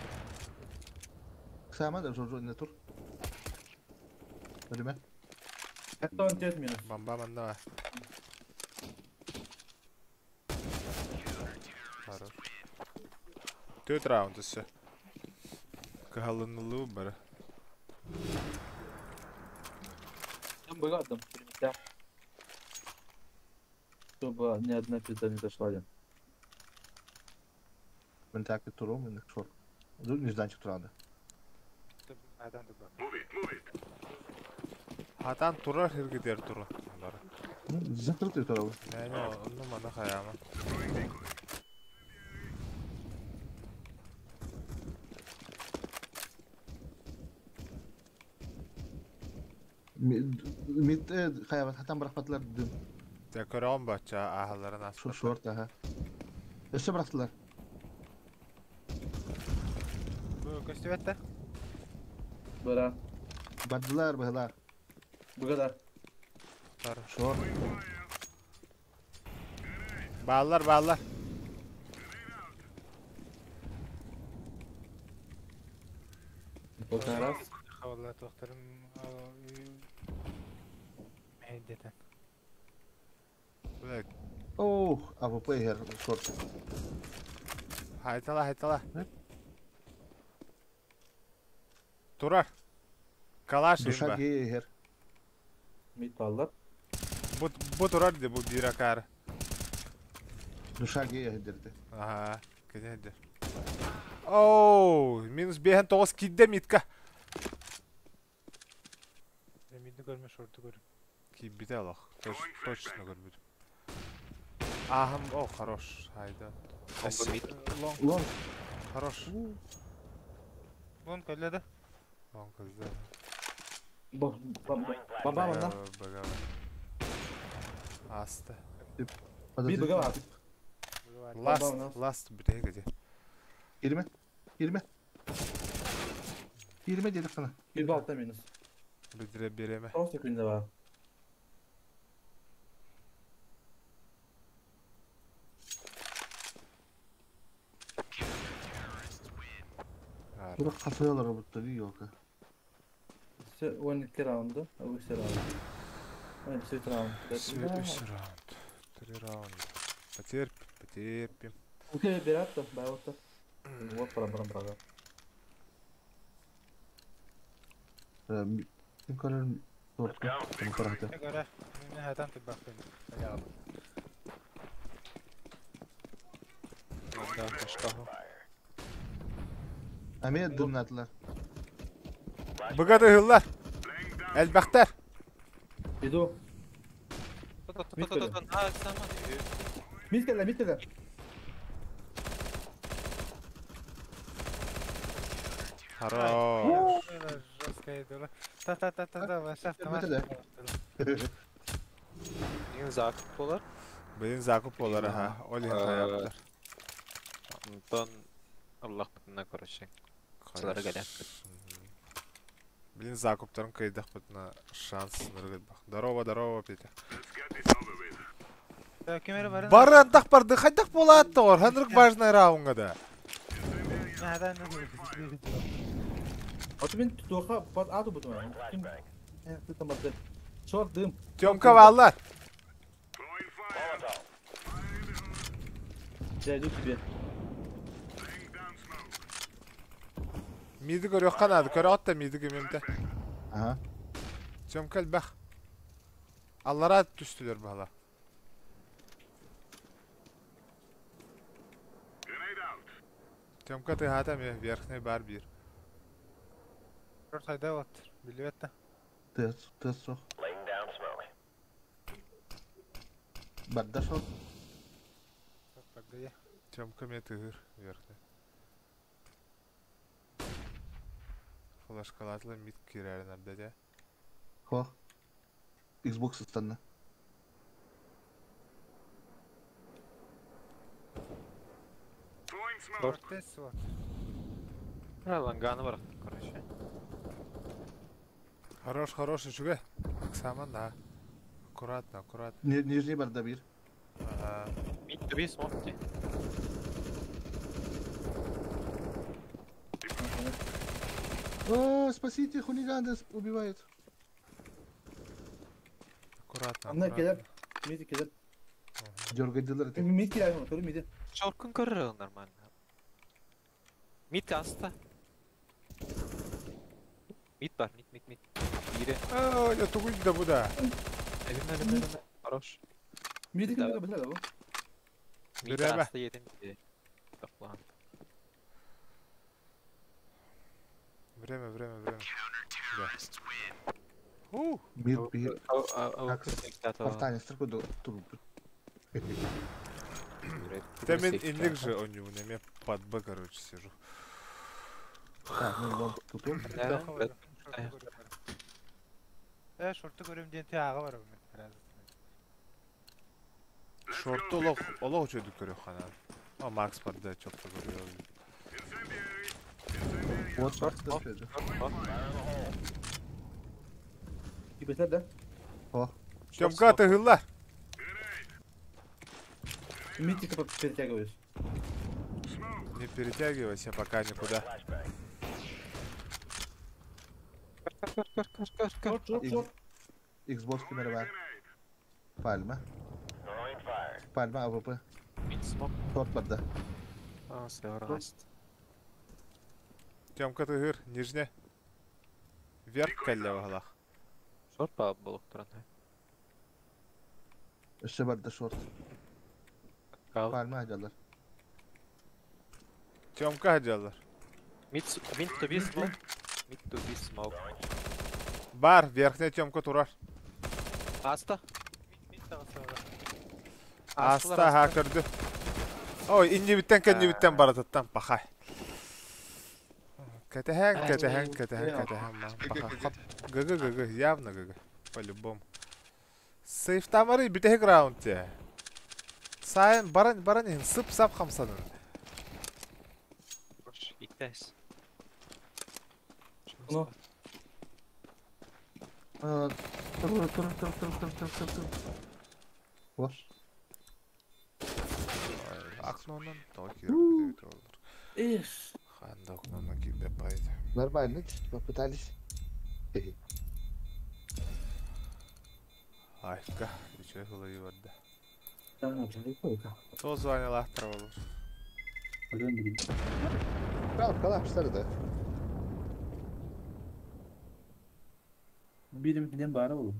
Сама да жоржо не тур. Өлүмэ. Это он тет минус. Бомба манна. Хорош. Төрт раунд өссө. Кыһалынылыы бары. Там богатым. Чтобы ни одна пизда не зашла. Мен так турум, мен шор. Нежданчик турады. Хатан турар хиргидер турар. Закрытый турабы. Не, ну мана хаяма. Мид хаябат хатан бырахпатылар дым. Те көрөм бача ахаларын Шор шорт аха. Өссө бырахтылар. Бу көстүбэтте. Бара. Бардылар быһылар. Быгада. Шор. Баалар, баалар. Полтора раз. Хавалла тоқтарым Мәйдетен. Бля, Оу, АВП хер шорт. Хайтала, хайтала. Турар. Калаш Душа имба. хер. Мид баллар. Бу бу турар де бу биракар. Душа хер дерде. Ага, кене Оу, минус бehen тоғыз кидде митка. Мидни көрмө, шорту көрүм. Кибите алах. Точно көрбүдүм. Ахам, о, хорош. Хайда. Лонг. Лонг. Хорош. Лонг көллөдө. Лонг көллөдө. Баба мында. Бага. Асты. Би бага бар. Last, last битеге де. Girme. Girme. Girme dedik sana. Bir balta minus. Бидре береме. 10 секунда бар. Bura kasıyorlar robotta bir yok. 12 раунда, 3 раунд. 3 раунд. 3 раунд. 3 раунда. Потерпим, потерпим. Окей, бератта, байотта. Вот пора пора пора. Kim karar Tortka. Kim karar Göre. Ne hatan tut bakın. Да, башка. Әме дымнатылар. Быгады hıllar. Elbахтар. Иду. Мид кэллэ, мид кэллэ. Хорош. Жесткая дура. Та-та-та-та-та, ваша автомат. Билин закуп болар. Билин закуп болар, аха. Ол иһин хайаптар. Онтон Аллах бытына короче. Сылары галякка. Билин закуптарын кыйдах бытына шанс ныргыт бах. Здорово, здорово, Петя. Бары антах барды, хайдах болат тор. Ханрык важный раунга да. Вот мен туха под аду бутума. Шорт дым. Тёмка валлар. Я иду тебе. Миди көрөх канады, көрөх атта миди кемемте. Ага. Тёмка бах. Аллара түстүлөр бала. Тёмка ты хата ме верхний бар бир. Шорт хайда вот. Билбетте. Тес, тес сох. Барда шорт. Барда я. Тёмка ме тыгыр верхний. Флашкалатлы мид кирәрин абдадя. Хо. Xbox станна. Шорт. Тест вот. Ланганы бар, короче. Хорош, хорош, үчүгэй. Оксаман, да. Аккуратно, аккуратно. Нижний барда бир. Ага. Мид туби смотрите. О, спасите, хулиганы убивают. Аккуратно, Анна аккуратно. келер. Мид келер. Дергайдылар это. Мид кирәк, туры мид. Шоркын көрür нормально. Мид аста. Мид бар, мид, мид, мид. Бири. О, я тугуй да буда. Элime, элime, элime. Хорош. Мид Да. кирәк билер бу. Мид Биреме. аста yedim ki. Lan. Время, время, время. Да. Ух, Бир, бир. Как? Портанец такой тур. Да мен инник же у него на меня под Б, короче, сижу. Так, ну лонг тутун. Э, шорты көрөм диэн тыаҕа бар мен. Шорты олох, олох үчөдүк көрү ханан. А Макс барда чопчу көрү. Вот шорт да. Кибетлер да. О, Тёмка ты гылла. Мид типа перетягиваешь. Не перетягивайся пока никуда. Шорт, шорт, шорт. Xbox кемере бар. Пальма. Пальма АВП. Мид смок. Шорт барда. А, сыграст. Тёмка ты гыр, нижне. Вверх кэлле балах. Шорт па болук туран. Өссө барда шорт. Кал. Пальма ажалар. Тёмка хаджалар. Мид мид туби смок. Мид туби смок. Бар, верхне Тёмка турар. Аста. Аста ха көрдү. Ой, инни биттен кэнни биттен барататтан пахай. Кэтэхэн, кэтэхэн, кэтэхэн, кэтэхэн, мам, паха. Хоп. ГГ, ГГ, явно ГГ. По-любому. Сейф тамары бүтэһик раунд те. Сайын баран баран иһин сып сап хамсанын. Иктес. Ну. Тур, тур, тур, тур, тур, тур, тур, тур. Вот. Окнонан то киирбит олор. Эх. Ханда окнонан киирбе пайда. Нормально, попытались. Айка, үчүгэй хылайы барда. Да, блядь, Сол званялахтар олор. Кал, коллапстар да. Бирим ден бары болу.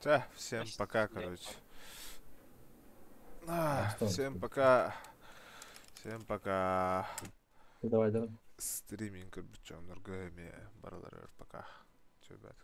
Да, всем пока, короче. А, всем пока. Всем пока. Давай, давай. Стриминг көрбүт дьоннорго эмиэ барыларыгар пока. Чөбәт.